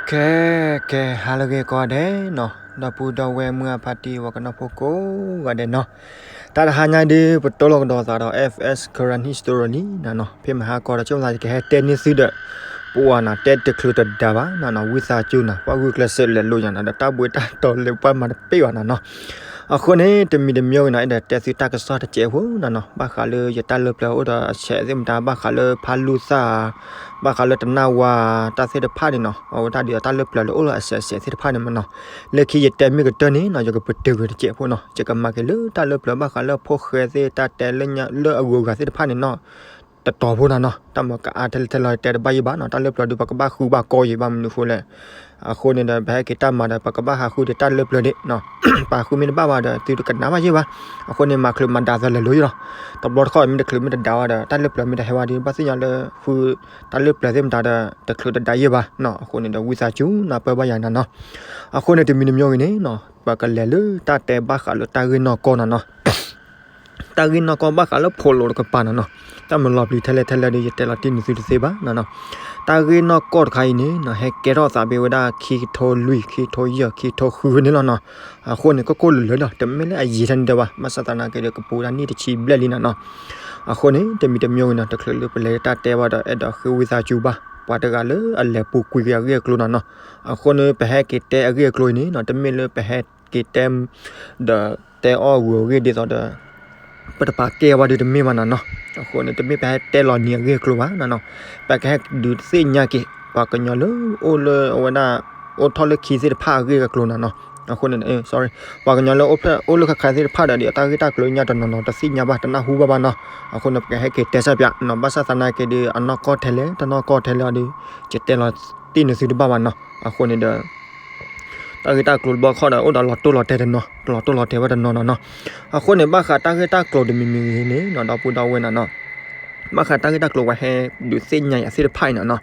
ခဲ ခဲ ဟါလၢအဂ့ၤကိးဂၤဒဲးနီၤ, ဒီပုၢ်ဒီဝဲၢ်မုၢ်အဖါတံၢ် ပှၤကညီဖိကိးဂၤဒဲးနီၤ, တၢ်တဟါညါဒုး ပတိၢ်လီၤကဒီးသးဒီး F S Karen History လံနၤနီၤ, ဖဲမဟါကီဒီး ဆိကမိၣ်သးယကဟဲတဲန့ၢ်သုဒီး ပှၤနီၤ တဲတချုးတဒါဘၣ်နၤနီၤ, ဝံသးစူၤနၤ ပှၤဂုာ်ကျဲးစၢးလဲၤလိာ်ယၤနၤဒီး တၢ်ဘှံးတၢ်တီၤလၢပှၤမၤတပ့ၢ်ဘၣ်နၤနီၤ. အဃိန့ၣ် တမံၤတမံၤဂ့ၤနီၤ အဲၣ်ဒိးတဲသုတၢ်ကစီၣ်တစဲးဖိနၤနီၤ, ဘၣ်ဃးလၢယတၢ်လၢပျၢၤအိၣ်ဒီးအဆဲးသ့ၣ်မတၤ ဘၣ်ဃးလၢဖါလူၤသၣ် ဘၣ်ဃးလၢတနၢ်ဝါ တၢ်သ့ၣ်တဖၣ်န့ၣ်နီၤ, အဝဲဒၣ်ဒီးတၢ်လၢပျၢၤလၢအိၣ်လၢအဆဲးအဆဲးသ့ၣ်တဖၣ်န့ၣ်မနီၤ, လၢခံယတဲမ့ၢ်ကတၢၢ်န့ၣ်နီၤ ယကပတုာ်ကွံာ်တစဲးဖိနီၤ, ယကမၤက့ၤလၢတၢ်လၢပျၢၤဘၣ်ဃးလၢဖိၣ်ဃဲသ့ၣ် တၢ်တဲလၢညါလၢအဂုၤအဂၤသ့ၣ်တဖၣ်န့ၣ်နီၤ တတီၤဖိနၤနီၤ, တၢ်မၤကအါထဲလဲၣ်ထဲလဲၣ်တဲတဘၣ်ယံၤဘၣ်နီၤ, တၢ်လၢပျၢၤဒုး ပကဘၣ်ဃုဘၣ်ကီယံၤဘၣ်မနုၤအဃိလဲၣ်. အဃိန့ၣ်ဒီး ပဟဲက့ၤတၢ်မၤဒီး ပကဘၣ်ဟးဃုဒီးတၢ်လၢပျၢၤဒံးနီၤ, ပဟးဃုမ့ၢ်တဘၣ်ဘၣ်ဒီး သုတကနၣ်ဘၣ်ယံၤဘၣ်. အဃိန့ၣ် မၤချုးမၤဒါသးလဲၤလိၤယံၤလီၤ. တဘျီတခီၣ်မ့ၢ်တချုးမ့ၢ်တဒါဘၣ်ဒီး တၢ်လၢပျၢၤမ့ၢ်တဟဲဝဲဒီး ဘၣ်သ့ၣ်ညါလၢဃု တၢ်လၢပျၢၤသ့ၣ်မတၤဒီး တချုးတဒါယံၤဘၣ်နီၤ, အဃိန့ၣ်ဒီး ဝံသးစူၤနၢ်ပၢၢ်ဘၣ်ယၤနၤနီၤ. အဃိန့ၣ် တမံၤတမံၤဂ့ၤန့ၣ်နီၤ ပကလဲၤလၢတၢ်တဲဘၣ်ဃးလၢတၢ်ဂ့ၢ်နီၢ်ကီၢ်နၤနီၤ တၢ်ဂ့ၢ်နီၢ်ကီၢ်ဘၣ်ဃးလၢဖိးလိာ်တကပၤနၤနီၤ, တၢ်မၤလီၤပျံၤထဲလဲၣ်ထဲလဲၣ်ဒီး ယတဲလီၤတံၢ်န့ၢ်သုတသ့ဘၣ်နၤနီၤ. တၢ်ဂ့ၢ်နီၢ်ကီၢ်တခါအံၤန့ၣ်နီၤ ဟဲကဲထီၣ်သးဘၣ်ဝဲဒၣ် ခံကထိလွံၢ် ခံကထိယဲၢ် ခံကထိဃုန့ၣ်လီၤနီၤ. အဃိန့ၣ် ကီၢ်ကိၢ်လၢာ်လၢာ်ဒီး တမ့ၢ်လၢအယံာ်ထဲန့ၣ်ဒီးဘၣ်, ဘၣ်ဆၣ်သနာ်က့ဒီး ကပူၤဒၣ်နံၣ်တဆံဘျဲၣ်လံနၤနီၤ. အဃိန့ၣ် တမံၤတမံၤဂ့ၤနီၤ တချုးလၢပလဲၤတၢ်တဲဘၣ်ဒီး အဲၣ်ဒိးဃ့ဝံသးစူၤဘၣ် ပှၤတဂၤလၢအလဲၤပူၤကွံာ်က့ၤအဂ့ၢ်အကျိၤနၤနီၤ. အဃိန့ၣ် ပဟဲက့ၤတဲအဂ့ၢ်အကျိၤအံၤန့ၣ်နီၤ တမ့ၢ်လၢပဟဲက့ၤတဲ ဒီးတဲအီၣ်ဂုၤအဂ့ၢ်ဒ်သိးဒီး ပတပာ်ကဲဘၣ်ဒီးတမ့ၢ်ဘၣ်နၤနီၤ. အဃိန့ၣ် တမ့ၢ်ပဟဲတဲလီၤနံၤအဂ့ၢ်အကျိၤဘၣ်နၤနီၤ, ပကဟဲဒုးသ့ၣ်ညါက့ၤ ပှၤကညီလၢအိၣ်လၢအဝဲဒၣ် အိၣ်ထီၣ်လၢခံသ့ၣ်တဖၣ်အဂ့ၢ်အကျိၤနၤနီၤ. အဃိန့ၣ် sorry ပှၤကညီလၢအိၣ်ဖျဲၣ်အိၣ်လၢခါခါသ့ၣ်တဖၣ်ဒီး ဒ်အတၢ်ဂ့ၢ်တၢ်ကျိၤညါတနီၤနီၤ တသ့ၣ်ညါဘၣ် တနၢ်ဟူဘၣ်ဘၣ်နီၤ. အဃိန့ၣ် ပကဟဲက့ၤတဲစၢ်ပၠးနီၤ, ဘၣ်ဆၣ်သနာ်က့ဒီး အနီၢ်ကီၢ်ထဲလဲၣ် တနီၢ်ကီၢ်ထဲလဲၣ်ဒီး ယတဲလီၤတံၢ်န့ၢ်သုတဘၣ်ဘၣ်နီၤ. အဃိန့ၣ်ဒီး တၢ်ဂ့ၢ်တၢ်ကျိၤတဘျီခီၣ်ဒီး အိၣ်ဒီးလီၤတိၢ်လီၤတဲာ်တနီၤ လီၤတိၢ်လီၤတဲာ်ဝဲတနီၤနီၤနီၤ. အဃိန့ၣ် ဘၣ်ဃးတၢ်ဂ့ၢ်တၢ်ကျိၤတမံၤမံၤဂ့ၤန့ၣ်နီၤ ဒီပုၢ်ဒီဝဲၢ်နၤနီၤ, ဘၣ်ဃးတၢ်ဂ့ၢ်တၢ်ကျိၤပှၤဟဲဒုးသ့ၣ်ညါယၤသ့ၣ်တဖၣ်အံၤနၤနီၤ.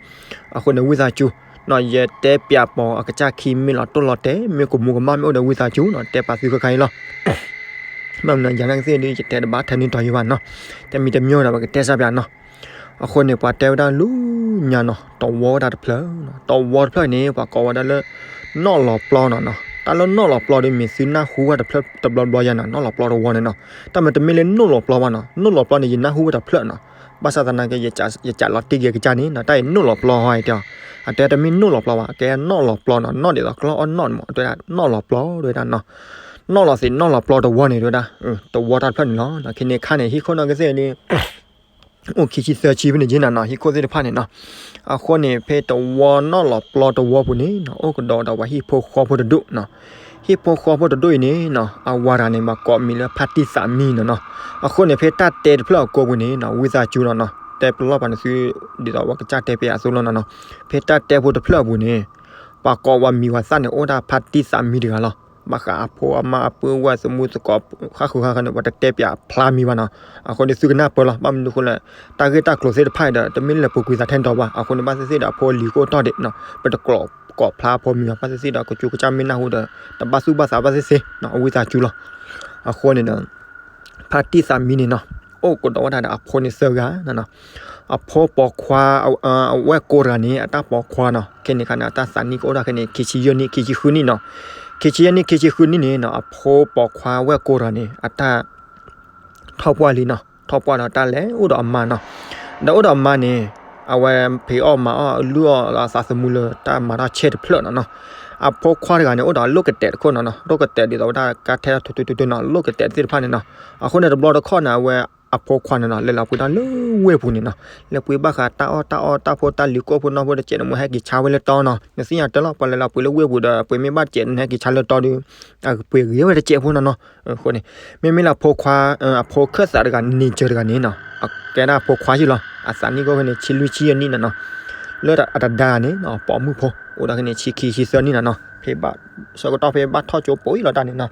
အဃိန့ၣ် ဝံသးစူၤနီၤ ယတဲပၠးပိာ်အကစၢ်ခံ မ့ၢ်လီၤတိၢ်လီၤတဲာ် မ့ၢ်ကမူၤကမၣ်မ့ၢ်အိၣ်ဒီး ဝံသးစူၤနီၤ တဲပာ်သုခဲခါအံၤလီၤ. မ့ၢ်မနုၤယၤနာ်က့သ့ၣ်ဒီး ယတဲတဘၣ်ထဲန့ၣ်တီၤယံၤဘၣ်နီၤ, တမံၤတမံၤဒီး ပကတဲစၢ်ပၠးနီၤ. အဃိန့ၣ် ပှၤတဲဝဲဒၣ်လူညါနီၤ တဝီဝဲဒၣ်တဖျၢၣ်, တဝီတဖျၢၣ်န့ၣ် ပှၤကိးဝဲဒၣ်လၢ နီၣ်လီၤပျီနီၤနီၤ. တၢ်လၢနီၣ်လီၤပျီဒီး မ့ၢ်သုနၢ်ဟူဝဲတဖျၢၣ်တဘျီဘျီယါနီၤ နီၣ်လီၤပျီတဝီန့ၣ်နီၤ. တၢ်မ့ၢ်တမ့ၢ်လၢနီၣ်လီၤပျီဘၣ်နီၤ, နီၣ်လီၤပျီန့ၣ် ယနၢ်ဟူဝဲတဖျၢၣ်နီၤ. ဘၣ်ဆၣ်သနာ်က့ ယကးလီၤတံၢ်က့ၤကစၢ်န့ၣ်နီၤ တၢ်အံၤနီၣ်လီၤပျီဟီတဲအီၤ, အတဲတမ့ၢ်နီၣ်လီၤပျီဘၣ် ကဲနီၣ်လီၤပျီနီၤ, နီၣ်ဒ်သိးကျီၢ်အီၣ်နီၣ်န့ၣ်မး အတဲဒၣ်နီၣ်လီၤပျီတဲဝဲဒၣ်နီၤ. နီၣ်လီၤသ့ၣ်နီၣ်လီၤပျီတဝီန့ၣ်တဲဝဲဒၣ်, တဝီတဖျၢၣ်န့ၣ်လီၤ. ခဲန့ၣ်ခါန့ၣ် ဟံၣ်ခိၣ်နီၢ်ကစၢ်န့ၣ် အိၣ်ခံဆံသၢဆံဖဲန့ၣ်က့နၤနီၤ ဟံၣ်ခိၣ်သ့ၣ်တဖၣ်န့ၣ်နီၤ. အဃိန့ၣ် ဖဲတဝီနီၣ်လီၤပျီတဝီပူၤန့ၣ်နီၤ အိၣ်ကဒီးဒီးပှၤဟံၣ်ဖိဃီဖိတဒူၣ်နီၤ. ဟံၣ်ဖိဃီဖိတဒူၣ်အံၤန့ၣ်နီၤ အဝၤတဂၤန့ၣ် ဘၣ်ကိးမံၤလၢဖါတံၢ်သးမံနီၤနီၤ. အဃိန့ၣ် ဖဲတၢ်တဲတဖျၢၣ်အကိာ်ပူၤန့ၣ်နီၤ ဝံသးစူၤလီၤနီၤ တဲပလီၢ်ပှၤန့ၣ်သု ဒ်သိးပှၤကစၢ်တဲပျးအသိးလီၤနီၤနီၤ. ဖဲတၢ်တဲဖိတဖျၢၣ်အပူၤန့ၣ် ပှၤကိးဝဲမံၤဝဲသၣ်န့ၣ် အိၣ်ဒၣ်ဖါတံၢ်သးမံတဂၤလီၤ. ဘၣ်ဃးအဖိအမါအပုၢ်ဝဲၢ်သမူသကိး ဃၣ်ဃုာ်ဃၣ်ဃၢၤန့ၣ် ပှၤတတဲပျးဖျါမံၤဘၣ်နီၤ. အဃိန့ၣ် သုကနၢ်ပၢၢ်လီၤ. ဘၣ်မနုၤအဃိလဲၣ် တၢ်ဂ့ၢ်တၢ်ကျိၤသ့ၣ်တဖၣ်အံၤဒီး တမ့ၢ်လၢပူၤကွံာ်သးထဲန့ၣ်တီၤဘၣ်. အဃိန့ၣ် ဘၣ်သ့ၣ်သ့ၣ်ဒီး အဖိအလံၤကအိၣ်တီၢ်ဒံးနီၤ ပတကိးဖျါအဖိမံၤဘၣ်. ဘၣ်သ့ၣ်သ့ၣ်ဒီး ကစူကစၢ်မ့ၢ်နၢ်ဟူဒီး တဘၣ်သူၣ်ဘၣ်သးဘၣ်သ့ၣ်သ့ၣ်နီၤ အဝံသးစူၤလီၤ. အဃိန့ၣ်ဒီး ဖါတံၢ်သးမံန့ၣ်နီၤ အိၣ်ကဒီးဝဲဒၣ်ဒီးအဖိန့ၣ်သၢဂၤနီၤနီၤ. အဖိပိာ်ခွါ အဝဲၢ်ကိတဂၤန့ၣ် အတၢ်ပိာ်ခွါနီၤ ခဲန့ၣ်ခါန့ၣ် အတၢ်သးနံၣ်ကအိၣ်ဒၣ်ခဲန့ၣ် ခံဆံယဲၢ်နံၣ် ခံဆံဃုနံၣ်နီၤ. ခံဆံယဲၢ်နံၣ် ခံဆံဃုနံၣ်န့ၣ်နီၤ အဖိပိာ်ခွါဝဲၢ်ကိတဂၤန့ၣ် အတၢ် ထီၣ်ပှၢ်လံနီၤ ထီၣ်ပှၢ်ဒီးတၢ်လဲၤအိၣ်ဒီးအမါနီၤ. ဒီးအိၣ်ဒီးအမါန့ၣ် အဝဲဖံးအီၣ်မၤအီၣ် လုၢ်အီၣ်အသးသမူလၢတၢ်မၤတၢ်ဆဲးတဖျၢၣ်နီၤနီၤ. အဖိခွါတဂၤန့ၣ် အိၣ်ဒီးအလိၣ်ကတဲာ်တခိၣ်နီၤနီၤ လိၣ်ကတဲာ်ဒ်သိးဝဲဒၣ်ကါထဲထူထူထူထူနီၤ လိၣ်ကတဲာ်သ့ၣ်တဖၣ်န့ၣ်နီၤ. အဃိန့ၣ် တဘျီတခီၣ်န့ၣ် အဝဲအဖိခွါန့ၣ်နီၤ လဲၤလီၤပှ့ၤတၢ်လၢဝ့ၢ်ပူၤန့ၣ်နီၤ လဲၤပှ့ၤဘၣ်ဃးတၢ်အီၣ်တၢ်အီတၢ်ဖိတၢ်လံၤကိၣ်ဖိနီၢ်ဖိတစဲးန့ၣ် မ့ၢ်ဟဲက့ၤဆါဝဲလၢတီနီၤ နသ့ၣ်ညါတၢ်လီၤ ပှၤလဲၤလီၤပှ့ၤလၢဝ့ၢ်ပူၤဒီး ပှ့ၤမ့ၢ်ဘၣ်တစဲးန့ၣ် ဟဲက့ၤဆါလၢတီဒီး အပှ့ၤဂ့ၤဝဲတစဲးဖိနီၤနီၤ. အဃိန့ၣ် မ့မ့ၢ်လၢအဖိခွါ အဖိခၢၣ်သးတဂၤ nature တဂၤန့ၣ်နီၤ အကဲဒၣ်အဖိခွါယ့ၢ်လီၤ အသးနံၣ်ကအိၣ်ခဲန့ၣ် ဆံလွံၢ်ဆံယဲၢ်နံၣ်နီၤနီၤ. လၢအတဒါန့ၣ် ပိာ်မုၣ်ဖိ အိၣ်ဒၣ်ခဲန့ၣ် ဆံခံဆံသၢနံၣ်နီၤနီၤ ဖဲဘၣ် ဆၢကတီၢ်ဖဲဘၣ်ထီၣ်ကၠိပိာ်အံၤလီၤတၢ်န့ၣ်နီၤ.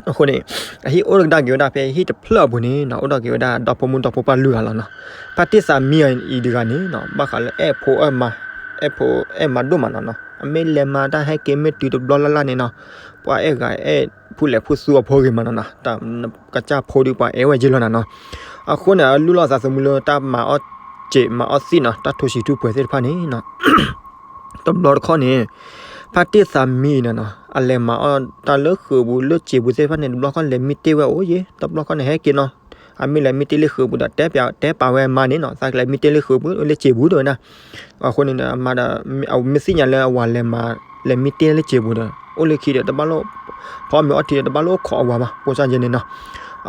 အဃိန့ၣ် အဟံၣ်အိၣ်ကဒါက့ၤဝဲဒၣ်ဖဲဟံၣ်တဖျၢၣ်အပူၤန့ၣ်နီၤ အိၣ်ဒီးက့ၤဝဲဒၣ်ဒီဖိမုၣ်ဒီဖိပၢ်လွံၢ်ဂၤလီၤနီၤ. ဖါတံၢ်သးမံအံၤတဂၤန့ၣ်နီၤ ဘၣ်ဃးလၢအဲၣ်ဖိအဲၣ်မါ အဲၣ်ဖိအဲၣ်မါဒိၣ်မးနီၤနီၤ အမ့ၢ်လဲၤမၤတၢ်ဟဲက့ၤမ့ၢ်တုၤတဘျီလၢ်လၢ်န့ၣ်နီၤ ပှၤအဲၣ်ဂၤအဲၣ်ဖူလဲၣ်ဖူသူအဖိဂ့ၤမးနီၤနီၤ တၢ်ကစၢ်ဖိဒီးပှၤအဲၣ်ဝဲယ့ၢ်လီၤနီၤနီၤ. အဃိန့ၣ် အလုၢ်လီၤသးသမူလၢတၢ်မၤအီၣ်စ့းမၤအီၣ်သံၣ်နီၤ တၢ်ထူဆံးထူပှဲၤသ့ၣ်တဖၣ်န့ၣ်နီၤ တဘျီတခီၣ်န့ၣ် ဖါတံၢ်သးမံအံၤန့ၣ်နီၤ အလဲၤမၤအီၣ်တၢ်လၢဃုာ်ပူၤလၢစံာ်ပူၤသ့ၣ်တဖၣ်န့ၣ် တဘျီခီၣ်လဲၤမံတ့ၢ်ဝဲအိၣ်ယ့ၣ် တဘျီခီၣ်န့ၣ်ဟဲက့ၤနီၤ အမ့ၢ်လဲၤမံတ့ၢ်လၢဃုာ်ပူၤဒီး တဲပာ်ဝဲမါန့ၣ်နီၤ သးကလဲၤမံတ့ၢ်လၢဃုာ်ပူၤ လၢစံာ်ပူၤတဲဝဲဒၣ် အဃိန့ၣ်ဒီး အမါဒီး အမ့ၢ်သ့ၣ်ညါလၢအဝၤလဲၤမၤ လဲၤမံတ့ၢ်လၢစံာ်ပူၤဒီး အိၣ်လၢခံဒီး တဘၣ်လိၣ် ဖီမ့ၤအီထံဒီး တဘၣ်လိၣ်ခိးအဝၤဘၣ် ပိစၢ်ယဲန့ၣ်နီၤ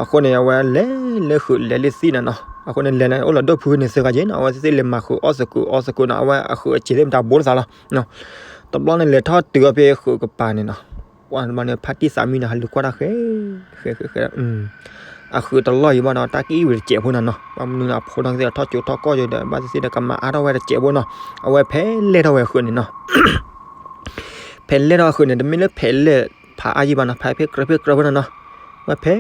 အဃိန့ၣ် အဝဲလဲၤလၢဃုာ်လဲၤလၢသံၣ်န့ၣ်နီၤ အဃိန့ၣ် လဲၤလၢအိၣ်လၢဒိၣ်ဖုန့ၣ်သၢဂၤယ့ၣ်နီၤ အဝဲသ့ၣ်သ့ၣ်လဲၤမၤဃုာ်အီၣ်သကိးအီသကိးနီၤ အဝဲအဃုာ်အစ့ၤသ့ၣ်မတၤဘိတသးလီၤ တဘျီန့ၣ် လဲၤထီၣ်တုၤအီၤဖဲဃုာ်ကပၤန့ၣ်နီၤ ပှၤတဘျီန့ၣ် ဖါတံၢ်သးမံန့ၣ် ဟးလူၤကွၢ်တၢ်ဃဲ ဃဲ ဃဲ ဃဲ အဃုာ်တလီၢ်အံၤဘၣ်ဒီး တၢ်ကအံၣ်ဝံၤတစဲးဖိန့ၣ်နီၤ ဘၣ်မနုၤန့ၣ် အဖိနီၢ်ကသ့ၣ်ထီၣ်ကၠိထီၣ်ကီၢ်ယဲဒီး ဘၣ်သ့ၣ်သ့ၣ်ဒီးကမၤအါထီၣ်ဝဲတစဲးဖိနီၤ အဝဲဖဲလဲၢ်ထီၣ်ဝဲအဃုာ်န့ၣ်နီၤ ဖဲလဲၢ်ထီၣ်အဃုာ်န့ၣ် တမ့ၢ်လၢဖဲလဲၢ်ဖးအါယံၤဘၣ်နီၤ ဖဲဖဲကြၢးဖဲကြၢးဖိန့ၣ်နီၤ ဝဲဖဲ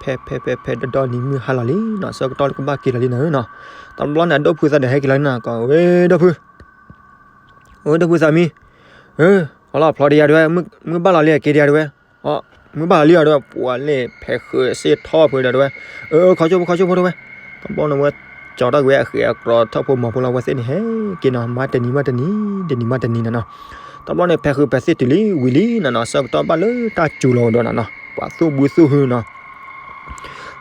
ဖဲ ဖဲ ဖဲ ဖဲဒီဒီနံၤမုၢ်ဟါလီၤလံနီၤ ဆၢကတီၢ်လၢကဘၣ်က့ၤလီၤလံနီၤ တဘျီန့ၣ် အဒိၣ်ဖုသးဒီးဟဲက့ၤလီၤလံနီၤ ကီးဝဲဒိၣ်ဖု ဝဲဒိၣ်ဖုသးမံ အလီၤဖျီတယၤတဝဲ မုၢ်ဘၣ်လီၤလံအက့ၤတယၤတဝဲ မုၢ်ဘၣ်လီၤလံအီၤတဝဲ ပှၤလဲၤဖဲးဃုာ်စ့ထီၣ်ဖုဒီးတဝဲ ခီဆိဖိ ခီဆိဖိတဝဲ တဘျီန့ၣ်ဝဲ ကၠီထီၣ်က့ၤဝဲအဃဲးအကျီထီၣ်ဖိမီၤဖိလီၤ ဝဲသ့ၣ်န့ၣ် ဟဲက့ၤနီၤ မၤတနံၤမၤတနံၤ တနံၤမၤတနံၤနီၤနီၤ တဘျီန့ၣ် ဖဲးဃုာ်ဖဲးစ့တုၤလံဝံၤလံနီၤနီၤ ဆၢကတီၢ်ဘၣ်လၢတၢ်စူၤလီၤကဒီးနီၤနီၤ ပှၤသူၣ်ဘုသူၣ်ဟုနီၤ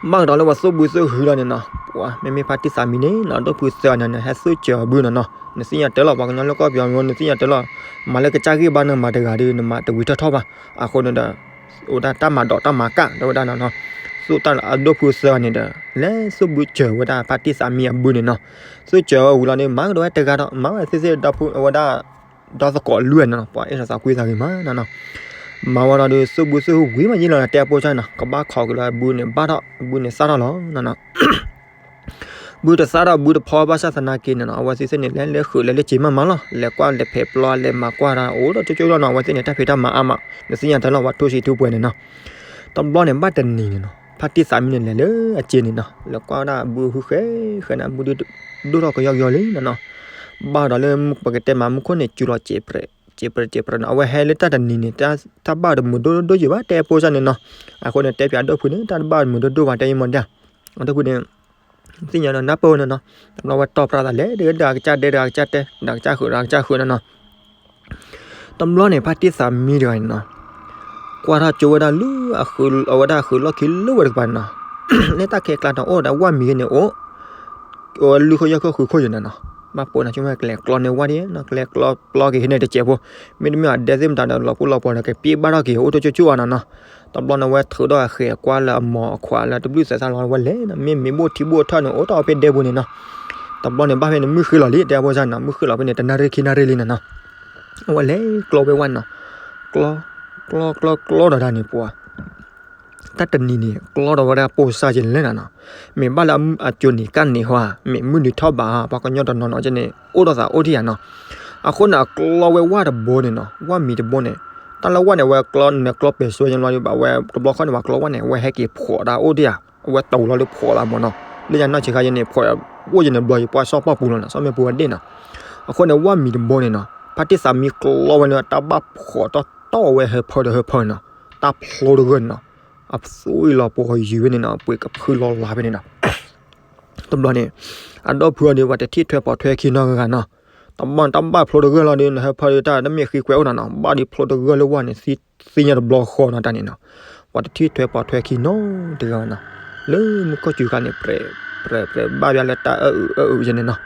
ဘၣ်ကဒီးလၢပှၤသူၣ်ဘုသူၣ်ဟုလီၤန့ၣ်နီၤ ပှၤမ့မ့ၢ်ဖါတံၢ်သးမံန့ၣ်နီၤ ဒိၣ်ဖုသၢဂၤန့ၣ် ဟဲသူၣ်စၢၤအဘုနီၤနီၤ နသ့ၣ်ညါတၢ်လီၤ ပှၤကညီလၢကီၢ်ပယီၤ နသ့ၣ်ညါတၢ်လီၤ မၤလၢကစၢ်ဂ့ၢ်ဘၣ်န့ၣ် မၤတဂၤဒီး နမၤတဝံၤထီၣ်ထီၣ်ဘၣ် အဃိန့ၣ်ဒီး အိၣ်ဒၣ်တၢ်မၤဒိးတၢ်မၤကၣ် တဲဝဲဒၣ်နီၤနီၤ သူၣ်တၢ်အဒိၣ်ဖုသၢဂၤန့ၣ်ဒီး လဲၤသူၣ်ဘုစၢၤဝဲဒၣ်ဖါတံၢ်သးမံအဘုန့ၣ်နီၤ သူၣ်စၢၤဝံၤလီၤဒီး မၤကဒီးဝဲတဂၤဒီး မၤဝဲသ့ၣ်သ့ၣ်ဒီဖိဝဲဒၣ် ဒီသကိးလွံၢ်ဂၤန့ၣ်နီၤ ပှၤအ့ၣ်ထီၣ်သးကွံသးဂ့ၤမးနီၤနီၤ မၤဝဲလီၤဒီး သူၣ်ဘုသူၣ်ဟုဝံၤမးယံၤလီၤ တဲအပိစၢ်နီၤ ကဘၣ်ခိးက့ၤလီၤအဘုန့ၣ် ဘၣ်ထီၣ် အဘုန့ၣ်သၣ်ထီၣ်လီၤနီၤနီၤ ဘုတသၣ်ထီၣ်ဘုတဖီဘၣ်ဆၣ်သနာ်က့န့ၣ်နီၤ အဝဲသ့ၣ်သ့ၣ်န့ၣ် လဲၤလၢဃုာ်လဲၤလၢစ့ၤမးမးလီၤ လဲၤကွၢ်လဲၤဖဲးပျီလဲၤမၤကွၢ်တၢ် အိၣ်ဒီးကၠိကၠိလီၤနီၤ အဝဲသ့ၣ်န့ၣ် တၢ်ဖံးတၢ်မၤအါမး နသ့ၣ်ညါတၢ်လီၤ ပှၤထူၣ်စံးထူၣ်ပှဲၤန့ၣ်နီၤ တဘျီန့ၣ် ဘၣ်တနံၤန့ၣ်နီၤ ဖါတံၢ်သးမံန့ၣ် လဲၤလၢအစ့န့ၣ်နီၤ လဲၤကွၢ်ဝဲဒၣ်ဘုဟုဃဲဃဲန့ၣ် ဘုဒိၣ်ထီၣ်ကယီကယီလံနီၤနီၤ ဘၣ်ဒီးလၢပကတဲမးမူခိၣ်န့ၣ် စူၤလီၤစဲးပြဲး စဲးပြဲးစဲးပြဲးနီၤ အဝဲဟဲလၢတၢ်တနံၤန့ၣ် တၢ်ဘၣ်တမုာ်ဒိၣ်ဒိၣ်ယံၤဘၣ် တဲအပိစၢ်န့ၣ်နီၤ အဃိန့ၣ် တဲပၠးဒိၣ်ဖုန့ၣ် တၢ်တဘၣ်တမုာ်ဒိၣ်ဒိၣ်ဘၣ် တဲယံမီၤဒၣ် အဒိၣ်ဖုန့ၣ် သ့ၣ်ညါဒီးနၢ်ပၢၢ်ဝဲန့ၣ်နီၤ တဘျီဝဲတီၢ်ပြၢ်သးလဲၤ ဒၣ်ကစၢ်ဒဲ ဒၣ်ကစၢ်တဲ ဒၣ်ကစၢ်ဃုာ် ဒၣ်ကစၢ်ဃုာ်န့ၣ်နီၤ တဘျီန့ၣ် ဖါတံၢ်သးမံတဂၤန့ၣ်နီၤ ကွၢ်ထီၣ်ကၠိဝဲဒၣ်လၢ အဝဲဒၣ်ဃုာ်လီၢ်ခံလၢဝဲတကပၤန့ၣ်နီၤ လၢတၢ်ခဲကျါန့ၣ် အိၣ်ဒီးဝၣ်မံၤဂ့ၤန့ၣ်အိၣ် အိၣ်ဝဲလွံၢ်ခိၣ်ယဲၢ်ခိၣ်ဃုခိၣ်ယဲၢ်န့ၣ်နီၤ ဘၣ်ပိာ်န့ၣ် ဆိကမိၣ်ကလဲၤကျီန့ၢ်ဝၣ်ဒ်နီၤ ကလဲၤကျီပျီက့ၤဟံးန့ၢ်တစဲးဖိ မ့တမ့ၢ်အဒဲသ့ၣ်မတၤဒီး လီၤပှီၢ်လီၤပှီၢ်ဒီး ကပျ့ဘၣ်ထီၣ်က့ၤ အိၣ်တကၠိကၠိအါနီၤနီၤ တဘျီန့ၣ် ဝဲထုးထီၣ်အဃဲးကွၢ်လၢအမိၢ်အခွါလၢတဘျုးစဲးသၣ်လီၤ ဝဲလဲၤနီၤ မ့ၢ်မ့ၢ်ဘိၣ်ထံဘိၣ်ထၢၣ်န့ၣ် အိၣ်တ့ၢ်ဖဲဒဲပူၤန့ၣ်နီၤ တဘျီန့ၣ် ဘၣ်ဖဲန့ၣ် မုၢ်ဃ့လီၤလံ တဲအပိစၢ်နီၤ မုၢ်ဃ့လီၤဖဲန့ၣ် တနၣ်ရံၣ်ခံနၣ်ရံၣ်လံနီၤနီၤ အဝဲလဲၤကျီဝဲဝၣ်နီၤ ကျီ ကျီ ကျီ ကျီဒီးဒၣ်န့ၣ်ပှၤ တၢ်တနံၤန့ၣ် ကျီဒီးဝဲဒၣ်ပိာ်စၢ်က့ၤလဲၣ်နီၤနီၤ မ့ၢ်ဘၣ်လၢအကၠိန့ၣ်ကၣ်န့ၣ်ဟီ မ့ၢ်မုၢ်နုာ်ထီၣ်ဘး ပှၤကညီတနီၤနီၤက့န့ၣ် အိၣ်ဒီးသးအိၣ်ထံၣ်ယါနီၤ အဃိန့ၣ် အကျီဝဲဝၣ်တဘိန့ၣ်နီၤ ဝၣ်မံၤတဘိန့ၣ် တၢ်လၢဝၣ်န့ၣ် အဝဲကျီန့ၣ် ကျီပဲာ်စွဲညါလီၤ ဘၣ်ဝဲတဘျီခီန့ၣ် ပှၤကျီဝၣ်န့ၣ် အဝဲဟဲက့ၤဖှီးတၢ်အိၣ်ထံၣ်ယါ အဝဲတူၢ်လီၤလၢဖှီးလၢမ့ၢ်နီၤ လၢညါနီၢ်ဆံးခါယဲန့ၣ် ဖှီးအိၣ်ယဲန့ၣ် ဘျီယပှၢ်ဆီၣ်ပီၣ်ပူၤလီၤနီၤ ဆီၣ်မဲာ်ပူၤဝဲဒ့ၣ်နီၤ အဃိန့ၣ် ဝၣ်မံၤတဘိန့ၣ်နီၤ ဖါတံၢ်သးမံကျီဝဲန့ၣ် တၢ်ဘၣ်ဖှီးတီၢ်တီၢ်ဝဲဟၢဖၢဒီးဟၢဖၢနီၤ တၢ်ဖျိတဂၢၢ်န့ၣ်နီၤ အသူအံၤလီၤပှီၤယုၤဝဲန့ၣ်နီၤ ပှ့ၤကဖုလီၤလၤဖဲန့ၣ်နီၤ တဘျီန့ၣ် အဒီပုၢ်ဝဲၢ်ဒီး ပှၤတထံၣ်ထွဲပိာ်ထွဲခံနီတဂၤနီၤ တဘျီန့ၣ် တၢ်ဘၣ်ဖျိတဂၢၢ်လီၤဒီး နဟၢဖၢဒီးတၢ်တမ့ၢ်ဃံကွဲးအိၣ်နီၤနီၤ ဘၣ်ဒီးဖျိတဂၢၢ်လၢဝၣ်န့ၣ် သ့ၣ်ညါတဘျီဃီနီၤတၢ်န့ၣ်နီၤ ပှၤတထံၣ်ထွဲပိာ်ထွဲခံနီတဂၤနီၤ လၢမူခိၣ်စူၤခါန့ၣ် ပြဲး ပြဲး ပြဲး ဘၣ်ဘၣ်လၢတၢ်အၢအုးအၢအုးယဲန့ၣ်နီၤ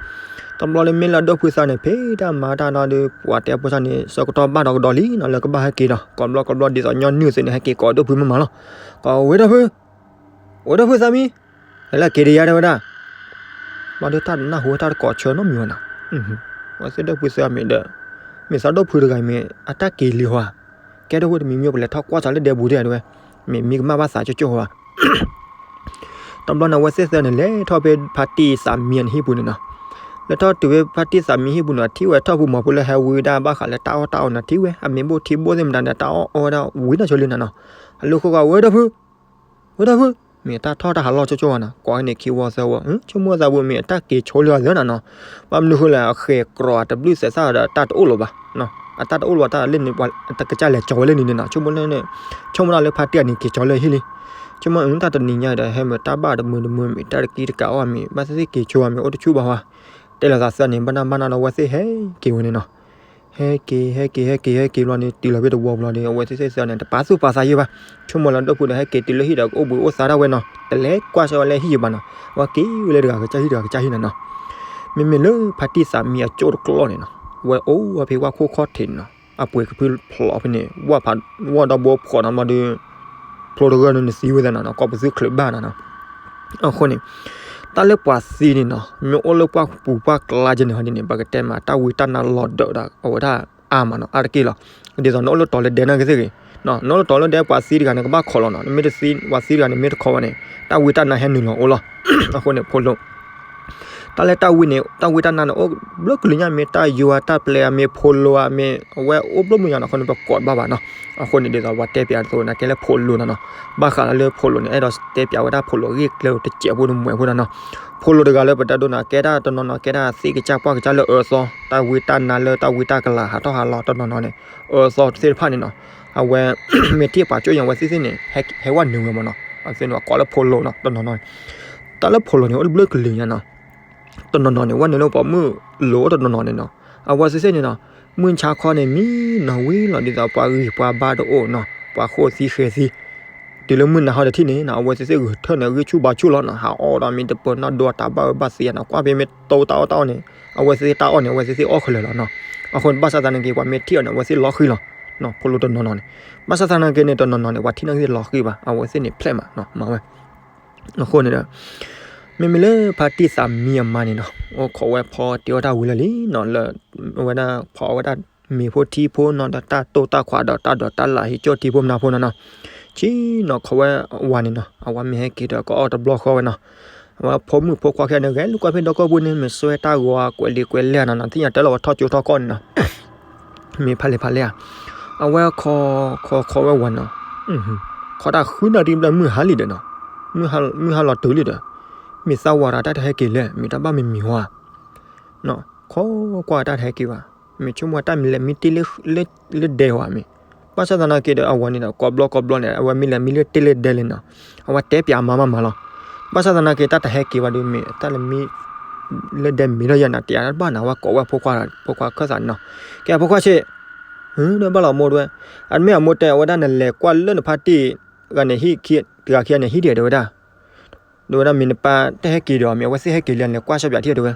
တဘျီလၢမ့ၢ်လၢအဒီပုၢ်ဝဲၢ်သးန့ၣ် ဖံးတၢ်မၤတၢ်နီၤဒီး ပှၤတဲဖိသၣ်န့ၣ် ဆၢကတီၢ်ဘၣ်ဒီးကဒီးလံနီၤ လၢကဘၣ်ဟဲက့ၤဒီး ကိးဘျီကိးဘျီဒ်သိးညီနုၢ်သ့ၣ်န့ၣ် ဟဲက့ၤကိးဒီပုၢ်ဝဲၢ်မးမးလီၤ ကိးဝဲဒီပုၢ် ဝဲဒီပုၢ်သးမံ ဟဲလၢက့ၤတယါတဲဝဲဒၣ် ဘျီဒီးတၢ်တနၢ်ဟူတၢ်တကိးဆၢနီတမံၤဘၣ်နီၤ ဝဲသ့ၣ်ဒီပုၢ်ဝဲၢ်သးမံဒီး မ့ၢ်သးဒီပုၢ်တဂၤမ့ၢ်အတၢ်က့ၤလံဟီ ကဲထီၣ်ဝဲတမံၤမံၤ ပလဲၤထီၣ်ကွၢ်စးလၢဒဲပူၤဒၣ်တဲဝဲ မ့ၢ်မံကမၣ်ဘၣ်သးကၠိကၠိဟီဘၣ် တဘျီန့ၣ် အဝဲသ့ၣ်သၢန့ၣ် လဲၤထီၣ်ဖဲဖါတံၢ်သးမံအဟံၣ်ပူၤန့ၣ်နီၤ လဲၤထီၣ်တုၤဖဲဖါတံၢ်သးမံဟံၣ်ပူၤန့ၣ် ထံၣ်ဝဲထီၣ်ပူၤမီၤပူၤလၢဟဲဝံဒၣ်ဘၣ်ဃးလၢတၢ်အီၣ်တၢ်အီန့ၣ် ထံၣ်ဝဲ အမ့ၢ်ဘိၣ်ထံဘိၣ်သ့ၣ်မတၤဒီး တၢ်အီၣ်အီဝဲဒၣ်ဝံၤနီၢ်ဆိလံနီၤနီၤ အလိၣ်ဃိကီး ဝဲဒီပုၢ် ဝဲဒီပုၢ် မ့ၢ်တၢ်ထီၣ်တၢ်ဟးလီၢ်ကၠိကၠိဝဲနီၤ ကွၢ်န့ၣ်ခံဝီသၢဝီ ဆိကမိၣ်သးပူၤမ့ၢ်အတၢ်က့ၤဆိလၢအသၢနီၤနီၤ ဘၣ်မနုၤဃိလဲၣ် အဃဲးကြီအတဘျုးစဲးသၣ်ဒီးတၢ်တအိၣ်လၢၤဘၣ် အတၢ်တအိၣ်လၢၤဘၣ် တၢ်လၢန့ၣ် တကစၢ်လဲၤကၠီၤဝဲလၢန့ၣ်န့ၣ်နီၤ ဆိကမိၣ်န့ၣ် ဆိကမိၣ်ဒၣ်လၢဖါတံၢ်အန့ၣ်က့ၤကၠီၤလၢဟံၣ်လံ ဆိကမိၣ်အတၢ်တနံၤညါဒီး ဟဲမ့ၢ်တၢ်ဘၣ်တမုာ်တမုာ်မ့ၢ်တၢ်တကံတကးအီၣ်မ့ၢ် ဘၣ်သ့ၣ်သ့ၣ်က့ၤဆိမ့ၢ်အိၣ်တဆူၣ်ဘၣ်ဝဲ တဲလီၤသးသၢန့ၣ် ဘၣ်နၢ်ဘၣ်နၢ်လီၤဝဲသ့ၣ်ဟဲက့ၤဝဲန့ၣ်နီၤ ဟဲက့ၤ ဟဲက့ၤ ဟဲက့ၤ ဟဲက့ၤဘျီန့ၣ် တုၤလီၤဖဲတဝီဘျီဒီး အဝဲသ့ၣ်သ့ၣ်န့ၣ် တပာ်သူၣ်ပာ်သးယဲဘၣ်. ဆိကမိၣ်လၢဒိၣ်ဖုဒီး ဟဲက့ၤတုၤလၢဟံၣ်ဒီး ကအိၣ်ဘှံးအိၣ်သါဒၣ်ဝဲနီၤ, တလဲၤကွၢ်ဆၢဝဲလၢဟံၣ်ယံၤဘၣ်နီၤ. အဝဲက့ၤဝဲလၢတဂၤကစၢ်ဟံၣ် တဂၤကစၢ်ဟံၣ်န့ၣ်နီၤ. မ့မ့ၢ်လၢဖါတံၢ်သးမံအကၠိၣ်တကျီၢ်န့ၣ်နီၤ, အဝဲအိၣ်ဝဲဖဲဝၣ်ခိၣ်ခီၣ်ထံးန့ၣ်နီၤ, အပှ့ၤကဖုဖျိးဖဲန့ၣ် ဝၣ်ဖး ဝၣ်ဒီဘိဖှီးနီၤဘျီဒီး ဖျိတဂၢၢ်န့ၣ်နသံဝဲသးနီၤ, ကိးပသူချုးဘၣ်နီၤနီၤ. အဃိန့ၣ် တၢ်လၢပှၤသံန့ၣ်နီၤ, မ့ၢ်အိၣ်လၢပှၢ်ပူၤပှၢ်ကျါကဲန့ၣ်ဟီဒ်န့ၣ် ပကတဲမး တၢ်ဝံတၢ်နါလီၤဒၢးဒီးအဝဲဒၣ်အါမးနီၤ, အါတက့ၢ်လီၤ. ဒ်သိးနအိၣ်လၢတီၤလၢဒဲနာ်က့သ့ၣ်ဂ့ၤ, နအိၣ်လၢတီၤလၢဒဲ ပှၤသံတဂၤန့ၣ် ကဘၣ်ခိးလီၤနီၤ, နမ့ၢ်တသံ ပှၤသံတဂၤန့ၣ် မ့ၢ်တခိးဝဲန့ၣ် တၢ်ဝံတၢ်နါဟဲနုာ်လီၤအိၣ်လီၤ. အဃိန့ၣ် ဖိလိ တၢ်လၢတၢ်ဝံန့ၣ် တၢ်ဝံတၢ်နါန့ၣ် အိၣ်ဘျီကလုာ်ညါ မ့ၢ်တၢ်ယိၤဧါ တၢ်ပျဲဧါ မ့ၢ်ဖိလိဧါ မ့ၢ်အဝဲအိၣ်ဘျီမုၢ်ညါနီၤ, အဃိန့ၣ် ပကိးတဘၣ်ဘၣ်နီၤ. အဃိန့ၣ် ဒ်သိးပှၤတဲပၠးတသိးနာ်က့လၢ ဖိလိနီၤနီၤ. ဘၣ်ဃးလၢဖိလိန့ၣ် အဲၣ်ဒိးတဲပၠးဝဲဒၣ်ဖိလိအဂ့ၢ်ကျဲတစဲးဖိတမှဲးဖိနီၤနီၤ. ဖိလိတဂၤလၢပတဲဒိနီၤ ကဲဒၣ်တနီၤနီၤ ကဲဒၣ်သ့ၣ်ကစၢ်ပှၢ်ကစၢ်လၢအၢသီ, တၢ်ဝံတၢ်နါလၢတၢ်ဝံတၢ်ကလၤဟးထီၣ်ဟးလီၤတနီၤနီၤန့ၣ် အၢသီသ့ၣ်တဖၣ်န့ၣ်နီၤ, အဝဲ မ့ၢ်ထံၣ်ပှၤကၠိၣ်ညါ အဝဲသ့ၣ်သ့ၣ်န့ၣ် ဟဲဝဲနုာ်ဝဲမးနီၤ. အဝဲသ့ၣ်န့ၣ် ပှၤကိးလၢဖိလိနီၤ တနီၤနီၤန့ၣ်. တၢ်လၢဖိလိန့ၣ် အိၣ်တဘျုးကလုာ်ညါနီၤ. တနီၤနီၤန့ၣ် ဝဲနုာ်လၢပှၤမုၣ်လိၤအိၣ်တနီၤနီၤန့ၣ်နီၤ, အဝဲသ့ၣ်သ့ၣ်န့ၣ်နီၤ, မုၢ်ဆါခီန့ၣ် မံနီၤဝံၤလီၤ ဒ်သိးပှၤဂံၢ်ပှၤဘါတအိၣ်နီၤ, ပှၤဃိသံဃဲသံ, တုၤလၢမုၢ်နၤဟီတထံၣ်န့ၣ်နီၤ အဝဲသ့ၣ်သ့ၣ်ဂဲၤထၢၣ်န့ၣ် ဂံၢ်ဆူၣ်ဘါဆူၣ်လီၤနီၤ, ဟးအီၣ်ဒီးမ့ၢ်တပၢၤနီၢ်ဒိတၢ်ဘၣ်အၢဘၣ်သီနီၤ, ကွၢ်ဖဲမ့ၢ်တိတၢ်အီၣ်တၢ်အီန့ၣ် အဝဲသ့ၣ်တၢ်အီၣ်န့ၣ် အဝဲသ့ၣ်သ့ၣ်အီၣ်ခဲလၢာ်လီၤနီၤ. အဃိန့ၣ် ဘၣ်ဆၣ်သနာ်က့ ပှၤမ့ၢ်ထံၣ်အီၤန့ၣ် အဝဲသ့ၣ်လီၤဃံၤလီၤ, ဖိလိတနီၤနီၤန့ၣ်. ဘၣ်ဆၣ်သနာ်က့န့ၣ် တနီၤနီၤန့ၣ် ပှၤထံၣ်န့ၢ်သ့ၣ်လီၤဃံၤဘၣ်, အဝဲသ့ၣ်န့ၣ်ဖျဲၣ်မးနီၤ, မၤဝဲ အဃိန့ၣ်ဒီး မ့မ့ၢ်လၢဖါတံၢ်သးမံအမါန့ၣ်နီၤ, အိၣ်ခိးဝဲဖီတ့အီၣ်တၢ်ဝံၤလၢာ်လံနီၤ, လၢအဝဲဒၣ်ဖီအဝဲဒၣ်မ့ၤဖိထံဖိနီၤ, ဒီးတၢ်တိၢ်တၢ်ခွးဒီးတၢ်ဒိးတၢ်လၢ်ဟံးကၠိၣ်ထံဖိမနါဖိနီၤနီၤ. ဆ့ၣ်နီၤခိးဝဲအဝၤန့ၣ်နီၤ, အဝၤမ့ၢ်ဟဲက့ၤဒီးကအီၣ်တဘျီဃီဝဲနီၤ. အဝဲဖိမုၣ်ဖိခွါခဲန့ၣ် ဂဲၤလိာ်ကွဲဖဲဒီကီၢ်ပူၤန့ၣ် မ့ၢ်စွဲတၢ်ဂီၤကွဲးလံာ်ကွဲးလဲၢ်နီၤနီၤ, သ့ၣ်ညါတဲလီၤဝဲထီၣ်ကၠိထီၣ်ကီၢ်န့ၣ်နီၤ. မ့ၢ်ဖးလဲၢ်ဖးလဲၢ်ဧါ, အဝဲခိးခိးခိးဝဲဝၤနီၤ, ခိးတၢ်ဃုနၣ်ရံၣ်ဘျဲၣ်မုၢ်ဟါလံဒီးနီၤ, မုၢ်ဟါလီၤတုၤလံဒီး, မ့ၢ်သးဝၤဒီးတၢ်တဟဲက့ၤလဲၣ်, မ့ၢ်တၢ်ဘၣ်မံၤမံၤဟီဧါ, ခိးကွၢ်တၢ်တဟဲက့ၤဘၣ်, မ့ၢ်ဆိကမိၣ်တၢ်မ့ၢ်လဲၤမံတ့ၢ်လၢဒဲဝဲမ့ၢ်, ဘၣ်ဆၣ်သနာ်က့ဒီး အဝၤန့ၣ်ဒီး ကိးဘျီကိးဘျီန့ၣ် အဝဲမ့ၢ်လဲၤမံလၢတ့ၢ်လၢဒဲလဲၣ်နီၤ, အဝဲတဲပၠးအမါမးမးလီၤ. ဘၣ်ဆၣ်သနာ်က့ တၢ်တဟဲက့ၤဘၣ်ဒီး မ့ၢ်တၢ်လဲၤမံ လၢဒဲမ့ၢ်ထီၣ်ယဲၢ်နၤ တယၤတဘၣ်နၤ အဝဲကိးဝဲဖိခွါ ဖိခွါခၢၣ်သးန့ၣ်နီၤ, ကဲဖိခွါဆ့ၣ်, ဒီးဘၣ်လီၤမိၢ်တဝဲ, အမ့ၢ်အမိၢ်တဲအဝဲဒၣ် နလဲၤကွၢ်လၢနဖါတံၢ်တဂၤန့ၣ် ဟံၣ်တဂၤခံဂၤန့ၣ် ဟံၣ်ဒံးတဲဝဲဒၣ် တဲဝဲဒၣ် မ့ၢ်နပၢ်တဟဲက့ၤဒီး မ့ၢ်အဝဲသ့ၣ်ဟဲက့ၤလံ နလဲၤကွၢ်ဆၢပၠးထံၣ်တဲဝဲ,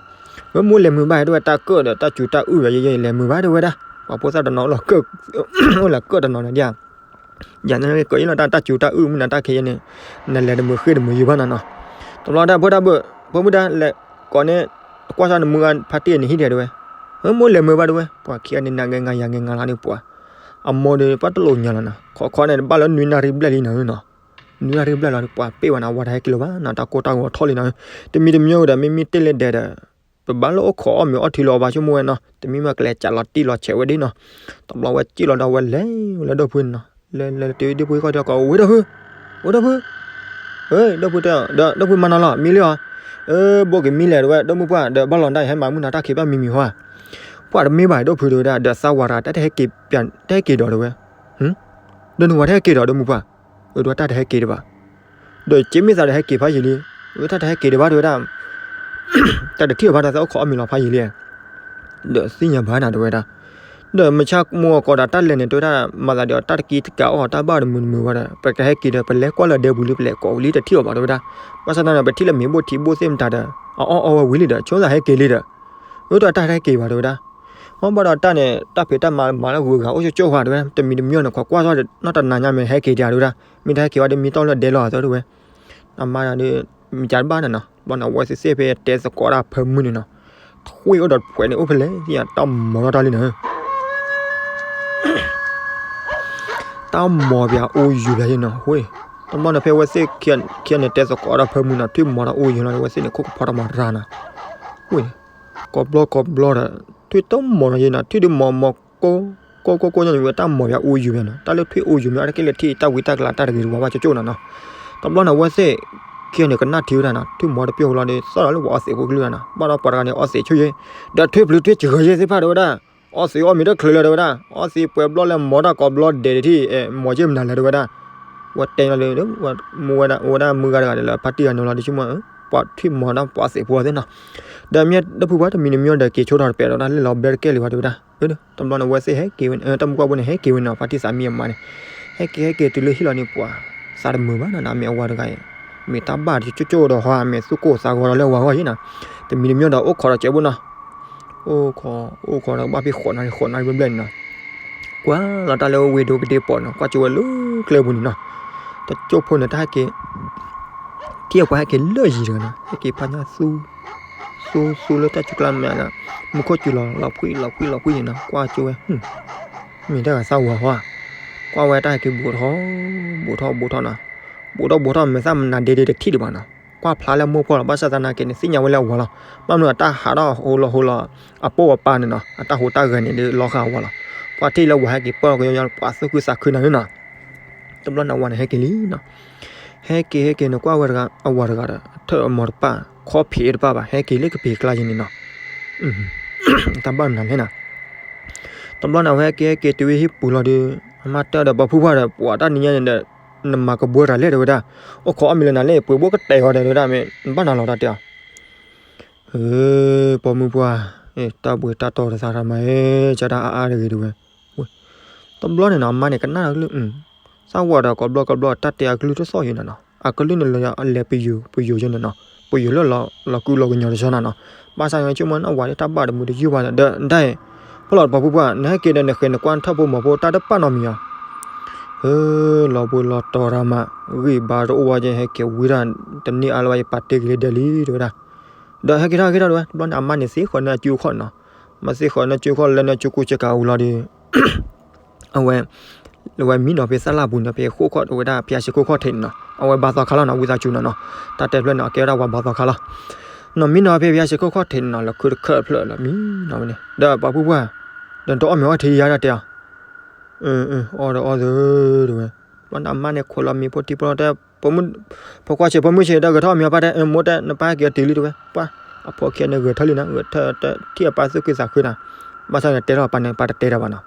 မ့ၢ်မိၢ်လဲၤမုာ်ဘၣ်ဟဲတဲဝဲ တၢ်ကၢၣ်ဒီးတၢ်စူၤတၢ်အုၣ်ယဲယဲလဲၤမုာ်ဘၣ်တဲဝဲဒၣ်, ပှၤဖိသၣ်တနီၤ အိၣ်လၢကၢၣ်တနီၤန့ၣ်ဒ် ယၤန့ၣ်ကၢၣ်အံၤလီၤ တၢ်စူၤတၢ်အုၣ်မုၢ်နၤတၢ်ခံဂၤန့ၣ်, နလဲၤတမုာ်ဃ့ၢ်တမုာ်ယုာ်ဘၣ်နီၤနီၤ, တဘျီတၢ်ဖိတၢ်ဘၢၣ် ဖိမုၣ်တၢ်လဲၤကိးန့ၣ် ကွၢ်ဆၢနမုၢ်ဂၤဖါတံၢ်န့ၣ်ဟံၣ်ဒံးတဲဝဲ, မိၢ်လဲၤမုာ်ဘၣ်တဲဝဲ, ပှၤခံဂၤန့ၣ် နၤဂဲၤငါယၤဂဲၤငါလီၤန့ၣ်ပှၤ, အမိၢ်ဒီး ပှၤတလိၣ်ညါလီၤနီၤ, ခိးခိးန့ၣ် ဘၣ်လၢနွံနၣ်ရံၣ်ဘျဲၣ်လံနီၤနီၤ, နွံနၣ်ရံၣ်ဘျဲၣ်လီၤ ပှၤပ့ၢ်ဝဲနၤ ဝၤတဟဲက့ၤလၢၤဘၣ်နီၤ, တၢ်ကိၢ်တၢ်ဂီၤထီၣ်လံနီၤ, တမံၤတမံၤဒီး မ့မ့ၢ်တ့ၢ်လၢဒဲးဒီး ပဘၣ်လၢအိၣ်ခိးအီၣ်မ့ၤအီထံလီၤဘၣ်ဆိကမိၣ်ဝဲနီၤ, တမံၤမ့ၢ်ကလဲၤကးလီၤတံၢ်လီၤဆဲးဝဲဒၣ်နီၤ, တဘျီဝဲစံၣ်လီၤဒီးဝဲလဲၤဝဲလၢဒိၣ်ဖုန့ၣ်နီၤ, လဲၤလဲၤတုၤဒိၣ်ဖုဃီဒီးကိး ဝဲဒိၣ်ဖု, ဝဲဒိၣ်ဖု, ဒိၣ်ဖုတဲ ဒီးဒိၣ်ဖုမၤနီၤလီၤ မံလံအီၤ, ဘိက့ၤမံလဲၣ်တဲဝဲ ဒိၣ်မုၢ်ပှၢ် ဒီးဘၣ်လီၤဒၣ်အံၤ ဟဲမၤမုၢ်နၤတၢ်ခံးဘၣ်မံမံၤဟီဧါ, ပှၤတမ့ၢ်ဘၣ် ဒိၣ်ဖုတဲဝဲဒၣ် ဒီးသးဝၤတဂၤ တၢ်တဟဲက့ၤ တဟဲက့ၤဒီးတဲဝဲ, ဒီးနဝၤတဟဲက့ၤဒီး ဒိၣ်မုၢ်ပှၢ်, အဒိတၢ်တဟဲက့ၤတဘၣ်, ဒီးက့မ့ၢ်သးဒီးဟဲက့ၤဖးယံာ်လံ, တၢ်တဟဲက့ၤတဘၣ်တဲဝဲဒၣ်, တၢ်တထံၣ်အီၤဘၣ်ဒီးသးအိၣ်ခိးအီၣ်မ့ၤလီၤဖးယံာ်လံ, ဒီးသ့ၣ်ညါဘၣ်နၤတဲဝဲဒၣ်, ဒီးမုၢ်ဆါမုၢ်ဂီၤကိးဒီးတၢ်လဲၤန့ၣ် တဲဝဲဒၣ် မၤသးဒီးတၢ်တကံတကးအီၣ်တၢ်ဘၣ်တမုာ်တမုာ်ဝဲဒီး ပကဟဲက့ၤဒီး ပလဲၤကွၢ်လၢဒဲပူၤလံ ပလဲၤကိးဝံၤလံ တထံၣ်အီၤဘၣ်တဲဝဲဒၣ်, ဘၣ်ဆၣ်သနာ်ဒီး ပထံၣ်လၢမ့ၤဘိၣ်ထံဘိၣ်သ့ၣ်မတၤဒီး အအီၣ်အီဝဲဝံၤလံဒီး ဆိသးဟဲက့ၤလံဒီး, အတၢ်တဟဲက့ၤဘၣ်တဲဝဲဒၣ်, အဘၣ်ဒီးတၢ်န့ၣ် တၢ်ဖံးတၢ်မၤမၤလၢဂုၤဂၤအိၣ်ကၠိကၠိဃီတဲဝဲ, တမံၤတမံၤန့ၣ် ခိးကွၢ်ထီၣ်နီၢ်တနၤညါမ့ၢ်ဟဲက့ၤတၢ်တဲဝဲဒၣ်, မ့ၢ်တဟဲက့ၤဘၣ်ဒီးမံတီၢ်လၢဒဲလီၤတဲဝဲ, အမါဒီး မ့ၢ်ကဘၣ်နၤနီၤ, ဘၣ်န့ၣ်အဝဲသ့ၣ်သ့ၣ်ဖဲတဲသကိးတၢ်ဖၢမုၢ်န့ၣ်နီၤ, ထွံၣ်အိၣ်ဒီးဖှဲးန့ၣ်အိၣ်ဖဲလဲၣ်သ့ၣ်ညါ တၢ်မီၤထီၣ်တၢ်လံနီၤ, တၢ်မီၤပၠးအိၣ်ယုၤပၠးယဲနီၤ, ဝ့ၢ်, တဘျီန့ၣ်ဖဲအဝဲသ့ၣ်ခံဂၤန့ၣ် တဲသကိးတၢ်ဖၢမုၢ်နီၤ ထွံၣ်မီၤထီၣ်အိၣ်ယုၤလီၤ အဝဲသ့ၣ်န့ၣ် ခိၣ်ကဖီထီၣ်မၤရၤနီၤ, ဝ့ၢ်, ကိးဘျီကိးဘျီဒီး ထွံၣ်တမီၤနီၤယဲနီၤ ထွံၣ်ဒုးမီၤမီၤကိၢ် ကိၢ်ကိၢ်ကိၢ်ညါန့ၣ်ဝဲ တၢ်မီၤပၠးအိၣ်ယုၤပၠးနီၤ တၢ်လၢထွံၣ်အိၣ်ယုၤမ့ၢ်အါတက့ၢ်လၢထံၣ်တၢ်ဝံတၢ်ကလၤတၢ်တဂ့ၤတဝါဘၣ်ကၠိကၠိနီၤနီၤ, တဘျီန့ၣ်အဝဲသ့ၣ်ခံဂၤန့ၣ် ကနၣ်ထံဝဲဒၣ်နီၤ ထွံၣ်မီၤတပျီၢ်ဃီလီၤဒီး သီၣ်ဒီးလၢပှၤအီသံးဖိကလုၢ်နီၤ ဘၣ်ဒီးပှၤတဂၤန့ၣ် အီသံးဆိၣ်ယဲ ဒီးထွံၣ်ပျုၤထွံၣ်စှၤယဲသ့ၣ်တဖၣ်တဲဝဲဒၣ်, အီသံးအီမ့ၤတချုးလၢၤတဲဝဲဒၣ်, အီသံးပှဲၤဘျီလဲၤမီၤတၢ်ကိးဘျီဒဲးတထံၣ် မီၤက့မနုၤလဲၣ်တဲဝဲဒၣ်, ဝဲတဲလီၤဒီး မူဝဲဒၣ် မူဝဲဒၣ်မုၢ်ဂၤတဂၤဒီးလၢဖါတံၢ်ဂၤန့ၣ်လီၤဒီးဆိကမိၣ် ပှၤထွံၣ်မီၤဒီးပှၤသ့ၣ်ဖိသ့ၣ်နီၤ. ဒီးမ့ၢ်တဖုပှၤတမံၤတမံၤဒီးက့ၤဆိထီၣ်တပဲာ်ဒီးတၢ်လၢလီၤဘဲတကဲလံၤဝဲတဝဲဒၣ်. တဘျီန့ၣ်အဝဲသ့ၣ်ဟဲက့ၤဝဲန့ၣ် တၢ်မုၢ်ကွၢ်ဖိန့ၣ် ဟဲက့ၤဝဲန့ၣ်နီၤ ဖါတံၢ်သးမံအမါန့ၣ် ဟဲက့ၤဟဲက့ၤတုၤလၢဟံၣ်လီၤန့ၣ် ပှၤသးတမုာ်ဘၣ်နီၤ အမ့ၢ်အဝၤတဂၤအံၤ မ့ၢ်တၢ်ဘၣ်တကၠိၣ်ကၠိၣ်ဒီးဟီ အမ့ၢ်သူၣ်ကိၢ်သးဂီၤဒီးလၢအဝၤဂီၢ်ယံၤနီၤ. တမံၤတမံၤဒီးအိၣ်ခိးဒီးကဲးဘိနီၤ အိၣ်ခိး အိၣ်ခိးဒီးကဘၣ်ဖဲဃိးနၣ်ရံၣ် ဃိးနၣ်ရံၣ်ဘျဲၣ်ဘျဲၣ်န့ၣ်နီၤ. ကွၢ်လီၤတၢ်လၢဝ့ၢ်ဒိၣ်ကဒ့ပီၤန့ၣ် ကွၢ်ကၠိဝဲလၢကျဲပူၤန့ၣ်နီၤ. တကၠိၣ်ဖိန့ၣ် တၢ်ဟဲက့ၤ ထံၣ်အပှၤဟဲက့ၤလၢယံၤတဂၤနီၤ ဟဲက့ၤဖးညါသူ သူသူလၢတၢ်စူကျါမဲာ်ဒီး မူခိၣ်စူၤလီၤ လီၤဖှံလီၤဖှံလီၤဖှံန့ၣ်နီၤ ကွၢ်ကၠိဝဲ မ့ၢ်တၢ်ဂၤသၣ်ဝါဟီ ကွၢ်ဝဲတၢ်ဟဲက့ၤဘူးထီၣ် ဘူးထီၣ်ဘူးထီၣ်နီၤ. ဘူးထီၣ်ဘူးထီၣ်မဲာ်သၣ်မနၤဒ့ဒ့တထံၣ်ဒံးဘၣ်နီၤ. ကွၢ်ဖျါလၢမိၢ်ပှၢ်လီၤ ဘၣ်ဆၣ်သနာ်က့န့ၣ် သ့ၣ်ညါဝဲလၢအဝၤလီၤ. ဘၣ်မနုၤအတၢ်ဟးထီၣ်ဟိလီၤဟိလီၤ အပိၢ်အပၢ်န့ၣ်နီၤ အတၢ်ဟူးတၢ်ဂဲၤန့ၣ်ဒ်လီၤဃာ်အဝၤလီၤ. ပှၤထံၣ်လၢဝၤဟဲက့ၤပၢၢ်ကယီယီ ပှၤသူၣ်ခုသးခုနၤန့ၣ်နီၤ. တဘျီန့ၣ်အဝၤန့ၣ်ဟဲက့ၤလံနီၤ. ဟဲက့ၤဟဲက့ၤန့ၣ် ကွၢ်ဝဲတဂၤ အဝၤတဂၤဒီး ထၢၣ်အမီၤတပၣ် ခီၣ်ဖံးတပၣ်ဘၣ် ဟဲက့ၤလၢကပ့ၤကျါယံၤန့ၣ်နီၤ. တၢ်ဘၣ်နၤလဲၣ်နီၤ. တဘျီန့ၣ် အဝဲဟဲက့ၤဟဲက့ၤတုၤဝဲဟံၣ်ပူၤလီၤဒီး အမါတဲဒီးပှၤဖုပှၢ်ဒီး ပှၤတၢ်နံၤညါန့ၣ်ဒီး နမၤကဘှီတၢ်လဲၣ်တဲဝဲဒၣ်. အိၣ်ခိးအီၣ်မ့ၤလၢနၤလဲၣ် ပှ့ၤဘိကတဲာ်အီၤဒီးတဲဝဲဒၣ် မ့ၢ်နဘၣ်နၤလီၤတၢ်တဲအီၤ ပိာ်မုၣ်ပှၢ်, တၢ်ဘှံးတၢ်တီတသးရမး, ကၢတၢ်အါအါတဂ့ၤတဝဲ. တဘျီန့ၣ်နီၤ အမါန့ၣ်ကနၣ်အကလုၢ်, သၣ်ဝဲဒီးကိးဘျီကိးဘျီ တၢ်တဲအကလုၢ်တသီၣ်ယံၤနီၤနီၤ, အကလုၢ်န့ၣ်လၢ အလဲၤပယိၤပယိၤယဲန့ၣ်နီၤ, ပယိၤလၢလီၤကူလီၤကညီတဆီနီၤနီၤ. ဘၣ်ဆၣ်န့ၣ်ဆိကမိၣ်နဝၤဒၣ်တၢ်ဘၣ်တမုာ်တယုၢ်ဘၣ်ဒီး ဒၣ်အံၤ, ဖဲလီၤပှၤဖုပှၢ် နဟဲက့ၤဒီးနဃဲၤနကွၢ်ထၢၣ်ဖိမီၤဖိတၢ်တပာ်နီတမံၤဧါ. လီၤဘှံးလီၤတီၤရမး, ဂံၢ်ဘါတအိၣ်ဝဲ ယဟဲက့ၤဝံဒၣ်တန့ၢ်အါလၢၤဘၣ် ယပာ်တ့ၢ်က့ၤလၢဒဲလံ တဲဝဲဒၣ်. ဒီးဟဲက့ၤထီၣ်ဟဲက့ၤထီၣ်တဲဝဲ, တဘျီန့ၣ် အမါန့ၣ်သ့ဃီၤန့ၢ်အစုအခီၣ်န့ၣ်နီၤ, မၤသ့ဃီၤန့ၢ်အစုအခီၣ် လဲၤန့ၢ်အစုကိးစကၤဝံၤလီၤဒီး အဝဲ အဝဲမံနီၤဖဲသၣ်လၣ်ပူၤန့ၣ် ဖဲဃိၣ်ခီၣ်တဝဲဒၣ် ဖဲအဆံခိၣ်ခီၣ်ထံးန့ၣ်နီၤ, အဝဲဘါသီခါလီၤနီၤ ဝံသးစူၤနီၤနီၤ, တၢ်တဲဖျၢၣ်န့ၣ် အကဲဝဲဒၣ်ဝဲဘါသီခါလီၤ. နီၤမံနီၤဖဲဖဲအဆံခိၣ်ခီၣ်ထံးန့ၣ်နီၤ လီၤခုတခၢၣ်ဖျၢၣ်လီၤမံနီၤဝဲန့ၣ် ဒီးပှၤဖုပှၢ်, ဒီးတအီၣ်မ့ၤအီထံယါဒၣ်တဲအီၤ, အၢ အၢ အီၣ်ဒီးအီၣ်သၢ တဲဝဲ, ဘျီန့ၣ်အမါန့ၣ်ခွဲးလီၤမ့ၤဖိထံဖိလီၤတဲ ဖိခွါဆဲး ဖိမုၣ်ဆဲး ဒီးဂဲၤထီၣ်အီၣ်မ့ၤအီပၢ်တဲ မိၢ်တဲ နပၢ်ဟဲက့ၤတုၤလံတဲဝဲ, ပှၤ အဖိခံဂၤန့ၣ်ဂဲၤထၢၣ်လံနီၤ, ဂဲၤထၢၣ်ထံၣ်အပၢ်သူၣ်ခုသးခုနီၤ, ဘၣ်ဆၣ်န့ၣ်တဲထီၣ်အပၢ်န့ၣ် ပၢ်တတဲတၢ်ဘၣ်နီၤ,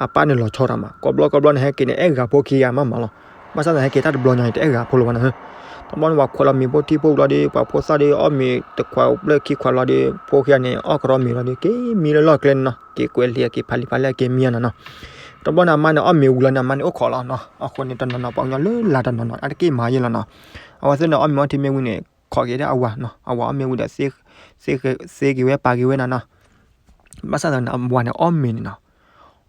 အပၢ်န့ၣ်လီၤဆီတၢ်မး ကိးဘျီကိးဘျီန့ၣ် ဟဲက့ၤန့ၣ် အဲၣ်ဂၤဖိခံဂၤမးမးလီၤ, ဘၣ်ဆၣ်သနာ်က့တၢ်တဘျီညါအံၤ တအဲၣ်ဂၤဖိလၢၤဘၣ်နီၤ, တဘျီန့ၣ်ပှၤခွဲးလီၤမ့ၤဖိထံဖိလီၤဒီး ပှၤဖိသၣ်ဒီးအီၣ်မ့ၤတခွးဘျဲၣ်ခံခွးလီၤဒီး ဖိခံဂၤန့ၣ် အီၣ်ကရီမ့ၤလီၤဒီး က့ၤမံလၢလီၢ်ကျဲန့ၣ်နီၤ, က့ၤကွဲးလံာ်က့ၤဖးလံာ်ဖးလဲၢ်က့ၤမံနီၤနီၤ, တဘျီန့ၣ်အမါန့ၣ် အီၣ်မ့ၤဝံၤလီၤန့ၣ် အမါန့ၣ်အိၣ်ခိးလီၤနီၤ, အဃိန့ၣ်တနီၤနီၤ ပှၤကညီလၢလၢ်တနီၤနီၤ အတက့ၢ်မၤယဲလီၤနီၤ, အဝဲသ့ၣ်န့ၣ် အီၣ်မ့ၤအီထံမ့ၢ်ဝံၤန့ၣ် ခိးက့ၤဒၣ်အဝၤနီၤ, အဝၤအီၣ်မ့ၤဝံၤဒီး သ့က့ၤဝဲပာ်က့ၤဝဲနီၤနီၤ, ဘၣ်ဆၣ်သနာ်က့ အဝၤန့ၣ်အီၣ်မ့ၤန့ၣ်နီၤ,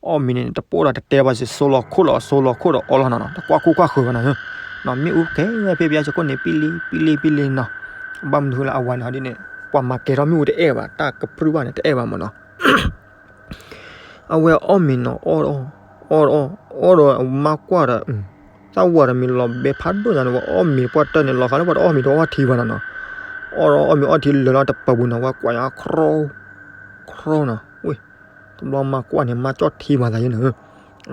အီၣ်မ့ၤန့ၣ် တပိၢ်ဒီးတတဲဘၣ် စိၤလီၤခိၣ်ဒီးစိၤလီၤခိၣ်ဒီးအီလီၤနီၤနီၤ, တကွၢ်ခိၣ်ကွၢ်ဃၢၤဘၣ်နီၤ, နီၤမ့ၣ်အူကဲဝဲဖဲပယါစ့ၢ်ခိၣ်န့ၣ် ပံလံပံလံပံလံနီၤ, ဘၣ်မနုၤဃိလၢအဝၤန့ၣ်ဟီဒ်န့ၣ် ပှၤမၤကဲထီၣ်မ့ၣ်အူတအဲၣ်ဘၣ် တၢ်ကပြုၢ်ဘၣ်န့ၣ် တအဲၣ်ဘၣ်မးနီၤ အဝဲအီၣ်မ့ၤနီၤ အီၣ် အီၣ် အီၣ်ဒီး မါကွၢ်ဒီး သၣ်ဝါဒီးမ့ၤလီၤဘဲဖးဒိၣ်ညါန့ၣ် ဝဲအီၣ်မ့ၤပှၢ်တၢၢ်န့ၣ် လီၤဃာ်လၢပှၤတအီၣ်မ့ၤတအီထံဘၣ်နီၤနီၤ, အီၣ်ဒီးအီၣ်မ့ၤအီထံလၢာ်လီၤတပၢၤပူၤနီၤ ဝဲကွၢ်ညါ ခရီ ခရီနီၤ ဝ့ၢ် တဘျီမါကွၢ်န့ၣ် မါကၠီၣ်ထံမၤသးယဲနီၤ,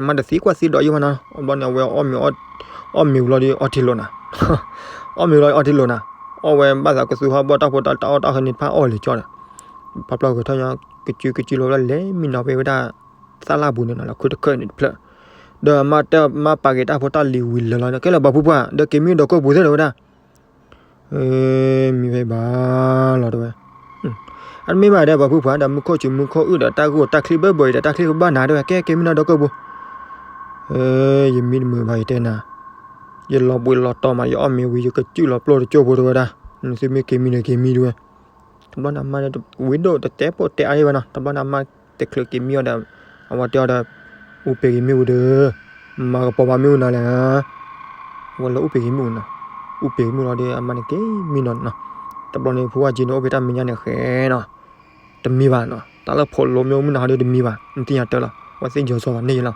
မါတသံကွၢ်သံဒိးယဲဘၣ်နီၤ, ဘျီန့ၣ် အဝဲအီၣ်မ့ၤ အီၣ်မ့ၤဝံၤလီၤဒီးအီထံလိာ်နီၤ, အီၣ်မ့ၤဝံၤလီၤအီထံလိာ်နီၤ, အီၣ်ဝဲဘၣ်သးကသူဟီၣ်ဘီၣ်တၢ်ဖိတၢ်အီၣ်တၢ်အီန့ၣ်တဖၣ်အီၣ်လံၤကၠီဒီး ပာ်ဖျါဂဲၤထၢၣ်ညါ ကစုကစုလီၤဝဲဒၣ်လဲၤမံနီၤဖဲဝဲဒၣ် သၣ်လၣ်ပူၤန့ၣ်နီၤ လီၤခုတခၢၣ်န့ၣ်တဖျၢၣ်, ဒီးမါတဲမါပာ်က့ၤတၢ်ဖိတၢ်လံၤဝံၤလၢာ်လီၤ ကဲလၢပှၤဖုပှၢ် ဒီးက့ၤမံဒီးကိၢ်ပူၤသ့ၣ်တဲဝဲဒၣ် မံဖဲဘၣ်လီၤတဲဝဲ, အတမ့ၢ်ဘၣ်ဒီးပှၤဖုပှၢ်ဒီး မူခိၣ်စူၤမူခိၣ်အုၣ်ဒီး တၢ်ဂိၢ်တၢ်ချံဘၢဘၢအံၤဒီး တၢ်ချံကဘၣ်နၤတဲဝဲ ကဲက့ၤမံနီၤဒီးကိၢ်ပူၤ, ယမံတမုာ်ဘၣ်ယတဲနၤ, ယလီၤဘှံးလီၤတီၤမး ယအီၣ်မ့ၤဝံၤ ယကစုၣ်လီၤပျိၢ်တကၠိၢ်ဖိတဲဝဲဒၣ်, နသုမ့ၢ်က့ၤမံဒီးက့ၤမံတဲဝဲ တဘျီန့ၣ်အမါန့ၣ် ဝံၤဒိၣ်တတဲပိာ်တဲအါဘၣ်နီၤ, တဘျီန့ၣ်အမါတချုးက့ၤမံအီၤဒီး အဝဲတဲအီၤဒီး အူပ့ၤက့ၤမ့ၣ်အူဒီး, မၤကပီၤဘၣ်မ့ၣ်အူနၤလဲၣ်, အဝဲလၢအူပ့ၤက့ၤမ့ၣ်အူနီၤ, အူပ့ၤက့ၤမ့ၣ်အူလီၤဒီး အမါန့ၣ်က့ၤမံနီၤနီၤ, တဘျီန့ၣ် ဖုဝါကၠံန့ၣ် အိၣ်ဖဲတၢ်မဲာ်ညါန့ၣ်ဃဲနီၤ, တမံဘၣ်နီၤ, တၢ်လၢဖိးလိမ့ၣ်အူမုၢ်နၤဟီဒီးတမံဘၣ်, နသ့ၣ်ညါတၢ်လီၤ, အဝဲသ့ၣ်ယီၤစီၤဘၣ်န့ၣ်ယလီၤ,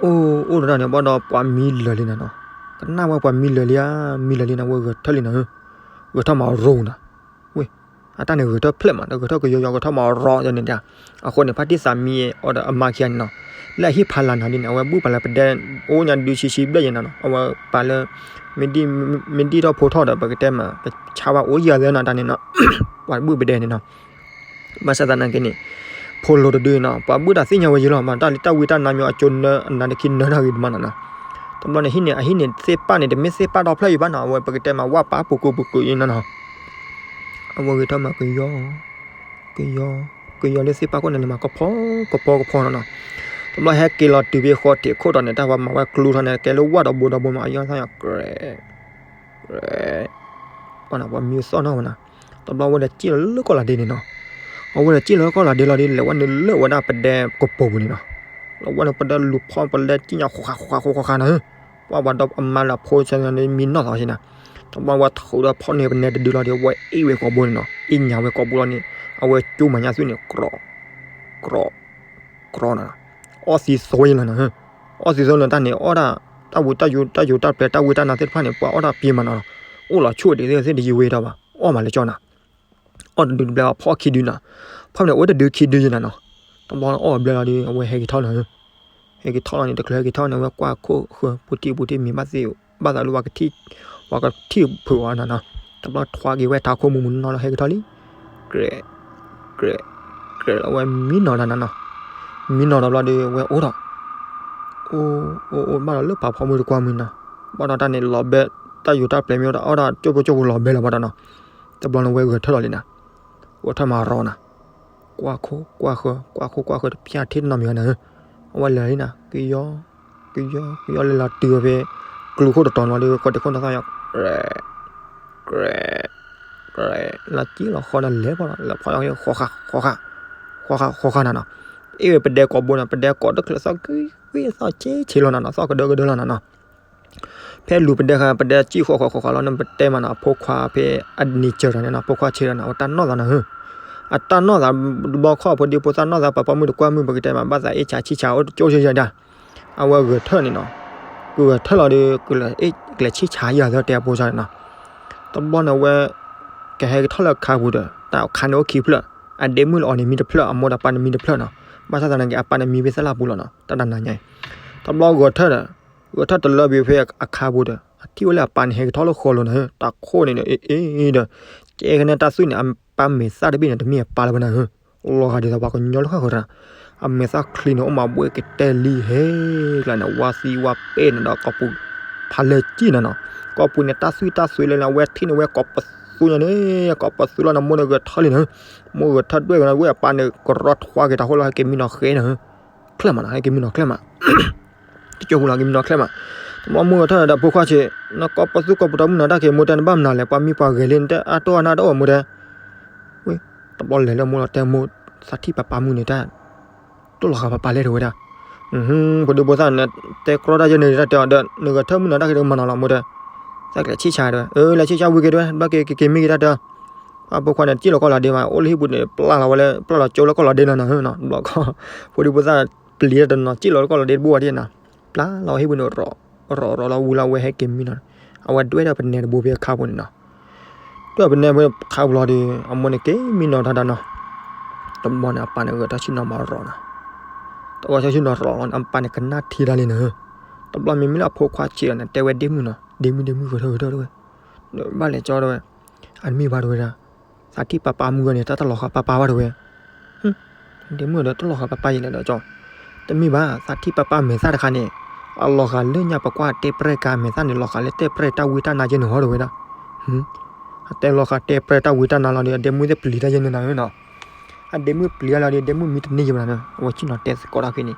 အိၣ်အိၣ်ဒီးတၢ်န့ၣ် ဘၣ်ဒီးပှၤမံလၢာ်လံနီၤနီၤ, ကနၣ်ဝဲပှၤမံလၢာ်လံဧါ, မံလၢာ်လံနီၤ, ဝဲဂဲၤထၢၣ်လံနီၤ, ဂဲၤထၢၣ်မးရိနီၤ ဝ့ၢ်, အတၢ်န့ၣ်ဂဲၤထၢၣ်ဖျဲၣ်မး ဒီးဂဲၤထၢၣ်ကယီယီ ဂဲၤထၢၣ်မးရီယီၤန့ၣ်ဒၣ်, အဃိန့ၣ် ဖါတံၢ်သးမံအီၤဒီးအမါခံဂၤန့ၣ်နီၤ, လၢအဟံၣ်ဖးလၢ်နၤဒ်န့ၣ် အဝဲဘုၣ်ပာ်လၢပဒဲ, အိၣ်ညါဒုဆံဆံဘျဲၣ်ယဲနီၤနီၤ, အဝဲပာ်လၢ မ့ၢ်ဒံၣ်ထီၣ်ဖိထီၣ်ဒီး ပကတဲမး ပဆါဘၣ်အိၣ်ယၤသၢနၤတၢ်န့ၣ်နီၤ, ပှၤဘုၣ်ပဒဲန့ၣ်နီၤ ဘၣ်ဆၣ်သနာ်က့န့ၣ် ဖိးလိာ်တဒုနီၤ, ပှၤဘုၣ်တၢ်သ့ၣ်ညါဝဲယံၤလီၤ, မ့ၢ်တၢ်လံတၢ်ဝံတၢ်နါမ့ၢ်အကၠိနၢအနါတခံနၢတၢ်ဂ့ၤတမးနီၤနီၤ, တဘျီန့ၣ်ဟံးန့ၢ် အဟံးန့ၢ်သ့ၣ်ပၢ်န့ၣ် တမ့ၢ်သ့ၣ်ပၢ်ဒီဖျၢၣ်အံၤဘၣ်နီၤ, အဝဲပကတဲမးဝၣ်ပၢ်ပူၤကူပူၤကူအံၤနီၤနီၤ. အဝဲဂဲၤထီၣ်မးကယီ ကယီ ကယီလၢသ့ၣ်ပၢ်ခိၣ်န့ၣ်လၢမးကဖီကဖီကဖီနီၤနီၤ. တဘျီဟဲက့ၤလီၤတုၤဖဲဃီထံးခိၣ်ဒီးန့ၣ် တၢ်ပှၤမၤဝဲကျူထီၣ်န့ၣ် ကဲလၢဝၣ်ဒီးဘိဒီးဘိမး အယီၢ်သၣ်ညါ ကြဲ ပှၤမံသီၣ်နီၢ်ဝဲနီၤ. တဘျီဝဲဒီးစံၣ်လီၤလၢကီၢ်လၤဒ့န့ၣ်နီၤ. အဝဲဒီးစံၣ်လီၤလၢကီၢ်လၤဒ့လီၤဒီး လဲၤဝဲနုာ်လၢဝဲဒၣ်ပဒဲကပိာ်ပူၤန့ၣ်နီၤ. လီၤဝဲန့ၣ်ပဒဲလူၤဖီပလဲစံၣ်ညါဃိဃာဃိဃာဃိဃာနီၤ. ပှၤပှၤဒီးအမါလၢအဖိဆၢန့ၣ်မံနီၢ်သီဆ့နီၤ. တဘျီဝဲထိးဒီးဖီၣ်န့ၢ်ပနဲတဒုလီၤဒီး ဝဲအ့ၣ်ဝဲကိာ်ဘိန့ၣ်နီၤ. အ့ၣ်ညါဝဲကိာ်ဘိလီၤန့ၣ် အဝဲကၠိမၤညါသုန့ၣ် ကြိး ကြိး ကြိးနီၤ. အီၣ်သံသိယလီၤနီၤ. အီၣ်သံသိလီၤတၢ်န့ၣ် အီၣ်ဒၣ် တၢ်ဝံတၢ်ယိတၢ်ယိတၢ်ပျဲတၢ်ဝံတၢ်နါသ့ၣ်တဖၣ်န့ၣ် ပှၤအီၣ်တၢ်ပျဲမးနီၤ. အိၣ်လီၤဆိၣ်ဒ်သ့ၣ်တယံၤဝဲတၢ်ဘၣ် အီၣ်မးလၢကၠီနီၤ. အီၣ်တဒုတဘျဲဘၣ် ဖီၣ်ခံဒုနီၤ. ဖီၣ်န့ၣ်အိၣ်တဒုခံဒုယနီၤနီၤ. တဘျီအီၣ်ဘျဲလီၤဒီး အဝဲဟဲက့ၤထီၣ်နီၤ. ဟဲက့ၤထီၣ်လီၤန့ၣ် တချုးဟဲက့ၤထီၣ်န့ၣ် အဝဲကွၢ်ခိၣ်ဃၢပူၤတံၢ်ပူၤတံၢ်မံၤဘၣ်သ့ၣ် ဘၣ်သးလၢပှၤကထံၣ်ဖုးအီၤနီၤနီၤ. တဘျီထွါက့ၤဝဲထးခိၣ်မူးမူးနီၢ်နီၢ်လီၤ ဟဲက့ၤထီၣ်လံ. ကြဲး ကြဲး ကြဲးလီၤဝဲမံနီၤတၢ်နီၤနီၤ. မံနီၤတဘျီဒီး ဝဲအိၣ်ဒီး အိၣ်အိၣ်အိၣ်ဘၣ်ဒီးလၢပာ်ဖီမုၢ်တကွၢ်မုၢ်နီၤ. ဘၣ်ဒီးတၢ်န့ၣ်လီၤဘဲ တၢ်ယိၤတၢ်ပျဲမ့ၢ်အိၣ်ဒီး အီၣ်ဒီးကၠိဖိကၠိဖိလီၤဘဲလီၤဘၣ်ဒီးနီၤ. တဘျီန့ၣ်ဝဲဂဲၤထၢၣ်လီၤလံနီၤ. ဂဲၤထၢၣ်မးရီနီၤ. ကွၢ်ခိၣ်ကွၢ်ဃၢ ကွၢ်ခိၣ်ကွၢ်ဃၢတပျၢ်ထံတနီၤမံၤဂၤန့ၣ် အဝဲလဲၤလံနီၤ. ကယီ ကယီ ကယီလဲၤလီၤတုၤဝဲဖဲ ကျူခိၣ်တတီၤလီၤဒီး ဃီတံၢ်ခိၣ်နီၢ်သီၣ်ယီၤ ကြဲး ကြဲး လီၤကံလီၤဃီဒီးလဲၤဖီၣ်လီၤ လဲၤဖီၣ်ဃီဃာ ဃီဃာ ဃီဃာနီၤနီၤ. အ့ၣ်ဝဲပဒဲကိာ်ဘိနီၤ ပဒဲကိာ်တချုးသီၣ်ကွံာ်ကွံာ်သီၣ်ဆ့ဆ့လီၤနီၤနီၤ သီၣ်ကဒၢကဒၢလီၤနီၤနီၤ. ဖဲလူၤပဒဲဃာ် ပဒဲစံၣ်ဃီဃီဃီဃာလီၤန့ၣ် ပတဲမးနီၤ အဖိခွါဖဲအနံၤစၢၤတၢ်န့ၣ်နီၤ ဖိခွါဆံးတၢ်န့ၣ် အဝဲတၢ်နီၢ်သးနီၤဟၢ အတၢ်နီၢ်သးတဘျီခီၣ်ဖိဒံဖိသၣ်နီၢ်သးပာ်ဖီမုၢ်တကွၢ်မုၢ် ပကတဲမး ဘၣ်သးအ့ၣ်ဆးဆံၣ်ဆးအိၣ်တကၠိဆံဆံဒၣ် အဝဲဂဲၤထၢၣ်န့ၣ်နီၤ ကဂဲၤထၢၣ်လီၤဒီး ကလဲၤဆံၣ်ဆးယၤသၢတဲအဖိဆံးန့ၣ်နီၤ. တဘျီန့ၣ်ဝဲ ကဟဲက့ၤထီၣ်လၢအခါပူၤဒီး တၢ်အခါန့ၣ်အိၣ်ခံဖျၢၣ် အဒ့မုၣ်လၢအီၤန့ၣ်မံတဖျၢၣ် အမိၢ်ဒီးပၢ်န့ၣ်မံတဖျၢၣ်နီၤ. ဘၣ်ဆၣ်သနာ်က့ အပၢ်န့ၣ်မံဖဲသလၢ်ပူၤလီၤနီၤ တၢ်တနၤညါအံၤ. တဘျီဂဲၤထၢၣ်ဒီး ဂဲၤထၢၣ်တလၢဘၣ်ဖဲအခါပူၤဒီး အထံၣ်ဝဲလၢအပၢ်န့ၣ်ဟဲက့ၤထီၣ်လၢဃီလိၤနီၤ တၢ်ခိၣ်န့ၣ်ဒီး အ့ၣ်အ့ၣ်ဒီး ကဲကနဲတၢ်သွံၣ်န့ၣ် အပၢ်မဲာ်သၣ်တဘ့ၣ်န့ၣ် တမ့ၢ်အပၢ်လၢၤဘၣ်နီၤဟၢ လီၤဂာ်ဒ်သိးပှၤကညီလၢဃၣ်ဃၢၤတၢ် အမဲာ်သၣ်ချံန့ၣ် အိၣ်မးဘှဲကတဲလံဟဲကျါန့ၣ် ဝါသံဝါပဲၣ်န့ၣ်ဒီး ကိာ်ပူၤဖးလဲၢ်ကံၢ်နီၤနီၤ. ကိာ်ပူၤန့ၣ် တၢ်သွံၣ်တၢ်သွံလၢလၢ အဝဲထံၣ်န့ၣ်ဝဲကိးပသူညါန့ၣ် ကိးပသူလီၤန့ၣ် မိၢ်န့ၣ်ဂဲၤထၢၣ်လံနီၤ. မိၢ်ဂဲၤထၢၣ်ဒွဲၣ်ကန့ၣ် ဝဲအပၢ်န့ၣ် ကရီထွါက့ၤတၢ်ဃိၣ်လၢဟဲက့ၤမံနီၤဃဲနီၤဟၢ ချၢၣ်မးနီၤ ဟဲက့ၤမံနီၤချၢၣ်မး တကၠိပူၤလီၤ က့ၤမံနီၤချၢၣ်မး. တဘျီမိၢ်ဂဲၤထၢၣ်ဒီးဖိခွါဆံး နကိးပသူကိးပတီၢ်မုၢ်နၤတၢ်က့ၤ မိၢ်တဲနဘၣ်မနုၤလဲၣ် ပှၤမံပှၤဂဲၤလံ နတဲအါတိၢ်အါနါတအိၣ် မိၢ်တဲ ဝဲ တဘျီလဲၤလၢမိၢ်လီၤတဲမိၢ် သးထံၣ်ပၢ်ပၢ်မုၢ်န့ၣ်တၢ် တိၢ်လီၤဃာ်ပၢ်ပၢ်လဲၣ်တဲဝဲဒၣ်. ဖိဒံဖိသၣ်န့ၣ် တဲကြီတၢ်ယဲန့ၣ်တၢ်တဲအီၤဒီး နဂဲၤထၢၣ်မုၢ်နၤတၢ်က့ၤတမၤနီၤလီၤ မိၢ်တဲ သးကလဲၤဆံၣ်ဆါတဲဝဲ အၢ လဲၤဆံၣ်ဆါဝံၤက့ၤတဲဝဲ ဘျီက့ၤက့ၤမံက့ၤတၢ်တဲအီၤ. အဖိခွါန့ၣ် စံၣ်လီၤကီၢ်လၤဒ့မး အိၣ်လၢဟံၣ်ပူၤန့ၣ် ပျၢ်လီၤဝဲလၢ ပျၢ်လီၤကၠိလၢကီၢ်လၤဒ့လီၤနီၤ ဘျီခီ ဖိဒံဖိသၣ် ပျံၤတၢ်တနီၤ စံၣ်လီၤလၢကီၢ်လၤဒ့တဘိဝဲဒၣ်နီၤ. ပျၢ်လီၤဟံၣ်ပူၤန့ၣ် ရီးရီးလီၤဝံၤလီၤဝဲဟဲက့ၤမံနီၤ. အဝဲဒွဲၣ်ဒီးပနဲတဘိဖဲအခါပူၤန့ၣ်နီၤ. ဒွဲၣ်ပနဲဖဲအခါပူၤလီၤဒီး အမိၢ်န့ၣ်က့ၤမံနီၤတၢ်တၢ်နီၤ. တဘျီန့ၣ် အပၢ်န့ၣ်ဂဲၤထၢၣ်ဆံၣ်နီၤမၤရီၤနီၤ. တဘျီဆံၣ်နီၤရီၤလီၤန့ၣ် အပၢ်န့ၣ်ကနၣ်ထံတၢ်လံနီၤ. တဘျီမ့မ့ၢ်လၢအဖိခွါဆံးလီၤန့ၣ် တဲဝဲဒ့မုၣ်နီၤ ဒ့မုၣ်ဒ့မုၣ်ဂဲၤထၢၣ်ဂဲၤထၢၣ်တဲဝဲ ဘၣ်လဲၤကၠီတဲဝဲ အတမ့ၢ်ဘၣ်တဲဝဲဒၣ် သးထံၣ်ပၢ်ပၢ်မုၢ်ဂီၤန့ၣ် တၢ်တလီၤဃာ်ပၢ်ပၢ်ဘၣ်တဲဝဲ ဒ့မုၣ်ဒီးတလီၤဃာ်ပၢ်ပၢ်ယဲလဲၣ်ဒီးကၠီ တမ့ၢ်ဘၣ် သးထံၣ်ပၢ်ပၢ်မဲာ်သၣ်တခါန့ၣ် အလီၤဃာ်လၢညါပကွၢ်တဲပြဲၣ်ကါမဲာ်သၣ်န့ၣ် လီၤဃာ်လၢတဲပြဲၣ်တၢ်ဝံတၢ်နါယဲန့ၣ်ဟီတဲဝဲဒၣ် အတဲလီၤဃာ်တဲပြဲၣ်တၢ်ဝံတၢ်နါလီၤဒီး အဒ့မုၣ်သ့ၣ်ပျံၤတၢ်ယဲန့ၣ်နၤဧၢနီၤ အဒ့မုၣ်ပျံၤတၢ်လီၤဒီး အဒ့မုၣ်မံတန့ၢ်ယဲဘၣ်နၤဧၢ အဝဲဆ့ၣ်နီၤတဲသကိးတၢ်ဖဲန့ၣ်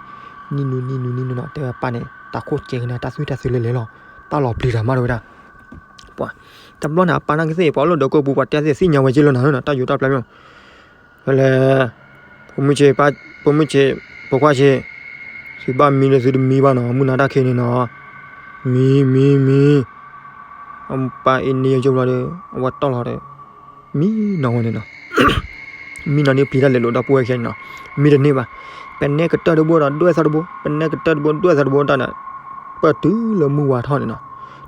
နံၤနုၤနံၤနုၤနံၤနုၤနီၤ တဲဝဲပၢ်န့ၣ် တၢ်ခိၣ်ကဲကနၣ်တၢ်သွံၣ်တၢ်သွံၣ်လဲၤလဲၤလီၤ တၢ်လီၤပျံၤတၢ်မးတဲဝဲဒၣ် ပှၤ တဘျီန့ၣ် အပၢ်နာ်က့သ့ၣ် ပှၤလၢဒိးကိးပူၤ ပှၤတဲသ့ၣ်သ့ၣ်ညါဝဲက့လီၤနၤဧၢနီၤ တၢ်ယူးတၢ်ပျဲမ့ၢ် ဖဲလဲၣ် ဖိမုၣ်ဆ့း ဖိမုၣ်ဆ့း ဖိခွါဆ့း သုဘၣ်မံဒီးသုတမံဘၣ်နီၤ မုၢ်နၤတၢ်ခံးန့ၣ်နီၤ မံ မံ မံ အပၢ်အ့ၣ်န့ၢ်ယိဘျီဒီး အဝဲတီၢ်လီၤဒီး မံနီၤဝဲန့ၣ်နီၤ မံနီၤန့ၣ်ပျံၤတၢ်လဲၤလိာ်ဒီပုၢ်ဝဲၢ်ခဲအံၤနီၤ မံတန့ၢ်ဘၣ် ပနဲကတၢၢ်တဘိဒီးဒွဲၣ်သီတဘိ ပနဲကတၢၢ်တဘိဒွဲၣ်သီတဘိတၢ်န့ၣ် ပၢၢ်တုၤလၢမုၢ်ဝါထီၣ်န့ၣ်နီၤ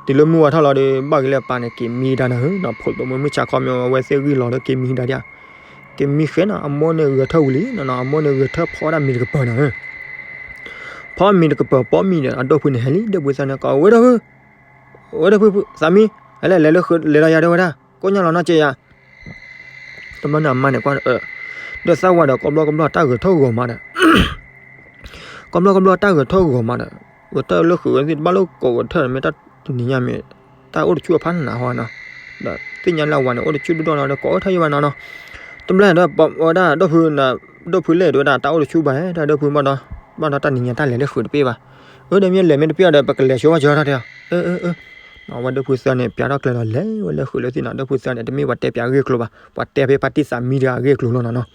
တုၤလၢမုၢ်ဝါထီၣ်လီၤဒီး ဘၣ်က့ၤလၢအပၢ်န့ၣ် က့ၤမံတၢ်နၤဧၢနီၤ ဖိဒိၣ်မုၢ်မုၢ်ဆါခီမ့ၢ်ဝဲသ့ၣ်ဂံၢ်လီၤဒီးက့ၤမံတၢ်ဒၣ် က့ၤမံဃဲနီၤ အမိၢ်န့ၣ်ဂဲၤထၢၣ်ဝံၤလံနီၤနီၤ အမိၢ်န့ၣ်ဂဲၤထၢၣ်ဖီဒၣ်မံၤတကပၤနၤဧၢ ဖီမံၤတကပၤ ပိာ်မံၤဒီး အဒိၣ်ဖုန့ၣ်ဟဲလံ ဒိၣ်ဖုသးန့ၣ် ကဝဲဒၣ်ဖု ဝဲဒၣ်ဖု သးမံ ဟဲလဲၣ် လဲၤလၢလဲၤဒီးယၤတဲဝဲဒၣ် ကိးညါလီၤနီၢ်က့ယၤ တဘျီန့ၣ်အမါန့ၣ်ကွၢ် ဒီးသးဝၤဒီး ကဘျီကဘျီတၢ်ဂဲၤထၢၣ်ဂီၤမးဒီး ကဘျီကဘျီတၢ်ဂဲၤထၢၣ်ဂီၤမးဒီး ဂဲၤထၢၣ်လၢဃုာ်ဝဲသ့ၣ်တဘၣ်လၢကိးဂဲၤထၢၣ်န့ၣ် မ့ၢ်တၢ်တနံၤညါမ့ၢ် တၢ်အိၣ်တဆူၣ်အဖးနးဟီနီၤ, ဒီးသ့ၣ်ညါလၢအဝၤန့ၣ် အိၣ်တဆူၣ်ဒိၣ်ဒိၣ်နီၤ ဒီးကိးဂဲၤထၢၣ်ယံၤဘၣ်နီၤနီၤ, တဘျီဒီးပဝဲဒၣ်ဒိၣ်ဖုန့ၣ် ဒိၣ်ဖုလဲၣ်တဲဝဲဒၣ် တၢ်အိၣ်တဆူၣ်ဘၣ် တၢ်ဒိၣ်ဖုဘၣ်ဒီး ဘၣ်ဒီးတၢ်နံၤညါတၢ်လဲၤလၢဃုာ်တပ့ၢ်ဘၣ်, အၢ ဒီးမ့ၢ်လဲၤမ့ၢ်တပ့ၢ်အီၤဒီး ပကလဲၤဆိဘၣ်ဆိထီၣ်တဲအီၤ, အၢ အၢ အၢ ဝဲဒိၣ်ဖုသၢန့ၣ် ပျးထီၣ်ကျဲလီၤလဲၤဝဲလၢဃုာ်လၢသ့ၣ်နီၤ, ဒိၣ်ဖုသၢန့ၣ် တမ့ၢ်ပှၤတဲပျးအဂ့ၢ်အကျိၤဘၣ်, ပှၤတဲဖဲဖါတံၢ်သးမံတဂၤအဂ့ၢ်အကျိၤလီၤနီၤနီၤ,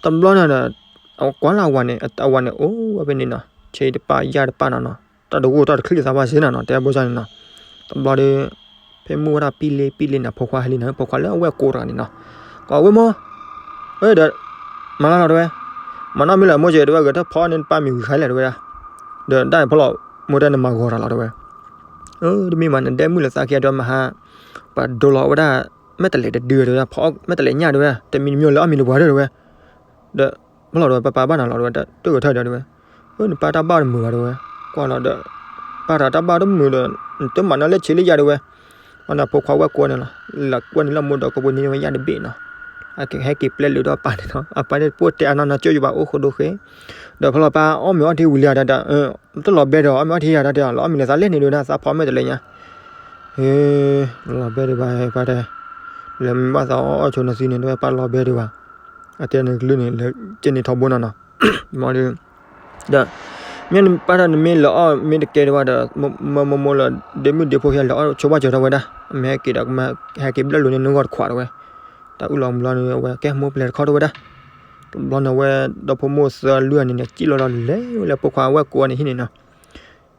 တဘျီန့ၣ်ဒီး အဝဲကွၢ်လၢအဝၤန့ၣ် အဝၤန့ၣ်အိၣ်ဝဲဖဲန့ၣ်နီၤ, ဆ့တပၢ်ယၢ်တပၢ်နီၤနီၤ, တၢ်တဂိၢ်တၢ်တချံၣ်သးဘၣ်စ့ၢ်နီၤနီၤ တဲဘိၣ်စၢ်န့ၣ်နီၤ, တဘျီဒီး ဖဲမုၢ်ဝဲဒၣ်ပံလ့ပံလ့န့ၣ် ဖိခွါဟဲလံနီၤ, ဖိခွါလၢအဝဲၢ်ကိတဂၤန့ၣ်နီၤ, ကီးဝဲမိၢ်, အၢ ဒီး မၤလီၤလီၤတဲဝဲ, မၤနီတမံၤလၢမိၢ်ကဲတဲဝဲ ဂဲၤထၢၣ်ဖီန့ၣ်တပၢ်မံၤဝံၤခါလဲၣ်တဲဝဲဒၣ်, ဒီးတၢ်ဖီလီၤ မိၢ်တဲနမၤဂီၤတၢ်လီၤတဲဝဲ, အၢ တမ့ၢ်မး နဒဲမုၢ်လၢသးခံတဲဝဲမဟါ, ပှၤဒိလီၤဝဲဒၣ် မဲာ်တလဲးတဒုတဲဝဲဒၣ် ဖီမဲာ်တလဲးညၣ်တဲဝဲဒၣ် တမံၤတမံၤလၢအီၣ်မ့ၤလၢပှၤတဲဝဲ, ဒီးဖီလီၤတဲဝဲ ပၢ်ပၢ်ဘၣ်နၤလီၤတဲဝဲ တၢ်ဂဲၤထၢၣ်ဒီးတဲဝဲ, အၢ နပၢ်တၢ်ဘၣ်တမုာ်ဘၣ်တဲဝဲ, ကွၢ်လီၤဒီး ပၢ်တၢ်တၢ်ဘၣ်တမုာ်ဒီး နတမၤနီၢ်လၢဆ့လၢယၤတဲဝဲ, အန့ၣ်ဖိခွါဝဲၢ်ကိန့ၣ်လီၤ, လၢကွဲန့ၣ်လၢမိၢ်ဒီးကဘိနံၤဝဲယၤတဘ့ၣ်နီၤ, အကဟဲက့ၤပျဲလုးဒီးပၢ်န့ၣ်နီၤ, အပၢ်န့ၣ်တပိၢ်တဲအနီၢ်နီၢ်ကၠိယဘၣ်အိၣ်ဃိဒိဃ့, ဒီးဖီလီၤပၢ်အီၣ်မ့ၤအီထံဝံၤလံဧါဒီး တလီၤဘဲဒီး အီၣ်မ့ၤအီထံယၤဒီးတဲအီၤ လီၤအီၣ်မ့ၤလၢသးလဲၣ်န့ၣ်တဲဝဲဒၣ် သးဖီမဲာ်တလဲးညါ, ဟ့ လီၤဘဲဒံးဘၣ်ပၢ်တဲ, လဲၤမ့ၢ်ဘၣ်သးအီၣ်အီၣ်ဆိနသံန့ၣ် တဲဝဲပၢ်လီၤဘဲဒံးဘၣ်, အတဲန့ၣ်ကလုၢ်န့ၣ် လဲၤက့ၤန့ၣ်ထီဘိနီၤနီၤ, မ့ၢ်ဒီး ဒီး မ့ၢ်နပၢ်တၢ်နမ့ၢ်လၢအီၣ်မ့ၢ်တကဲဒံးဘၣ်ဒီး မ့ၢ်မိၢ်မိၢ်လၢ ဒ့မုၣ်ဒ့ဖိခံဂၤလဲၤအီၣ်ဆိဘၣ်စၢၤထီၣ်ဝဲဒၣ်, အမ့ၢ်ဟဲက့ၤဒီး ကမ့ၢ်ဟဲက့ၤဘျဲၣ်လိာ်န့ၢ်နဂီၢ်တခွးတဲဝဲ, တၢ်အုၣ်လီၤမုာ်လီၤန့ၣ် အဝဲကဲမိၢ်ပျဲတခီတဲဝဲဒၣ်, တဘျီန့ၣ်ဝဲ ဒီဖိမိၢ်သၢလွံၢ်န့ၣ်န့ၣ် စံၣ်လီၤဒီးလဲၤဝဲလၢဖိခွါဝဲၢ်ကိးန့ၣ်ဟံၣ်န့ၣ်နီၤ,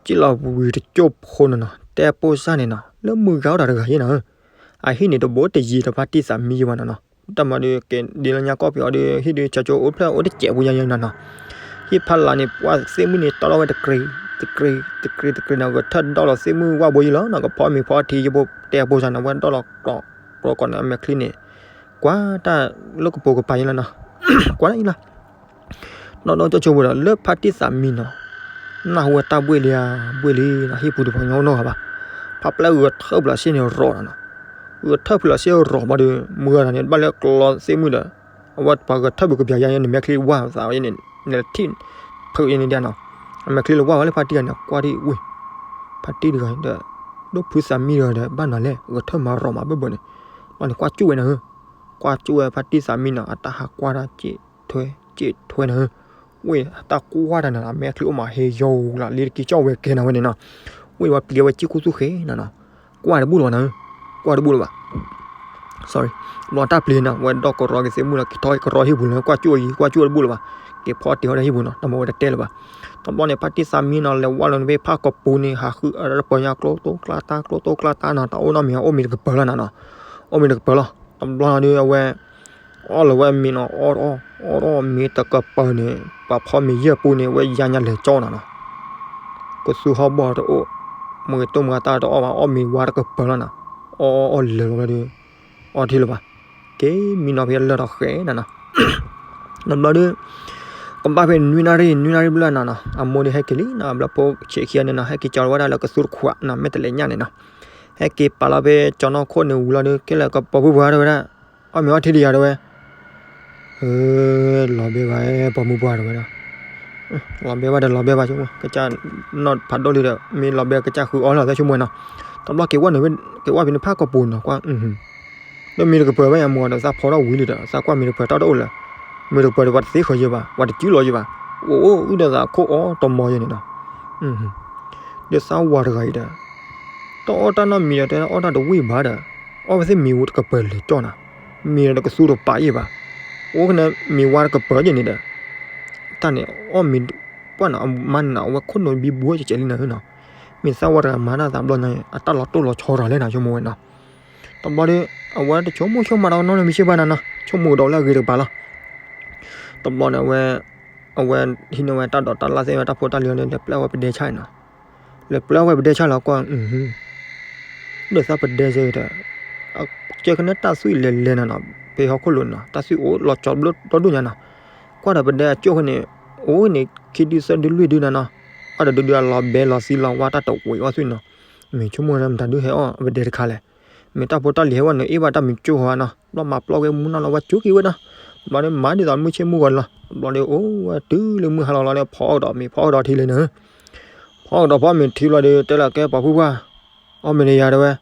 စံၣ်လီၤဝံၤတကၠိၢ်ဖိနီၤနီၤ တဲပိၢ်စၢ်န့ၣ်နီၤ လၢမုၢ်ဂၤအိၣ်တၢ်တဂၤယဲနီၤ, အဟံၣ်န့ၣ်တဘိတယံၤဒီးဖါတံၢ်သးမံယဲဘၣ်နီၤနီၤ, တၢ်မၤဒီးကဲဒ်လၢညါကီၢ်ပယီၤဒီး ဟံၣ်ဒီးဆၢကၠိအိၣ်ဖျဲၣ်အိၣ်တစဲးပူၤညါယဲနီၤနီၤ, ဟံၣ်ဖးလးန့ၣ် ပှၢ်သ့ၣ်မုၣ်န့ၣ် တီၢ်ထီၣ်ဝဲတကြ့း တကြ့း တကြ့း တကြ့းနီၤ, ဂဲၤထၢၣ်ဒီၣ်လီၤသ့ၣ်မုၣ်ဝၣ်ဘိယဲလီၤနီၤ, ကဖီမ့ၤဖီထံယဲဘိတဲပိၢ်စၢ်န့ၣ် ဝဲဒီၣ်လီၤ ကျိၤကီးန့ၣ် အမဲာ်ချံန့ၣ် ကွၢ်တၢ်လၢကပိာ်ကပၤယဲလီၤနီၤ, ကွၢ်တၢ်အံၤလီၤ နီၢ်နီၢ်ကၠိၢ်ဆိပူၤဒီး လၢဖါတံၢ်သးမံနီၤ, နၢ်ဟူဝဲတၢ်ဘှ့ၣ်လံဧါ, ဘှ့ၣ်လံနီၤ, ဟံၣ်ပူၤတပှၤကညီအိၣ်နီတဂၤဘၣ်, ဖးပျဲဂဲၤထၢၣ်ဖျိးစ့ၢ်န့ၣ်ရီၤနီၤ, ဂဲၤထၢၣ်ဖျိးစ့ၢ်ရီၤဘၣ်ဒီး မုၢ်ဂၤတဂၤန့ၣ် ဘၣ်လၢကျီသ့ၣ်မုၣ်ဒီး အဝဲပှၤဂဲၤထၢၣ်ဘုးကပျးယါန့ၣ် မဲာ်ချံဝါသးဝဲန့ၣ် နထံၣ်ဖုးယဲန့ၣ်ဒၣ်နီၤ, အမဲာ်ချံလၢဝါဝဲလၢဖါတံၢ်ဂၤန့ၣ် ကွၢ်ဒံးဝ့ၢ်, ဖါတံၢ်တဂၤဒီး ဒိၣ်ဖုသးမံတဂၤဒီး ဘၣ်နီၤလဲၣ် ဂဲၤထၢၣ်မၤရီၤမၤဘၢၣ်ဘၢၣ်န့ၣ်, ဘၣ်န့ၣ်ကွၢ်ကၠူၣ်ဝဲနီၤဧၢ, ကွၢ်ကၠူၣ်ဝဲဖါတံၢ်သးမံနီၤ အတၢ်ဟးကွၢ်တၢ်စံးထွဲစံးထွဲနီၤဧၢ, ဝ့ၢ်တၢ်ကွၢ်တၢ်န့ၣ်လီၤ အမဲာ်ချံအိၣ်မးဟ့ယီၤလီၤ လ့တက့ၤကၠီၣ်ဝဲကဲနီၤဝဲန့ၣ်နီၤ, ဝ့ၢ်ဝဲပျံၤဝဲကံၢ်ခူသူၣ်ဃဲနီၤနီၤ, ကွၢ်တဘူၣ်လၢၤဘၣ်နီၤဧၢ, ကွၢ်တဘူၣ်လၢၤဘၣ် sorry, ဘျီတၢ်ပျံၤနီၤ ဝဲဒီးကရီက့ၤသ့ၣ်မုၣ်လီၤ က့ၤထီၣ်ကရီဟံၣ်ပူၤလၢ ကွၢ်ကၠူၣ်အံၤ ကွၢ်ကၠူၣ်တဘူၣ်လၢၤဘၣ်, က့ၤဖီတ့ၢ်ဟီၣ်ဒီးဟံၣ်ပူၤနီၤ တၢ်မၤဝဲတတဲလၢၤဘၣ်, တဘျီန့ၣ် ဖါတံၢ်သးမံနီၤ လဲၤဝါလီၤန့ၣ်ဖဲဖးကပူၤန့ၣ် ဟးဃုအတပၢၤညါ ကျိတိကျါတၢ် ကျိတိကျါတၢ်နီၤ တၢ်အိၣ်နီတမံၤ အိၣ်မ့ၤတကပၤလီၤနီၤနီၤ, အိၣ်မ့ၤတကပၤလီၤ, တဘျီန့ၣ်ဒီးအဝဲ အီၣ်လၢၤဝဲမ့ၤနီၤ အီၣ်အီၣ်အီၣ်အီၣ်မ့ၤတကပၤန့ၣ် ပှၤဖီမ့ၤယဲၢ်ပူၤန့ၣ် အဝဲယါညါလဲၤကၠီနီၤနီၤ, ကသူဟီၣ်ဘီၣ်တအိၣ်, မ့ၢ်ကတိၢ်မ့ၢ်တၢ်တအီၣ်ဘၣ် အီၣ်မ့ၤဝါတကပၤလီၤနီၤ, အီၣ်အီၣ်အီၣ်လၢာ်လီၤဘျီဒီး အီထံလၢၤဘၣ်, က့ၤမံနီၤဖဲလၢာ်ထီၣ်ဃဲနီၤနီၤ, တဘျီဒီး ကဘၣ်ဖဲနွံနၣ်ရံၣ် နွံနၣ်ရံၣ်ဘျဲၣ်နီၤနီၤ အမိၢ်ဒီးဟဲက့ၤလံနီၤ ဘျီဖိဆံးခံဂၤန့ၣ်နီၤ ဟဲက့ၤကၠီလီၤဝဲဒၣ်လၢကသူတခွးနီၤ မဲာ်တလဲးညၣ်န့ၣ်နီၤ, ဟဲက့ၤပာ်လီၤဖဲကၠီနီၢ်ခိၣ်န့ၣ်ဝံၤလီၤဒီး ကဲလၢကပိာ်ပူၤပှၤတဲဝဲဒၣ်, အီၣ်မ့ၤအီထံဒံးယၤတဲဝဲ လီၤဘဲဘၣ် ပိာ်မုၣ်ပှၢ်တဲဝဲဒၣ်, လီၤဘဲဘၣ်ဒီးလီၤဘဲဘၣ် ကစၢ်နီၢ်ဖးဒိၣ်လံဒီး မ့ၢ်လီၤဘဲကစၢ်ဃုအီၣ်လီၤသးဆိကမိၣ်နီၤ, တဘျီက့ၤဝဲန့ၣ် က့ၤဝဲဖဲန့ၣ်ဖးကပူၤနီၤ ကွၢ် ဒီးမ့ၢ်တကပၤဘၣ်ယါမ့ၢ်ဒီးသးဖီထီၣ်ဝံၤလံဒီး သးကွၢ်မ့ၢ်တကပၤတၢ်တအိၣ်လၢၤ, မ့ၢ်တကပၤဒီးပှၤတသ့ဃီၤယဲဘၣ် ပှၤတစုလီၤယဲဘၣ်, အိၣ်အိၣ်အုၣ်ဒီးသးခိၣ်အီၣ်တမီၤယဲန့ၣ်နီၤ, ဒီးသးဝၤတဂၤအံၤဒီး တအီၣ်တၢ်နီတမံၤဒီး တအီၣ်တၢ်တဝံၣ်ဘၣ်ဒီး အီၣ်ဝဲသ့ၣ်မ့ၤဝဲတကပၤလဲၤကၠီနီၤ, မ့ၤဒီးတကသူတပာ်ယဲဘၣ်, အိၣ်ခနဲမ့ၤဝါတကပၤယဲန့ၣ်ဒီး တၢ်န့ၣ်အီၣ်မ့ၤ ပှၢ်နီၤ အမါန့ၣ် အဝဲခိၣ်နူာ်ဘံဘူဝဲကဲးကဲးလံနီၤနီၤ, မ့ၢ်သးဝၤတဂၤမၤတၢ်သးဘျီညါ အတၢ်လီၤတိၢ်လီၤဆီတဂၤလဲၣ်နီၤ ဆိကမိၣ်ဝဲနီၤ, တဘျီဒီး အဝဲတဆိကမိၣ်ဆိကမးဒီးနီတမံၤစ့ၢ်ဘၣ်နီၤနီၤ ဆိကမိၣ်ကဒီးလၢအဂ့ၤတကပၤလီၤ, တဘျီန့ၣ် အဝဲ အဝဲဟံးန့ၢ်ဝဲတၢ်ဒိးတၢ်လၢ်သ့ၣ်ဝဲတၢ်ဖိတၢ်လံၤန့ၣ် လဲၤပျဲဝဲပဒဲဆၣ်နီၤ, လဲၤပျဲဝဲပဒဲဆၣ်လီၤကွၢ် ဒီးသးပဒဲဆၣ်ဒီး ကဲကနဲတၢ်သွံၣ်လဲၤလဲၤနီၤနီၤ ဖဲဟီၣ်ခိၣ်လိၤနီၤ တၢ်သွံၣ်အိၣ်လီၤကၠီဘျၢဒီဒူၣ်ညါနီၤ, ကွၢ်ဒီးပဒဲအကၠိၣ်ဃီန့ၣ် အိၣ်န့ၣ် ခံဒုသၢဒုလွံၢ်ဒုနီၤနီၤ, အီၣ်ဒီးဒုဒုအလီၤဘဲလီၤသံလီၤဝါတၢ်တဝံၤအီၣ်သွံၣ်နီၤ, မ့ၢ်ဆိကမိၣ်မတၤဒုဟဲအီၣ်ပဒဲတခါလဲၣ်, မ့ၢ်တၢ်ဖိတၢ်လံၤဟဲဝဲန့ၣ် အ့ၣ်ဘၣ်တၢ်မံၤကၠိဃီနီၤ, ဘျီမၤပျီက့ၤမူနီၤလီၤဝဲကၠိက့ၤဝဲဒီး, ဘျီဒီးမၤဒ်သိးမုၢ်ဆ့ၣ်မုၢ်ဂီၤန့ၣ်လီၤ, ဘျီဒီးအိၣ်ဝဲတုၤလၢမုၢ်ဟါလီၤလီၤဒီး ဖီအီၣ်ကဒီးမ့ၤ ဖီအီၣ်ကဒီးထံလဲၣ်န့ၣ်, ပ ဟီၣ်ကဒီးဖီအီၣ်မ့ၤထံဘျီဒီး တဲလီၤကဲပှၤဖုပှၢ်, အီၣ်မ့ၤတယၤတဲဝဲ, အ့,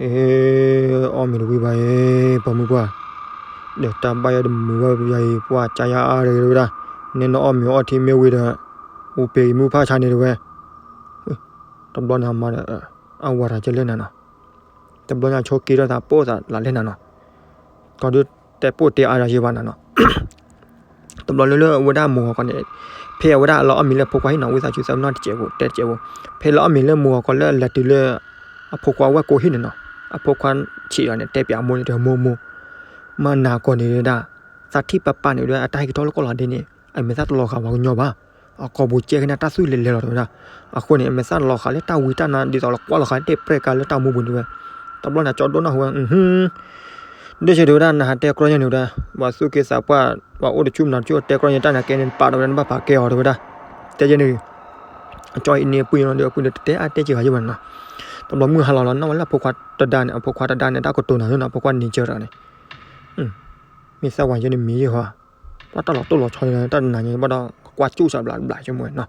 အီၣ်မ့ၤတဝံၤဘၣ်အ့, ပှၤမုၢ်ပှၢ်, ဒီးတၢ်ဘၣ်ယဲတမုာ်ဘၣ်ယၤအံၤ ပှၤကါယါအါတဂ့ၤတဲဝဲဒၣ်, နဲနအီၣ်မ့ၤအီထံမ့ၢ်ဝံၤဒီး, အိၣ်ပ့ၤမုၢ်ဖးဆါန့ၣ်တဲဝဲ, တဘျီန့ၣ်အမါဒီး, အဝၤတၢ်ကဲလဲၣ်နၤနီၤ, တဘျီန့ၣ်ဆိးက့ထီၣ်သးပိာ်သးလၢလဲၣ်နၤနီၤ, ကီဒုးတဲပိာ်တဲအါဒီးယဲဘၣ်နၤနီၤ တဘျီလၢလၢအဝဲဒၣ်မိၢ်ဂီၤခီန့ၣ်, ဖဲအဝဲဒၣ်လီၤအီၣ်မ့ၤလၢဖိခွါဟံၣ်နီၤ ဝံသးစူၤသးပ့ၤနီၣ်တစဲးဖိ တဲတစဲးဖိ, ဖဲလီၤအီၣ်မ့ၤလၢမိၢ်ဂီၤခီလၢအလဲၤတုၤလၢ, အဖိခွါဝဲၢ်ကိးဟံၣ်န့ၣ်နီၤ, အဖိခွါဆံးဒီးန့ၣ် တဲပၠးအမိၢ်န့ၣ် တဲမိၢ်မိၢ်, မ့ၢ်နၤကီၢ်န့ၣ်ဝဲဒၣ်, သးထံၣ်ပာ်ပာ်န့ၣ်ဝဲဒၣ် အတၢ်ဟဲက့ၤထီၣ်လၢကီၢ်လီၤဒ့န့ၣ် အမဲာ်သၣ်တလီၤဃာ်ပှၤကညီဘၣ်, အကိာ်ပူၤကဲကနၣ်တၢ်သွံၣ်လဲၤလဲၤလီၤတဲဝဲဒၣ်, အဃိန့ၣ် အမဲာ်သၣ်တလီၤဃာ်လၢတၢ်ဝံတၢ်နါဒ်သိးလၢကွၢ်လီၤဃာ်လၢတဲပြဲၣ်ကါလၢတၢ်မူပူၤန့ၣ်ဝဲ, တဘျီန့ၣ်ကၠီဒိၣ်နၢ်ဟူဝဲ ဒ်ဆၢတဲဝဲဒၣ် နဟးတဲကြီညါန့ၣ်ဝဲဒၣ်, ပှၤသူၣ်က့သးပှၢ်, ပှၤအိၣ်တဆူၣ်မနုၤတဆူၣ် တဲကြီညါတၢ်န့ၣ်ကဲန့ၣ် ပာ်ဒီးဝဲဒၣ် နဘၣ်ပာ်ကဲအီၤတဲဝဲဒၣ်, တဲယဲန့ၣ်, အကၠီအံၤန့ၣ်အပုၢ်ယဲလီၤဒီး အပုၢ်န့ၣ်တတဲအါတဲက့ၤဂၤယဲၢ်ဘၣ်န့ၣ်နီၤ, တဘျီမုၢ်ဟါလီၤလီၤ နီၢ်ဝဲလၢအဖိခွါတဒါန့ၣ် အဖိခွါတဒါန့ၣ် တၢ်ကတိၤနၤနီၤ အဖိခွါန့ၣ်ကၢၢ်တဂၤန့ၣ်, မ့ၢ်သၣ်ဝါယဲန့ၣ်မံၤယဲၢ်ဟီ, ဘၣ်တၢ်လီၤတိၢ်လီၤဆီန့ၣ် တၢ်နးညါဘၣ်ဒီး ကွၢ်ကၠူၣ်စးဘျးဘျးဆိကမိၣ်နီၤ,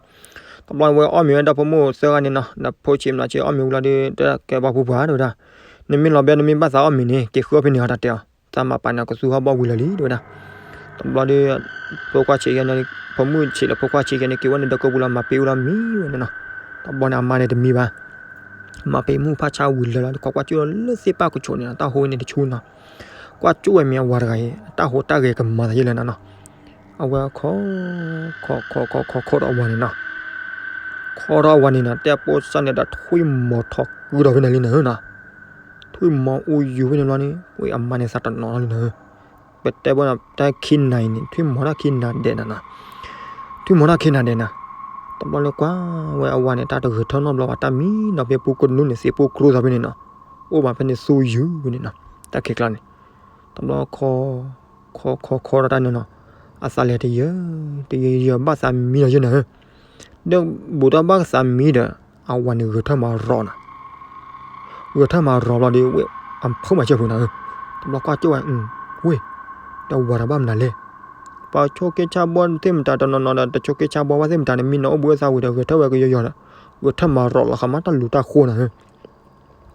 တဘျီဝဲအီၣ်မ့ၤဝဲဒီဖိမိၢ်သၢဂၤန့ၣ်နီၤ ဒီးဖိဆံးမနုၤဆံးအီၣ်မ့ၤဝံၤလီၤဒီး တဲကဲပှၤဖုပှၢ်တဲဝဲဒၣ်, နမ့ၢ်လီၤဘဲနမ့ၢ်ဘၣ်သးအီၣ်မ့ၤန့ၣ် က့ၤဃုအီၣ်ဖဲန့ၣ်ဟီတၢ်တဲအီၤ, သးမၤပာ်န့ၣ်ကသူဟီၣ်ဘီဝံၤလၢာ်လံတဲဝဲဒၣ်, တဘျီဒီး, ဖိခွါဆံးယဲန့ၣ်, ဖိမုၣ်ဆံးဒီးဖိခွါဆံးယဲန့ၣ် က့ၤဝဲန့ၣ်ဒီးကပူၤလီၤမၤပ့ၤဝံၤလီၤမံဝဲန့ၣ်နီၤ, တဘျီန့ၣ်အမါန့ၣ်တမံဘၣ် မၤပ့ၤမုၢ်ဖးဆါဝံၤလၢာ်လီၤ တခီကွၢ်ကၠူၣ်လီၤလၢသ့ၣ်ပၢ်ကဆိးန့ၣ်နီၤ တၢ်ဟိဝဲန့ၣ်တဆူနီၤ, ကွၢ်ကၠူၣ်ဝဲမ့ၢ်အဝၤတဂၤအံၤ အတၢ်ဟိတၢ်ဂဲၤကမၤသးယဲၢ်လဲၣ်နၤနီၤ, အဝဲခီ, ခီ, ခီ, ခီ, ခီ, ခီထီၣ်အဝၤန့ၣ်နီၤ, ခီထီၣ်အဝၤန့ၣ်နီၤ တဲပိာ်စၢ်န့ၣ်ဒီးထွံၣ်မီၤထီၣ်ကုဒီးဖဲန့ၣ်လံနၤနီၤ, ထွံၣ်မီၤအူယူၤဖဲန့ၣ်ဘျီန့ၣ် ဝဲအမါန့ၣ်သးတနီၤလီၤလံနၤ, ပတဲဘၣ်နၤတၢ်ခံနၤအံၤန့ၣ် ထွံၣ်မီၤတၢ်ခံနၤဒဲးနၤနီၤ, ထွံၣ်မီၤတၢ်ခံနၤဒဲးနၤ, တဘျီလၢကွၢ်ဝဲအဝၤန့ၣ် တၢ်တဂဲၤထၢၣ်နီတဘျီဘၣ် တၢ်မံနီၤဖဲပူကနူန့ၣ် သ့ၣ်ပူကရူသးဖဲန့ၣ်နီၤ, အိၣ်ဘၣ်ဖဲန့ၣ်သူယုၢ်န့ၣ်နီၤ, တၢ်ခံးကျါန့ၣ်, တဘျီခီ, ခီ, ခီ, ခီထီၣ်တၢ်န့ၣ်နီၤ, အသးလဲၤတယၢၤ, တယၢၤယၢၤဘၣ်သးမံလီၤယဲၢ်နၤဧၢ, ဒီးဘူးထီၣ်ဘၣ်သးမံဒီး, အဝၤန့ၣ်ဂဲၤထၢၣ်မၤရီၤနၤ ဂဲၤထၢၣ်မၤရီၤဘျီဒီး ဝဲအဖိမၤစၢၤဖုနၤဧၢ, တဘျီကွၢ်ကၠိၣ်ဝဲ, ဝ့ၢ်, တဝၤတၢ်ဘၣ်မနုၤလဲၣ်, ပှၤဆိးက့ဆါဘှီသ့ၣ်မတၤတနီၤနီၤဒီး တဆိးက့ဆါဘှီဘၣ်သ့ၣ်မတၤန့ၣ် မံနီၤအိၣ်ဘှံးအိၣ်သါဝံၤဒီး ဂဲၤထၢၣ်ဝဲကယီယီဒီး, ဂဲၤထၢၣ်မၤရီၤလီၤဃာ်မးတၢ်လူၤတၢ်ဃိနၤဧၢ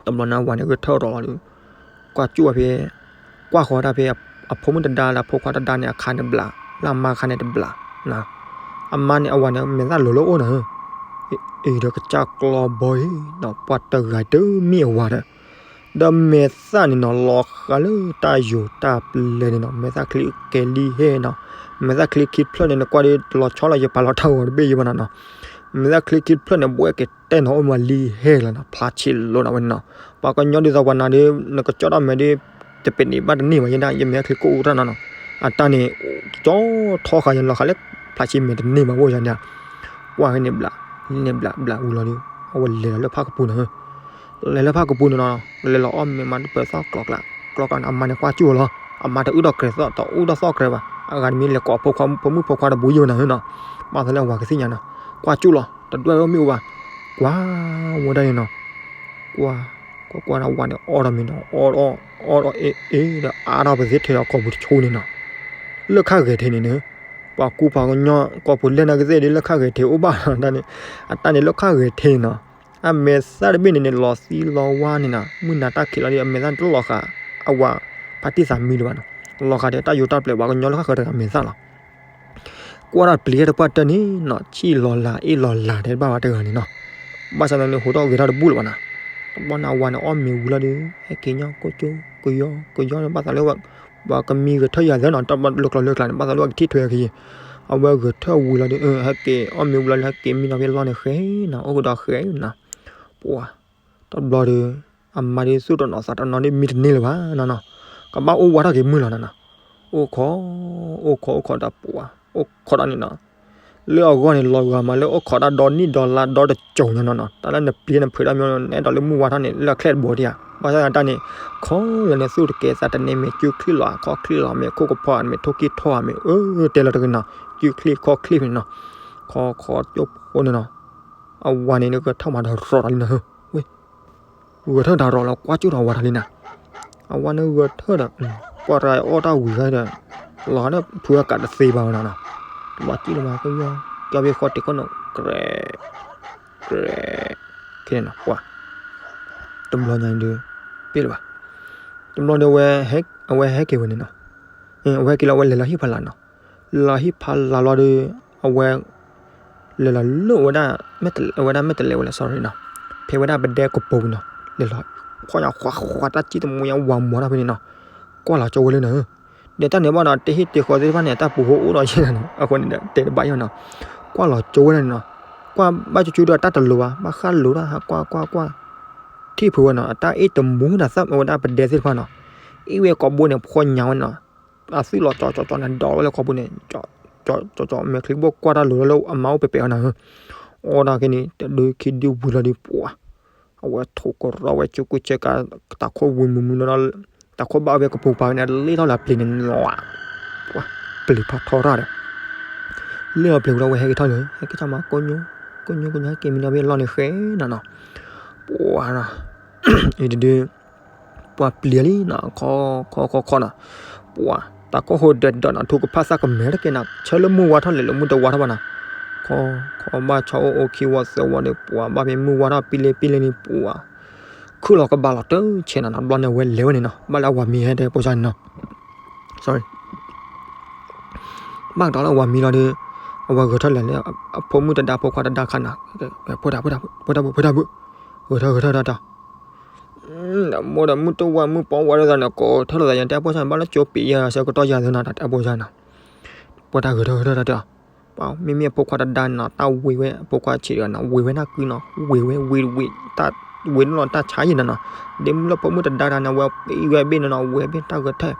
တဘျီန့ၣ်အဝၤန့ၣ်ဂဲၤထၢၣ်ရီၤလီၤဒီး, ကွၢ်ကၠိၣ်ဝဲဖဲ, ကွၢ်ဃီၤတၢ်ဖဲ, အဖိမုၣ်တဒါလၢအဖိခွါတဒါန့ၣ်အခါန့ၣ်ဘျး, လၢအမါအခါန့ၣ်တဘျး, အမါန့ၣ်အဝၤန့ၣ်မဲာ်သၣ်လိၤလၢအိၣ်နၤဧၢ, အံၤဒီးကစၢ်ကျီဘီအံၤ, ပှၤတဂၤတမ့ၢ်အဝၤဒီး, ဒီးမဲာ်သၣ်န့ၣ်နီၤ လီၤဃာ်လၢတၢ်ယိာ်တၢ်ပျဲၤန့ၣ်နီၤ မဲာ်သၣ်ချံကဲၤလံဟဲနီၤ, မဲာ်သၣ်ချံခံဖျၢၣ်န့ၣ် နကွၢ်ဒီးတလီၤဆီလီၤ ယပာ်လီၤတၢ်ဂီၤတဘ့ၣ်ယဲၢ်ဘၣ်နၤနီၤ, မဲာ်သၣ်ချံခံဖျၢၣ်န့ၣ် ဘှဲက့ၤတဲနီၤအိၣ်မးလံဟဲလီၤနီၤ ဖျါဆံးလိၤနီၤဝဲန့ၣ်နီၤ, ပှၤကညီဒ်သိးပှၤနၤဒီး နကကၠီၣ်တၢ်မဲာ်ဒီး တပ့ၤန့ၣ်ဘၣ်တန့ၢ်ဘၣ်ယဲဒၣ် ယမဲာ်ချံကိၣ်အူတၢ်နီၤနီၤ, အတၢ်န့ၣ်, ကၠီထီဃာ်ယလီၤဃာ်လၢ, ဖျါဆံးမဲာ်တန့ၢ်ဘၣ်အိၣ်ယၤန့ၣ်, ကွၢ်ဟဲန့ၣ်ဘျး, န့ၣ်ဘျးဘျးဝံၤလီၤဒီး, အဝဲလဲၤလီၤလၢဖၣ်ကပူၤနၤဧၢ လဲၤလၢဖၣ်ကပူၤန့ၣ်နီၤ, လဲၤလီၤအီၣ်မ့ၤမၤတပၢၤသီၣ်ကျိးကျါ, ကျိးကျါန့ၣ် အမါန့ၣ်ကွၢ်ကၠိၣ်လီၤ, အမါတအုၣ်ထီၣ်ကြဲးသီၣ် တအုၣ်ထီၣ်သီၣ်ကြဲးဘၣ်, အဂၤတမံၤလဲၤကိးဖိခွါ ဖိမုၣ်ဖိခွါတဘူးယဲၢ်ဘၣ်နၤဧၢနီၤ, ဘၣ်သးလၢအဝၤကသ့ၣ်ညါနီၤ, ကွၢ်ကၠိၣ်လီၤ တဒွဲၣ်အီၣ်မ့ၣ်အူဘၣ်, ကွၢ်ဝဲဒၣ်န့ၣ်နီၤ, ကွၢ်, ကွၢ်ကွၢ်ဒီးဝၤန့ၣ်အီၣ်ဒီးမ့ၤနီၤ, အီၣ်ဒီး, အီၣ်ဒီးအ့ၣ်အ့ၣ်ဒီးအါထီၣ်ပသ့ထဲဒီးကိာ်ပူၤတဆိန့ၣ်နီၤ, လၢခါဂဲၤထံးန့ၣ်န့ၣ်, ပှၤကူပှၤကညီ ကိာ်ပူၤလဲၢ်နၤကသ့ၣ်ဒီးလၢခါဂဲၤထံးအိၣ်ဘၣ်လီၤတၢ်န့ၣ်, အတၢ်န့ၣ်လၢခါဂဲၤထံးနီၤ, အမဲာ်သၣ်တဘ့ၣ်န့ၣ်န့ၣ် လီၤသံလီၤဝါန့ၣ်နီၤ မုၢ်နၤတၢ်ခံးလီၤဒီးအမဲာ်သၣ်န့ၣ်တလီၤဃာ်, အဝၤ, ဖါတံၢ်သးမံလၢၤဘၣ်နီၤ, လီၤဃာ်ဒီးတၢ်ယိာ်တၢ်ပျဲၤပှၤကညီလၢခါဃဲၤတဂၤမဲာ်သၣ်လီၤ ကွၢ်တၢ်ပျံၤတၢ်တပှၢ်တၢၢ်န့ၣ်နီၤ ဆံၣ်လီၤလၢအ့ၣ်လီၤလၢ်တဲဘၣ်ဝဲတဂၤန့ၣ်နီၤ, ဘၣ်ဆၣ်န့ၣ်ဟူးထီၣ်ဂဲၤထီၣ်တဘူၣ်လၢၤဘၣ်နီၤ, တဘျီန့ၣ်အဝၤန့ၣ်အီၣ်မ့ၤဝံၤလီၤဒီး ဟဲက့ၤညီကိကၠိ, ကယီကယီန့ၣ် ဘၣ်သးလၢ, ပှၤကမံဂဲၤထၢၣ်ယၤသၢနီၤ တၢ်ဘၣ်လိၤကျိၤလိၤကျါန့ၣ် ဘၣ်သးလၢအကထံၣ်ထွဲက့ၤ, အဝဲဂဲၤထၢၣ်ဝံၤလီၤဒီး ဟဲက့ၤအီၣ်မ့ၤဝံၤလီၤဒီး ဟဲက့ၤမံနီၤဖဲလီၢ်န့ၣ်ဃဲနီၤ အိၣ်ကဒီးဃဲနီၤ, ပှၤ တဘျီဒီး, အမါဒီးသူၣ်တနီၤသးတနီၤဒီးမံတန့ၢ်လၢၤဘၣ်နီၤနီၤ, ကဘၣ်အိၣ်ဝးထီၣ်က့ၤမုၢ်လီၤနီၤနီၤ, အိၣ်ခိး, အိၣ်ခိးအိၣ်ခိးဒီးပှၤ, အိၣ်ခိးဒီးန့ၣ်နီၤ, လၢအဂီၢ်န့ၣ်လီၤဂာ်မးလၢအိၣ်ခိးတၢ်ဒီနံၣ်ဒီလါဒီတစိၤနီၤနီၤနီၤ, တၢ်လၢနပျံၤနဖုးတၢ်မ့ၢ် နအဲၣ်ဒိးလၢမုၢ်ဝးထီၣ်န့ၣ် လၢအချဲၣ်တဘိတယၤ, ဘၣ်ဆၣ်တၢ်န့ၣ်, ခိးလၢန့ၣ်သူၣ်တကဲသးတန့ၢ်မ့ၢ် စုချံၣ်လီၤအခီၣ်ချံၣ်လီၤမ့ၢ် ခိၣ်ကဖီၣ်မ့ၢ် ထိၣ်က့ၣ်ထီၣ်ဧါမ့ၢ် အၢ တဲလီၤတဂ့ၤနီၤ, စုချံၣ်ခီၣ်ချံၣ်ဖဲန့ၣ်နီၤ, ခီခီကၠိဖိန့ၣ်နီၤ, အဝၤန့ၣ် ဂဲၤထၢၣ်မၤတရီၤတၢ်လံနီၤဧၢ, ဝ့ၢ် ဂဲၤထၢၣ်တၢ်ရီၤလီၤကွၢ်ကၠိၣ်ထီၣ်ဝၤတၢ်လံနီၤ, အဝၤန့ၣ်ဂဲၤထၢၣ်ဒီး, ပှၤတဂၤအံၤအီၣ်တၢ်ဝံၤဂၤဒီး, လီၤဂာ်ဒီးဖုအကးတသ့ဘၣ်ဝဲနီၤနီၤ, တဘျီကံၣ်လၢမၤကယီ, ကၠီဖဲဃီတ့ၢ်ခိၣ်နီၤ ကြဲး, ကရဲး ခဲန့ၣ်နီၤ ပှၤ တဘျီညါဒုး ပ့ၣ်လၢၤဘၣ်. တဘျီဒီး အဝဲဟဲက့ၤဝဲန့ၣ်နီၤ. အဝဲဟဲက့ၤလီၤ အဝဲလဲၤလီၤဟံၣ်ဖးလၢ်နီၤ. လဲၤလီၤဟံၣ်ဖးလၢ်လီၤဒီး အဝဲ လဲၤလီၤလၢအဝဲဒၣ် အဝဲဒၣ်မ့ၢ်တလဲၤဝဲလဲၣ် sorry နီၤ. ဖဲဝဲဒၣ်ပဒဲကပိာ်ပူၤနီၤ. လဲၤလီၤ ခွါညါခွါခွါတၢ်စံၣ်တမူညါဝၤမီၤတၢ်ဖဲန့ၣ်နီၤ. ကွၢ်လီၤကၠိဝဲလၢနီၤ. ဒီးတၢ်န့ၣ်ဘၣ်နီၤ တဟ့ၣ်တ့ၢ်ဃီသ့ၣ်တဖၣ်န့ၣ် အတၢ်ပူၤဟိအိၣ်ဒီးယဲၢ်နီၤ. အဃိန့ၣ်ဒီး တဲတဘၣ်ယဲၢ်နီၤ. ကွၢ်လီၤကၠိဝဲဒၣ်န့ၣ်နီၤ. ကွၢ်ဘၣ်ကၠိကၠိဒီးတၢ်တလိၤဘၣ် ဘၣ်ဃၣ်လိၤတၢ်ဟးကွၢ်ကွၢ်ကွၢ် ထံၣ်ဖုးဝဲနီၤ အတၢ်အ့ၣ်တမူဒၣ်သၣ်ဝဲဒၣ်ပဒဲသ့ၣ်တဖၣ်နီၤ. အ့ၣ်ဝဲကိာ်ဘိန့ၣ် ဖှီၣ်ညါဝဲနီၤ. အသွံၣ်လီၤကၠီကၠီကၠီန့ၣ် ဒီးဝဲလၢကိာ်ဘိန့ၣ် ကၠီကၠီ မဲာ်ချံဘိၣ်ကွၢ်တၢ်လိၤလၢအမါအိၣ်ပဲာ်ပဲာ်အီၤနီၤ. အီၣ်ဒၣ်က့ၤန့ၣ် တဒုခံဒုဝံၤလီၤဒီး ပှၤ အဝဲထိၣ်ကရီဝဲ ကၠူကူဆဲကၤ တၢ်ခိၣ်ဝံၤမုာ်မုာ်နီၤ တၢ်ခိၣ်ဘၣ်ဝဲကပူၤပာ်ဝဲန့ၣ် လ့ၣ်ထီၣ်လၢပျံၤန့ၣ် ပှၤ ပျံၤဖးထီတၢ်ဒီး လ့ၣ်လီၤပျံၤဝဲဒီး ဝဲဟဲက့ၤထီၣ်န့ၣ် ဟဲက့ၤထီၣ်မး ကိညိ ကိညိ ကိညိ ဟဲက့ၤမံနီၤ ဖဲအလီၢ်န့ၣ်ဃဲနီၤနီၤ. ပှၤ အံၤတဒု ပှၤပျံၤလံနီၤ ခီခီခီခီနီၤ. ပှၤ တၢ်ကိၢ်ဟိဒၢးဒီးနီၤ ထူကဖၣ်သၣ်ကမဲာ်တက့ၢ်နီၤ ဆၢလၢမုၢ်ဝါထီၣ်လဲၤလၢမုၢ်တဝါထီၣ်ဘၣ်နီၤ. ခီခီဘၣ်ဆီအိၣ်အိၣ်ခံဝီသၢဝီဒီး ပှၤဘၣ်ဖဲမုၢ်ဝါထီၣ်ပံလ့ပံလ့န့ၣ် ပှၤ ခုၣ်လီၤကဘၣ်လီၤတဆဲးနီၤနီၤ ဘျီန့ၣ်အဝဲလဲၤဝဲန့ၣ်နီၤ ဘၣ်လၢအဝၤမံၤဟဲတဲဖိစၢ်န့ၣ်နီၤ sorry ဘၣ်ကဒီးလၢအဝၤမံၤလီၤဒီး အဝဲဂဲၤထၢၣ်လဲၤလၢ အဖိမုၣ်တဒါဖိခွါတဒါခါနီၤ ဖိတၢ်ဘုၣ် ဖိတၢ်ဘုၣ် ဖိတၢ်ဘုၣ် ဂဲၤထၢၣ်ဂဲၤထၢၣ်တၢ်တၢ် မိၢ်ဒီးမုၢ်တဝါမုၢ်ပီဝါဒ်သိးန့ၣ် ကိးထၢၣ်လိာ်သးယတဲဖိစၢ်န့ၣ် ဘၣ်လၢကၠိပံးယဲၢ်ဆၢကတီၢ်ယၤသ့နီၤ တၢ်တဲဖိစၢ်နီၤ ဖိတၢ်ဂဲၤထၢၣ်ဂဲၤထၢၣ်တၢ်တၢ် မ့မ့ၢ်အဖိခွါတဒါနီၤ တၢ်ဝံၤဝဲ အဖိခွါဆံးတဂၤနီၤ ဝံၤဝဲနၢ်ကုနီၤ ဝံၤဝဲဝံၤဝံၤ တၢ်ဝံၤလီၤတၢ်ဆါယံၤနီၤနီၤ ဒ့မုၢ်လၢဖိမုၣ်တဒါတၢ်န့ၣ် ဝဲအံၤဝဲဘ့ၣ်နီၤနီၤ ဝံၤဝဲဘ့ၣ်တၢ်ဂဲၤထၢၣ်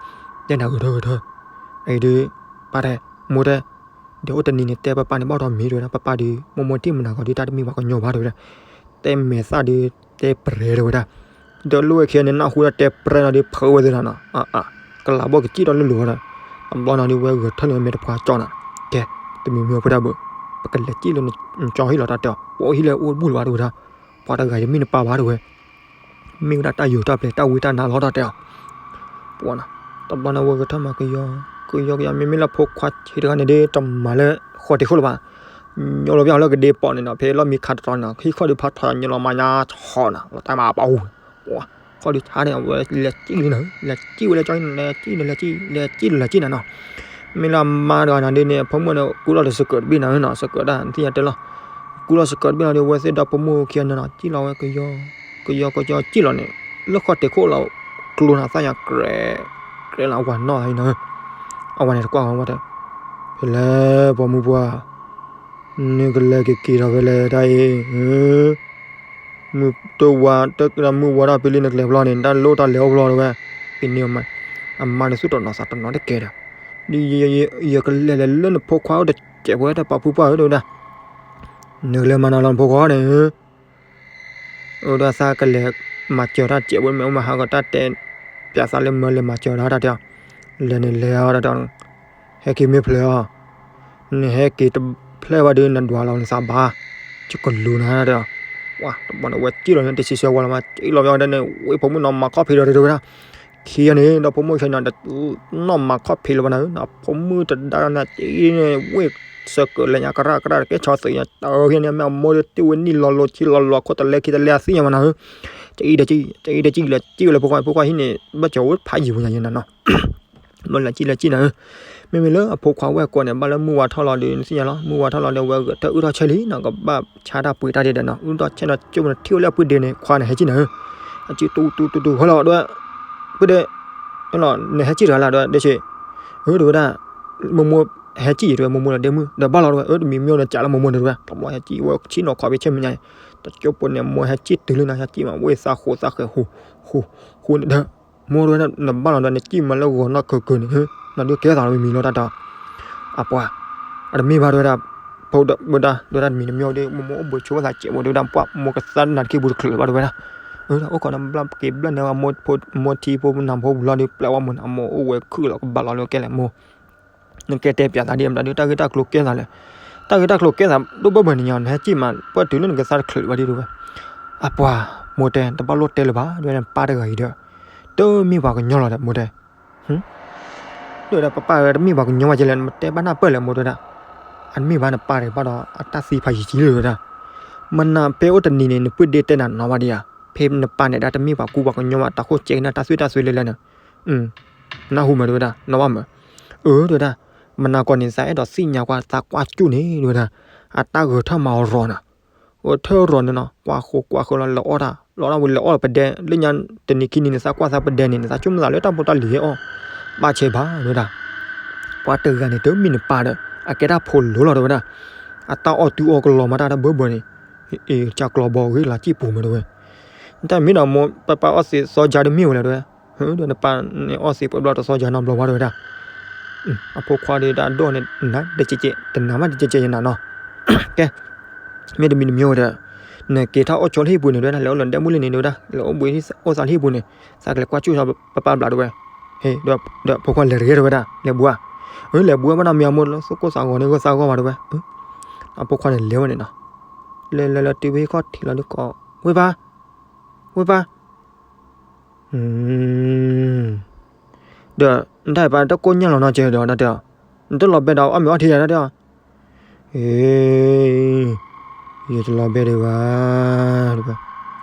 တဲနၤဂဲၤထၢၣ်ဂဲၤထၢၣ် အံၤဒုး ပၢ်တဲ မိၢ်တဲ ဒီးအိၣ်တနံၤန့ၣ် တဲပၢ်ပၢ်န့ၣ် ဘၣ်ဒီးမ့ၢ်တဝဲဒၣ် ပၢ်ပၢ်ဒုး မိၢ်မိၢ်တ့ၢ်မနၤဂီၤဒုး တၢ်တမ့ၢ်ပှၤကညီဘၣ်တဝဲဒၣ် တဲမဲာ်သၣ်ဒုး တဲပြဲတဝဲဒၣ် ဒီးလိၣ်ဝဲခဲန့ၣ် နၢ်ဟူဒီးတဲပြဲနီၤဒုး ဖုးဝဲသ့ၣ်နီၤနီၤ အါအါ ကလးဘီၣ်ကစံၣ်ထီၣ်လၢလိၤဝဲဒီး အဘျီနီၤဒုး ဝဲဂဲၤထၢၣ်လၢမဲာ်တပှၤကၠီနီၤ ကဲ တမံၤမံၤဖိတၢ်ဘုၣ် ပကလဲၤစံၣ်လၢနကၠီဟံၣ်လီၤတၢ်တဲအီၤ ပှၤဟံၣ်လၢအိၣ်တဘူၣ်လၢၤဘၣ်တဝဲဒၣ် ပှၤတဂၤယမ့ၢ်နပၢ်ဘၣ်တဝဲ မ့ၢ်ဝဲဒၣ်တၢ်ယိၤတၢ်ပျဲၤ တၢ်ဝံတၢ်နါလီၤတၢ်တဲအီၤ ပှၤနီၤ တဘျီန့ၣ် ဝဲဂဲၤထၢၣ်မၤကယီ ကယီကယီ မ့မ့ၢ်လၢဖိခွါဆံးတဂၤန့ၣ်ဒ် တမၤလၢဃီၤတံၢ်ခိၣ်လၢၤဘၣ် ညိလီၤဘၣ်လၢကဒ့ပီၣ်န့ၣ်နီၤ ဖဲလီၢ်မံခးတတီၤန့ၣ် ဟံၣ်ခီၣ်ဒုးဖးထီၣ်ညိလီၤမၤညါဆီနီၤ လီၤတၢ်မၤပှၤအူ ပှၤ ခီၣ်ဒုးဆါန့ၣ် အဝဲလဲၤစံၣ်လံနီၤ လဲၤစံၣ်ဝဲလဲၤကၠီ လဲၤစံၣ်ဒီးလဲၤစံၣ် လဲၤစံၣ်ဒီးလဲၤစံၣ်နီၤနီၤ မ့ၢ်လၢအမါတဂၤန့ၣ်ဒ်န့ၣ် အဖိမုၣ်န့ၣ် ကူလီၤဒီးစကၢးတဘ့ၣ်နီၤနီၤ စကၢးဒၣ် နသ့ၣ်ညါတဲလီၤ ကူလီၤစကၢးတဘ့ၣ်လီၤဒီး ဝဲသ့ၣ်ဒီဖိမိၢ်ခံဂၤန့ၣ်နီၤ စံၣ်လီၤဝဲကယီ ကယီကယီစံၣ်လီၤန့ၣ် လၢဃီၤတံၢ်ခိၣ်လီၤ ကျိနၤသၣ်ညါကြဲး ကြဲးလီၤအဝၤနီၢ်အံၤနီၤ အဝၤန့ၣ်တကွၢ်ဝဲတဲ ဖဲလဲၣ်ပိာ်မုၣ်ပှၢ် နကလဲၤက့ၤက့ၤဒီးဖဲလဲၣ်တၢ်အံၤ မုၢ်တဝါတၢ်မုၢ်ဝါထီၣ်ဖဲလံနကလဲၤဖျီန့ၣ် တၢ်လိၣ်တၢ်လဲၤအိၣ်ဖျီတဝဲ ဖဲန့ၣ် အမါန့ၣ်သူၣ်တနီၤသးတနီၤတကဲဒီး ယကလဲၤလဲၤလၢနဖိခွါအိၣ်တစဲးဖိတၢ်ပာ်ဖုပှၢ်ဧၢတဝဲဒၣ် နကလဲၤမၤနၤလီၤနဖိခွါန့ၣ် အိၣ်ဒၣ်သးကလဲၤမၤစၢၤတၢ်စဲးဖိ မ့ၢ်အိၣ်မၤဟးဂီၤတၢ်တဲ ပျးသးလၢမၢလဲၤမၤစၢၤတၢ်တၢ်တဲအီၤ လဲၤန့ၣ်လဲၤအီၤတၢ်တဲအီၤ ဟဲက့ၤမ့ၢ်ဖျဲးအီၤ နဟဲက့ၤတဖျဲးဘၣ်ဒီး နဒွးလီၤနသးဘၣ် ယကလူၤနၤတၢ်တဲအီၤ ပှၤတဘျီန့ၣ် ဝဲစံၣ်လီၤန့ၣ် တဆံဆၢဝါလီၤမး စံၣ်လီၤဝဲဒၣ်န့ၣ် ဝဲဖိမုၣ်နီၤမၤခီၣ်ဖံးဒီးတဝဲဒၣ် ခံဂၤန့ၣ် ဒီဖိမိၢ်ဆဲးနီၤ နီၢ်မၤခီၣ်ဖံးလီၤဘၣ်နၤဧၢ အဖိမုၣ်တဒါနၤ စံၣ်န့ၣ် ဝဲစကၢးလဲၤညါကရၣ်ကရၣ်တကဲဆီသုးညါ တၢ်အီၣ်ဂ့ၤန့ၣ် မ့ၢ်အမိၢ်ဒီးတ့ၢ်ဝဲနံၣ်လီၤလိၤဆံလီၤလိၤ ခိၣ်တလဲခံတလဲအသ့ၣ်ညါမးနၤဧၢ စံၣ်ဒီးစံၣ် စံၣ်ဒီးစံၣ် လဲၤစံၣ်ဝဲလၢဖိခွါ ဖိခွါဟံၣ်န့ၣ် ဘၣ်စၢၤအိၣ်ဖးယံာ်ပူၤညါယဲၢ်နၤနီၤ ဘျီလဲၤစံၣ်လဲၤစံၣ်နၤဧၢ မ့မ့ၢ်လၢအဖိခွါဝဲၢ်ကိးန့ၣ် ဘၣ်လၢမုၢ်ဝါထီၣ်လီၤဒီး နသ့ၣ်ညါလီၤ မုၢ်ဝါထီၣ်လီၤဒီး ဝဲဂဲၤထၢၣ်အုၣ်ထီၣ်ဆဲလံနီၤ ကဘၣ်ဆါတၢ်ပှ့ၤတၢ်ဒဲးဒီးနီၤ အုၣ်ထီၣ်ဆဲနီၤ ကၠိမနုၤထံၣ်ဝဲလၢအပုၢ်ဒ့န့ၣ် ခွါန့ၣ်ဟဲစံၣ်နၤဧၢ အစံၣ်တူတူတူတူ ဟဲလီၤဒီး ပုၢ်ဒ့ နဟဲစံၣ်တဂၤလၢဒီး ဒ့ဆ့ ဧၢ တဝဲဒၣ် မိၢ်မိၢ်ဟဲစံၣ်ယံၤတဝဲ မိၢ်မိၢ်ဒီးဒ့မုၣ် ဒီးဘၣ်လီၤတဝဲ အၢ တမံၤမံၤဒီးကးလၢမိၢ်မိၢ်န့ၣ်တဝဲ တဘျီဟဲစံၣ်ဝဲဆံၣ်နီၤခီဖဲဆဲမုၢ်ညါ တကၠိဖိန့ၣ် မိၢ်ဟဲစံၣ်တုၤလၢနၤ ဟဲစံၣ်မး ဝဲသးဃိးသးဃဲး ဟူ ဟူ ဟူန့ၣ်ဒီး မိၢ်တဝဲဒၣ် နဘၣ်လီၤဒီး နစံၣ်မးလၢဂီၤနီၢ်ကၢၤကၢၤန့ၣ် နဒုးကဲသးလီၤမံၤမံၤလီၤတၢ်တဲအီၤ အပှၤ အတမ့ၢ်ဘၣ်တဝဲဒၣ် ဖိဒၣ်မုၢ်ဒၣ် တဝဲဒၣ်တမံၤတမံၤဒီး မိၢ်မိၢ်အိၣ်ဘှံးဆိဝဲသးစဲးဖိတဝဲဒၣ် ပှၤမိၢ်ကသါနၤတက့ၢ်ပူၤတချုးလၢၤဘၣ်တဝဲဒၣ် အၢ အိၣ်ခိးနဘျၣ်က့ၤဘျၣ်န့ၣ် မိၢ်ထံဖိနၢ်ဖိပူၤလီၤဒီး ပျဲဝဲမိၢ်န့ၣ် အမိၢ်အိၣ်ဝဲခုၣ်လီၤကဘၣ်လီၤလၢကဲလဲၣ်မိၢ် နကဲတဲပျးသးဒ်အမတၤဒုး တၢ်ဂ့ၢ်တၢ်ကျိၤကဲသးလဲၣ် တၢ်ဂ့ၢ်တၢ်ကျိၤကဲသး ဒိၣ်ဘၣ်ဘၣ်န့ၣ်ညါ နဟဲစံၣ်မး ပှၤတုၤလၢနကသါတချုးလၢၤဘၣ်ဒ်တဝဲ အပှၤ မိၢ်တဲ တဘၣ်လိၣ်တဲလၢၤဘၣ် တဝဲဒၣ်နပၢ်တဂၤအံၤဒီး တမ့ၢ်ပှၤကညီလီၤဒီး မိၢ်တဲ ဒ်ဝဲဒၣ်ပပၢ်ဝဲတမ့ၢ်ပှၤကညီဘၣ်ကဲလဲၣ် နမ့ၢ်တဲဘၣ်နၢ်ပၢၢ်လဲၣ် မိၢ်တဲဒၣ် အတမ့ၢ်ဘၣ်နပၢ်တဂၤဘၣ်ဒီး အတၢ်သံဖးယံာ်ကံလၢၤဝဲဒၣ် မနၤဖဲအိၣ်တနံၤန့ၣ် နပုၢ်ဒ့တဲနၤနီၢ်ဘၣ်ဒံးဧါ, ဖဲနပၢ်န့ၣ်ဒၣ်တမ့ၢ်ပှၤကူပှၤကညီဘၣ်, တၢ်ခိၣ်စဲကနၣ်တၢ်သွံၣ်တၢ်သွဲလဲၣ်လဲၣ်န့ၣ်, နၢ်ဟူမးတဲဝဲဒၣ်, နီၢ်ဘၣ်မး, အၢ တဲဝဲဒၣ်, မနၤကီၢ်န့ၣ် သးအဲၣ်ဒိးသ့ၣ်ညါကွၢ်သးကွၢ်ကၠူၣ်န့ၣ် တဲဝဲဒၣ်, အတၢ်ဂဲၤထၢၣ်မၤအီၤရီၤနီၤ, ဂဲၤထၢၣ်ရီၤန့ၣ်နီၤ, ကွၢ်ဃိကွၢ်ဃၢလီၤ လဲၤအီၣ်တၢ်, လဲၤအီၣ်တၢ်ဝံၤလဲၤအီၣ်လီၤပဒဲ, လၢညါတနံၤခံနံၤန့ၣ် သးကွၢ်သးပဒဲန့ၣ် သးဆိကမိၣ်သးလၢတၢ်ဖိတၢ်လံၤဟဲအီၣ်, ဘၣ်ဆဲးဘၣ် တဲဝဲဒၣ်, ပှၤတဂၤန့ၣ် တမ့ၢ်နပၢ်ဒီး အကဲတၢ်ဖိလိၤလီၤ တဲဝဲဒၣ်, အတၢ်အီၣ်တုၤအီၣ်ကလီၤမၤတၢ်တၢ်ဘၢဘၢန့ၣ်, အ့ၣ် ကၢ်ကျီဘီဂ့ၢ်လၤစံၣ်ပူၤမးတဲဝဲ, တၢ်မ့ၢ်ဒီးမိၢ်ပၢ်ပၢ်အီၣ်သ့စီၤယါတမ့ၢ်ဝဲလဲၣ်တဲဝဲ, ဒီးနပၢ်န့ၣ်အီၣ်သ့ပှဲၤဘျီတစီၤယါနီတဘျီဘၣ်တဲဝဲဒၣ်, အဖိခွါဒီးတၢ်ဒိၣ်န့ၣ် နတကဲကဲ တနာ်မးတကဲကဲယနၤနီၤ, ကဲ မ့ၢ်တမံၤတမံၤဝဲဒီး, နက့ၤထီၣ်အိၣ်ဆိလၢဟံၣ်ပူၤန့ၣ် တဲဝဲဒၣ် လဲၤအိၣ်လၢဒဲမုၢ်လံန့ၣ် တဲဝဲဒၣ် လဲၤအိၣ်ဘှံးအိၣ်သးလၢဟံၣ်ပူၤန့ၣ်, သးကလဲၤကွၢ်ကၠူၣ်ထီၣ်ပပၢ်ဘျးတဲဝဲ, ဟ့ၣ် ဒီးဖိခွါလဲၤတဂ့ၤတဲဝဲဒၣ် လဲၤဘှံးဧါ, အၢ လဲၤဘှံးဘၣ်နီၤ မ့ၢ်အမိၢ်လၢသူၣ်ကိၢ်သးဂီၤန့ၣ် ဂၢၢ်သးဂီၢ်ဘၣ်တဲဝဲ, အဖိခွါန့ၣ်လဲၤဝဲန့ၣ်နီၤ, လဲၤလဲၤလဲၤတုၤဖဲဟံၣ်ခီၣ်ထံးလီၤဒုးကိး, ဝ့ၢ်ပၢ်, ဝ့ၢ်ပၢ် ဒီး နတၢ်ပၢ်တကိၢ်ညၣ်လီၤနီတစဲးဒီး နတဲအီၤ, နတလီၤဘဲဒီးအီၣ်မ့ၤအီထံဧါ နတဲအီၤ, အ့ ယတလီၤဘဲဒံးဘၣ်,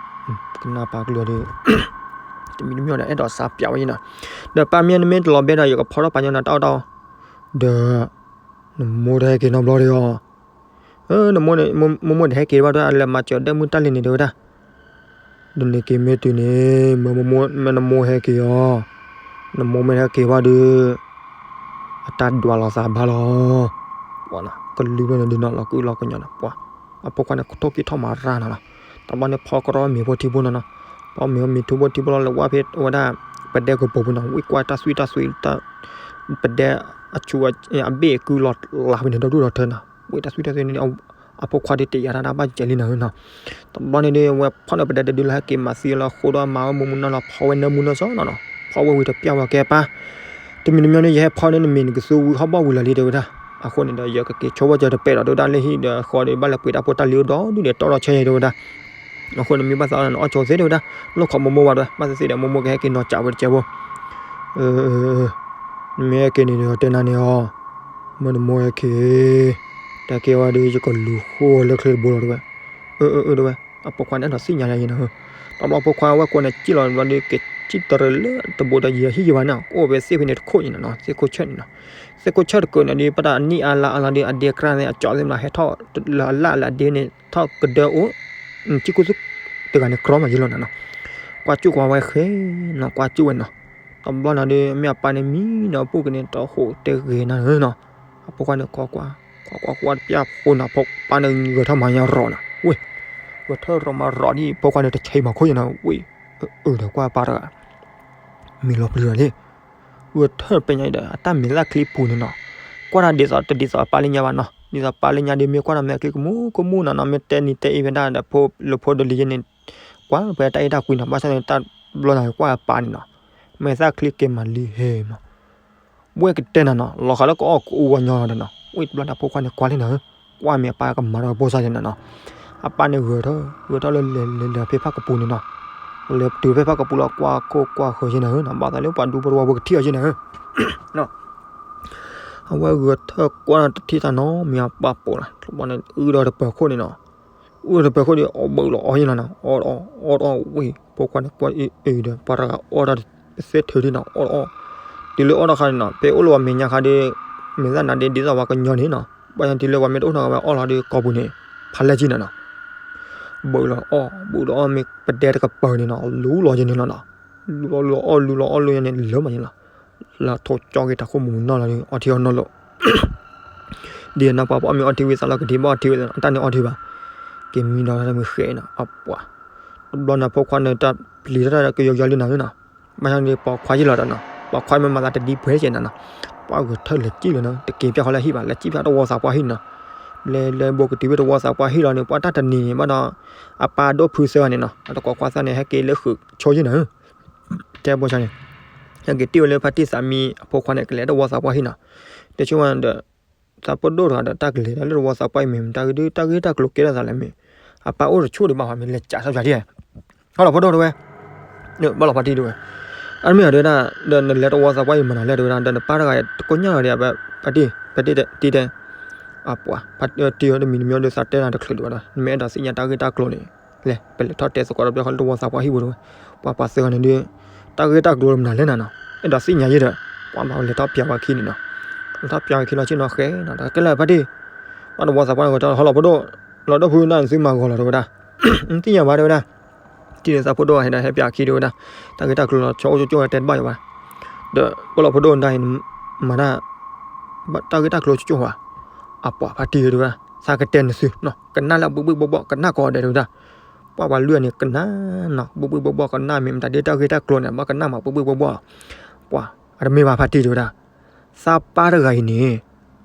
ကနၣ်ပာ်ကလုၢ်ဒီး တမံၤတမံၤဒီး အဲၣ်ဒိးစးပၠးဝဲအံၤနီၤ, ဒီးပၢ်မ့ၢ်နမ့ၢ်တလီၤဘဲဒီး ယကဖီထီၣ်ပာ်ညီနၤတၢ်အီၣ်တၢ်အီ, ဒီး နမိၢ်တဟဲက့ၤနီတဘျီဒီးအီၤ နမိၢ်မိၢ်မိၢ်မိၢ်တဟဲက့ၤဘၣ်ဒီး အလဲၤမၤစၢၤဒဲမုၢ်တၢ်လံၤန့ၣ်တဲဝဲဒၣ်, ဒီးနက့ၤမ့ၢ်တုၤန့ၣ် မ့ၢ်နမိၢ်ဟဲက့ၤအီၤ, နမိၢ်မ့ၢ်တဟဲက့ၤဘၣ်ဒီး အတၢ်ဒွးလီၤသးဘၣ်လီၤ, ကလုၢ်ဘျီန့ၣ်ဒုးနီၤ လီၤကုလီၤကညီနီၤ ပှၤ အဖိခွါန့ၣ် ထိၣ်က့ၤထီၣ်မၤရၢ်နီၤလီၤ, တဘျီန့ၣ်ဖီကရီမ့ၤဖိထံဖိနီၤနီၤ, ဖီမ့ၤမ့ၤထူဖိထံဖိလီၤ လဲၤဝဲဖဲဝဲဒၣ် ပဒဲကပူၤပူၤနီၤ ဝံၣ်ကွၢ်တၢ်သွံၣ်တၢ်သွဲ ပဒဲအဆူ အဘ့ၣ်အကုလီၤလးဖဲန့ၣ် ဒီဒူၣ်ဒီထၢနီၤ, ဝံၣ်တၢ်သွံၣ်တၢ်သွဲန့ၣ် အဖိခွါဒုးတယာ်တၢ်တၢ်ဘၣ်ယဲလံနီၤနီၤ, တဘျီန့ၣ်ဒုး ဝဲဖီၣ်န့ၢ်ပဒဲတဒုလီၤ ဟဲက့ၤမၤသံလီၤ ဃိဒီးမၤဝဲမူးမူးနီၢ်နီၢ် ဖီဝဲနၢမူနီၢ်စီနီၤနီၤ ဖီဝဲဝံၤတပျၢ်ဝဲကဲပၢ်, တမံၤတမံၤန့ၣ် ယဟဲဖီန့ၢ်နမ့ၤနကသူဝံၤဟီၣ်ဘီၣ်ဝံၤလီၤလံတဲဝဲဒၣ်, အဃိန့ၣ်ဒီး ယကက့ၤဆိဝဲကၢၤတပဲာ်ဒီး တဲဝဲဒၣ်လၢဟံၣ်ဒီးဃီဒီး ဘၣ်လဲၤပှ့ၤတၢ်ဖိတၢ်လံၤအိၣ်ဒီးဒုးဒီးတီထီၣ်ဆၢယဲတဲဝဲဒၣ်, အဃိန့ၣ်မ့ၢ်ဘၣ်သးအီၣ်န့ၣ် အီၣ်ဆိသ့တဲဝဲဒၣ်, လိၣ်ခိးမိၢ်မိၢ်ဘၣ်တဲဝဲ ဘၣ်သ့ၣ်သ့ၣ်ဒီး မိၢ်မိၢ်ကဟဲက့ၤနီၢ်ကၠးဝဲတကဲဖိ နမ့ၢ်ဟဲက့ၤန့ၣ်ဒီး တဲနၤန့ၣ်အီၤ, မ့ၢ်နမိၢ်ဟဲက့ၤ, တၢ်ကဲဝဲဒီး ယကလူၤဃိလၢချ့တဘိလီၤတဲဝဲ, အၢ အၢ တဲဝဲ, အဖိခွါန့ၣ်အဲၣ်ဒိးသ့ၣ်ညါယဲနီၤ, တဘျီဖိခွါဝဲၢ်ကိးန့ၣ် စံၣ်လီၤဘျီဒီး က့ၤစံၣ်တရံးလၢတဘိဒီး ယဟံၣ်ယဘၣ်န့ၣ် ကအိၣ်ဝဲသ့ၣ်ဖဲန့ၣ်တခိၣ်န့ၣ်နီၤ, သ့ၣ်ခိၣ်ဆၢၣ်န့ၣ်နီၤ, သ့ၣ်ခိၣ်ဆၢၣ်တကိးန့ၣ်ဒီး ပတၢ်အနံၣ်အါလါအါလီၤဒီး အဒ့ကြၢးန့ၣ် အကၠီသ့ၣ်မး ဟဲထီၣ်လၢအလၢ်လၢအဒ့န့ၣ် ထီၣ်ကဒၢအိၣ် စံၣ်ကိၢ်သူၣ်တဂၤန့ၣ် ကြီမးယဲလီၤနီၤနီၤ, ကွၢ်ကၠူၣ်ကွၢ်ဝဲဃဲနီၤ ကွၢ်ကၠူၣ်ဝဲနီၤ, တဘျီန့ၣ်ဒီး မ့ၢ်အပၢ်န့ၣ်မံနီၤ အပူၤက့ၤန့ၣ် တဟူးတဲဂ့ၤနၤနီၤ, အဖိခွါန့ၣ် ကွၢ်ကွၢ် ကွၢ်ကွၢ်ကွၢ်တပျၢ်ဖိနီၤ ဖိပၢ်န့ၣ်ဂဲၤထီၣ်မၤညါရီၤနီၤ, ဝ့ၢ် ဂဲၤထီၣ်ရီၤမၤရီၤဒ် ဖိခွါန့ၣ်တဆံးမၤခိၣ်ယဲနီၤ ဝ့ၢ် အၢ ဒီးကွၢ်ပၢ်တဂၤ မံလီၤပျံၤလီၤလံ ဂဲၤထၢၣ်ပညါဒီး အတၢ်မံၤလၢ်ချံပူၤန့ၣ်နီၤ, ကွၢ်တၢ်ဒ်သိးတဒ်သိးအပၢ်လၢညါဘၣ်နီၤ, ဒ်သိးပၢ်လၢညါဒီး မ့ၢ်ကွၢ်တၢ်မံၤလၢ်ချံကမူကမူနီၤနီၤ, မ့ၢ်တဲနံၤတဲအ့ၣ်ဖဲဒၣ်ဒီး ဖိလၢဖိဒိၣ်လံယဲန့ၣ်, ကွၢ်ဖဲတၢ်အ့ၣ်တၢ်ကွံနီၤ, ဘၣ်ဆၣ်န့ၣ်တၢ်ဘျီန့ၣ်ကွၢ်အပၢ်န့ၣ်နီၤ, မ့ၢ်သၣ်ချံက့ၤမၤလံဟဲမး ဝဲကတဲနၤနီၤ, လီၤဃာ်လၢကအီၣ်ကအူဝဲညီလီၤဒီးနီၤ, ဝံၣ်တဘျီန့ၣ် အဖိခွါန့ၣ်ကွၢ်လံနီၤ, ကွၢ်မ့ၢ်အပၢ်ကမၤဒီးဖိစၢ်ယဲနီၤနီၤ, အပၢ်န့ၣ်ဂဲၤထီၣ် ဂဲၤထီၣ်လၢလဲၤလဲၤလဲၤဖဲဖၣ်ကပူၤန့ၣ်နီၤ, လဲၤတုၤဖဲဖၣ်ကပူၤလီၤ ကွၢ်ခိၣ်ကွၢ်ဃၢၤယဲနီၤ, ဘၣ်သးလၢပှၤဒူပရဝီဖိကထံၣ်အီၤယဲနီၤ, အဝဲဂဲၤထီၣ်ကွၢ်တထံၣ်တၢ်နီတမံၤအပၢ်ပိာ်လီၤ, တဘျီန့ၣ် အုၣ်ဒီးတပၢၤခိၣ်န့ၣ်နီၤ, အုၣ်ဒီးတပၢၤခိၣ်ဒီး အီၣ်ဘၢၣ်လီၤအီၣ်ယဲနီၤနီၤ, အီၣ်အီၣ်အီၣ်အီၣ်ဝံၤ ဖိခွါန့ၣ်ကွၢ်အံၤအံၤဒီး ပှၤတဂၤအီၣ်တၢ်တသ့ထုးဒံးနီၤ, အီၣ်အီၣ်, တုၤလၢအီၣ်တခါန့ၣ်နီၤ ဖဲအိၣ်လၢပှၤမဲာ်ညါခါဒီး မဲာ်သၣ်နါဒီး ဒ်သိးပှၤကညီန့ၣ်နီၤ, ဘၣ်ဆၣ်တုၤလၢပှၤမ့ၢ်တအိၣ်နီတဂၤဝဲအီၣ်လီၤဒီး ကိာ်ပူၤန့ၣ် ဖးလဲၢ်ကံနီၤနီၤ ဘၢၣ်လီၤအီၣ် ဘၢၣ်လီၤအီၣ် မ့ၢ်ပဒဲတကပၤန့ၣ်နီၤ လူလီၤယဲန့ၣ်လီၤနီၤ, လူလီၤလူလီၤအီၣ် လူလီၤအီၣ်လူယဲန့ၣ် လၢမးန့ၣ်လီၤ, လၢထိၣ်ကၠီက့ၤတၢ်ခိၣ်မူၤနီၢ်လီၤဒီး အီထံအီနိၣ်လီၤ, ဒ်နီၢ်ပှၤပအီၣ်မ့ၤအီထံဝံၤသးလီၤ ကဒံဘၣ်အီထံဝံၤ အတၢ်န့ၣ်အီထံဘၣ်, က့ၤမံဒီးတၢ်မ့ၢ်ဃဲနီၤ အပှၤ, တဘျီန့ၣ် ဖိခွါန့ၣ် တၢ်ပျံၤတၢ်ကယီကယီလံနီၤနီၤ, ဘၣ်ဆၣ်န့ၣ် ပိာ်ခွါယံာ်လီၤဒီးနီၤ ပိာ်ခွါမ့ၢ်မၤသးတဒံပှဲၤကဲနီၤနီၤ, ပှၤဂဲၤထၢၣ်လဲၤစံၣ်လီၤနီၤ တက့ၤပျၢ်ဃီလၢဟံၣ်ဘၣ် လဲၤစံၣ်ပျၢ်တဝီသးပှၢ်ဟံၣ်နီၤ, လဲၤလဲၤဘိးကတုၤဝဲတဝီသးပှၢ်ဟံၣ်လီၤန့ၣ် ပှၤတၢ်တနံၤန့ၣ်ဘၣ်ဒီး အပၢ်ဒိၣ်ဖုသၢဂၤန့ၣ်နီၤ အတကိးခွါသၢန့ၣ် ဟဲက့ၤလၢဃုာ်ဆိယံၤနီၤ တဲဘိဆါန့ၣ် ဟဲက့ၤတ့ၢ်ဝဲလၢဖါတံၢ်သးမံအဖိခွါန့ၣ် ကလဲၤတဝီသးပှၢ်ဟံၣ်နီၤ, တဲဆိဝဲဒီး သးဖိဒိၣ်တဂၤဒီး တၢ်ကလဲၤတၢ်လၢတဝီသးပှၢ်အံၤမ့ၢ် မတၤဂ့ၤဒုး တၢ်ဂ့ၤတၢ်ကျိၤကဲထီၣ်သးလဲၣ်မ့ၢ် အပၢ်အိၣ်တဆူၣ်ဒံးဘၣ် မ့ၢ်လဲၤကးထီၣ်ယၤဒ် ဟီၣ်လီၤဖိဒိၣ်တဲဝဲ ဘၣ်လီၤဖါတံၢ်တဲဝဲ, အမ့ၢ်အီၤတဲဝဲဒၣ် ဒီးနလဲၤတဝီသးပှၢ်အံၤမနုၤလဲၣ်တဲဝဲဒၣ် ဒီးနပၢ်တဂၤတကိညၢ်လီၤဒံး ဖါတံၢ် ဖါတံၢ်တဲ တံၢ်တဲ အပှၤ ဖါတံၢ်ဧၢ တမံၤတမံၤဒီး သးတဲနၤတချုးဒံးဘၣ်ဒီး နမ့ၢ်အဲၣ်ဒိးသ့ၣ်ညါတၢ်ဂ့ၢ်တၢ်ကျိၤန့ၣ် လဲၤ ပလဲၤထီၣ်တဲသကိးတဘျီဃီလၢတဝီသးပှၢ်ဟံၣ်ပူၤတဝဲ, ပှၤပှၤသၢဂၤန့ၣ်ဒီး တၢ်ဂ့ၢ်တၢ်ကျိၤမနုၤလဲၣ်နၤနီၤ, အဲၣ်ဒိးသ့ၣ်ညါယဲဒီး ပှၤဘၣ်လဲၤထီၣ်ပျးဝဲခံန့ၣ်နီၤ, လဲၤထီၣ်ပျးဝဲခံလီၤဆ့ၣ်နီၤဃဲနီၤ တၢ်ကဲလၢာ်ဖါတံၢ်, ဘၣ်တဝီသးပှၢ်န့ၣ် ကတီၢ်ဟီလီၤဖိဒိၣ်, လီၤဒိၣ်ဖုနၢ်သုမၤဂီၤလီၤတဝဲဒၣ်, သ့ၣ်ညါဘၣ်တဝဲဒၣ် ထံၣ်န့ၣ်သးဖိဒိၣ်ဟဲဒီးဟဲပျးခံတဝဲဒၣ်, တၢ်ဂ့ၢ်တၢ်ကျိၤလီၤဆီအိၣ်ကၠိကၠိၣ်ဝဲတဲတဘၣ်ယၤဘၣ်, ဒီးပလီၢ်ဖိဒိၣ်နတၢ်အံၤ မၤတၢ် တၢ်ဂ့ၢ်တၢ်ကျိၤကၠိကၠိၣ်ဝဲ, အပှၤဖါတံၢ်တဝဲဒၣ် သးကတဲနသုနီၤ ကနၣ်လၢအဘှ့ၣ်ဘှ့ၣ်ဘှီၣ်ဘှီၣ် ကနၣ်ကိးဂၤဒဲးတဝဲဒၣ်, ပှၤပှၤလွံၢ်ဂၤန့ၣ် ကနၣ်နီၤ ဘှ့ၣ်ဘှ့ၣ်ဘှီၣ်ဘှီၣ် ကနၣ်မ့ၢ်မတၤဒ်တၢ်ဂ့ၢ်တၢ်ကျိၤန့ၣ် ဘၣ်ကနၣ်မးဘှ့ၣ်ဘှ့ၣ်ဘှီၣ်ဘှီၣ်, ပှၤ အတမ့ၢ်ဘၣ်ဖါတံၢ်တဝဲဒၣ် သးပၢ်တဂၤအံၤန့ၣ်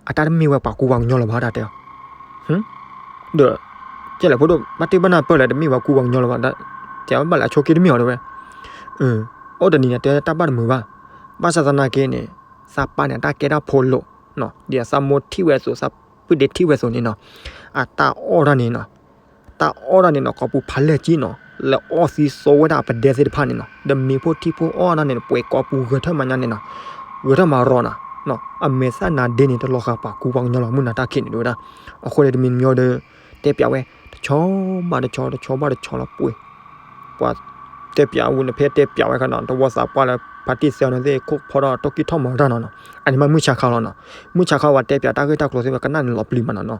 အတၢ်တမ့ၢ်ဝဲပှၤကူပှၤကညီလၢၤဘၣ်တၢ်တဲအီၤ, ဒီး ကဲလဲၣ်ဖိဒိၣ် ဘၣ်တ့ၢ်ဘၣ်နၢ်ပၢၢ်လဲၣ် တမ့ၢ်ပှၤကူပှၤကညီလၢၤဘၣ်, တဲဘၣ်လဲၣ်အဆိက့တမ့ၢ်အီၤတဝဲ, အိၣ်တနံၤန့ၣ် တဲတၢ်ဘၣ်တမုာ်ဘၣ်, ဘၣ်ဆၣ်သနာ်က့န့ၣ် သးပၢ်န့ၣ် အတၢ်ကဲတၢ်ဖိလိာ် ဒ်သးမိၢ်ထံၣ်ဝဲအသိး သးပုၢ်ဒ့ထံၣ်ဝဲအသိးန့ၣ်နီၤ, အတၢ်အီၣ်တၢ်န့ၣ်နီၤ တၢ်အီၣ်တၢ်န့ၣ်နီၤ ကိးပူၤဖးလဲၢ်ကံနီၤ လၢအီၣ်သံသိဝဲဒၣ်အပဒဲသ့ၣ်တဖၣ်န့ၣ်နီၤ ဒီးမ့ၤဖိထံဖိအီၣ်တၢ်န့ၣ် ပှဲၤကိးပူၤဂဲၤထၢၣ်မၤညါန့ၣ်နီၤ, ဂဲၤထၢၣ်မၤရီၤနီၤ, အမဲာ်သၣ်နါဒ့န့ၣ် တလီၤဃာ်ပှၤကူပှၤကညီလၢၤ မုၢ်နၤတၢ်ခံးန့ၣ်တဝဲဒၣ်, အဃိန့ၣ်တမံၤတမံၤဒီး တဲပျးဝဲ တဆီဘၣ်တဆီ တဆီဘၣ်တဆီ တဆီလီၤပှဲၤ ပှၤတဲပျးဝဲန့ၣ် ဖဲတဲပျးဝဲခါနီၤ တဝီသးပှၢ်လၢဖါတံၢ်သၢဂၤန့ၣ်သ့ၣ် ခိၣ်ဖီထီၣ် တိၢ်ကံၢ်ထီၣ်မၤတၢ်နီၤနီၤ, အန့ၣ်မ့ၢ်မုၢ်ဆါခါလီၤနီၤ, မုၢ်ဆါခါဝဲတဲပျးတၢ်ဂ့ၢ်တၢ်ကျိၤသ့ၣ်ဝဲ ကနၣ်န့ၣ်လီၤပျံၤမးနီၤနီၤ,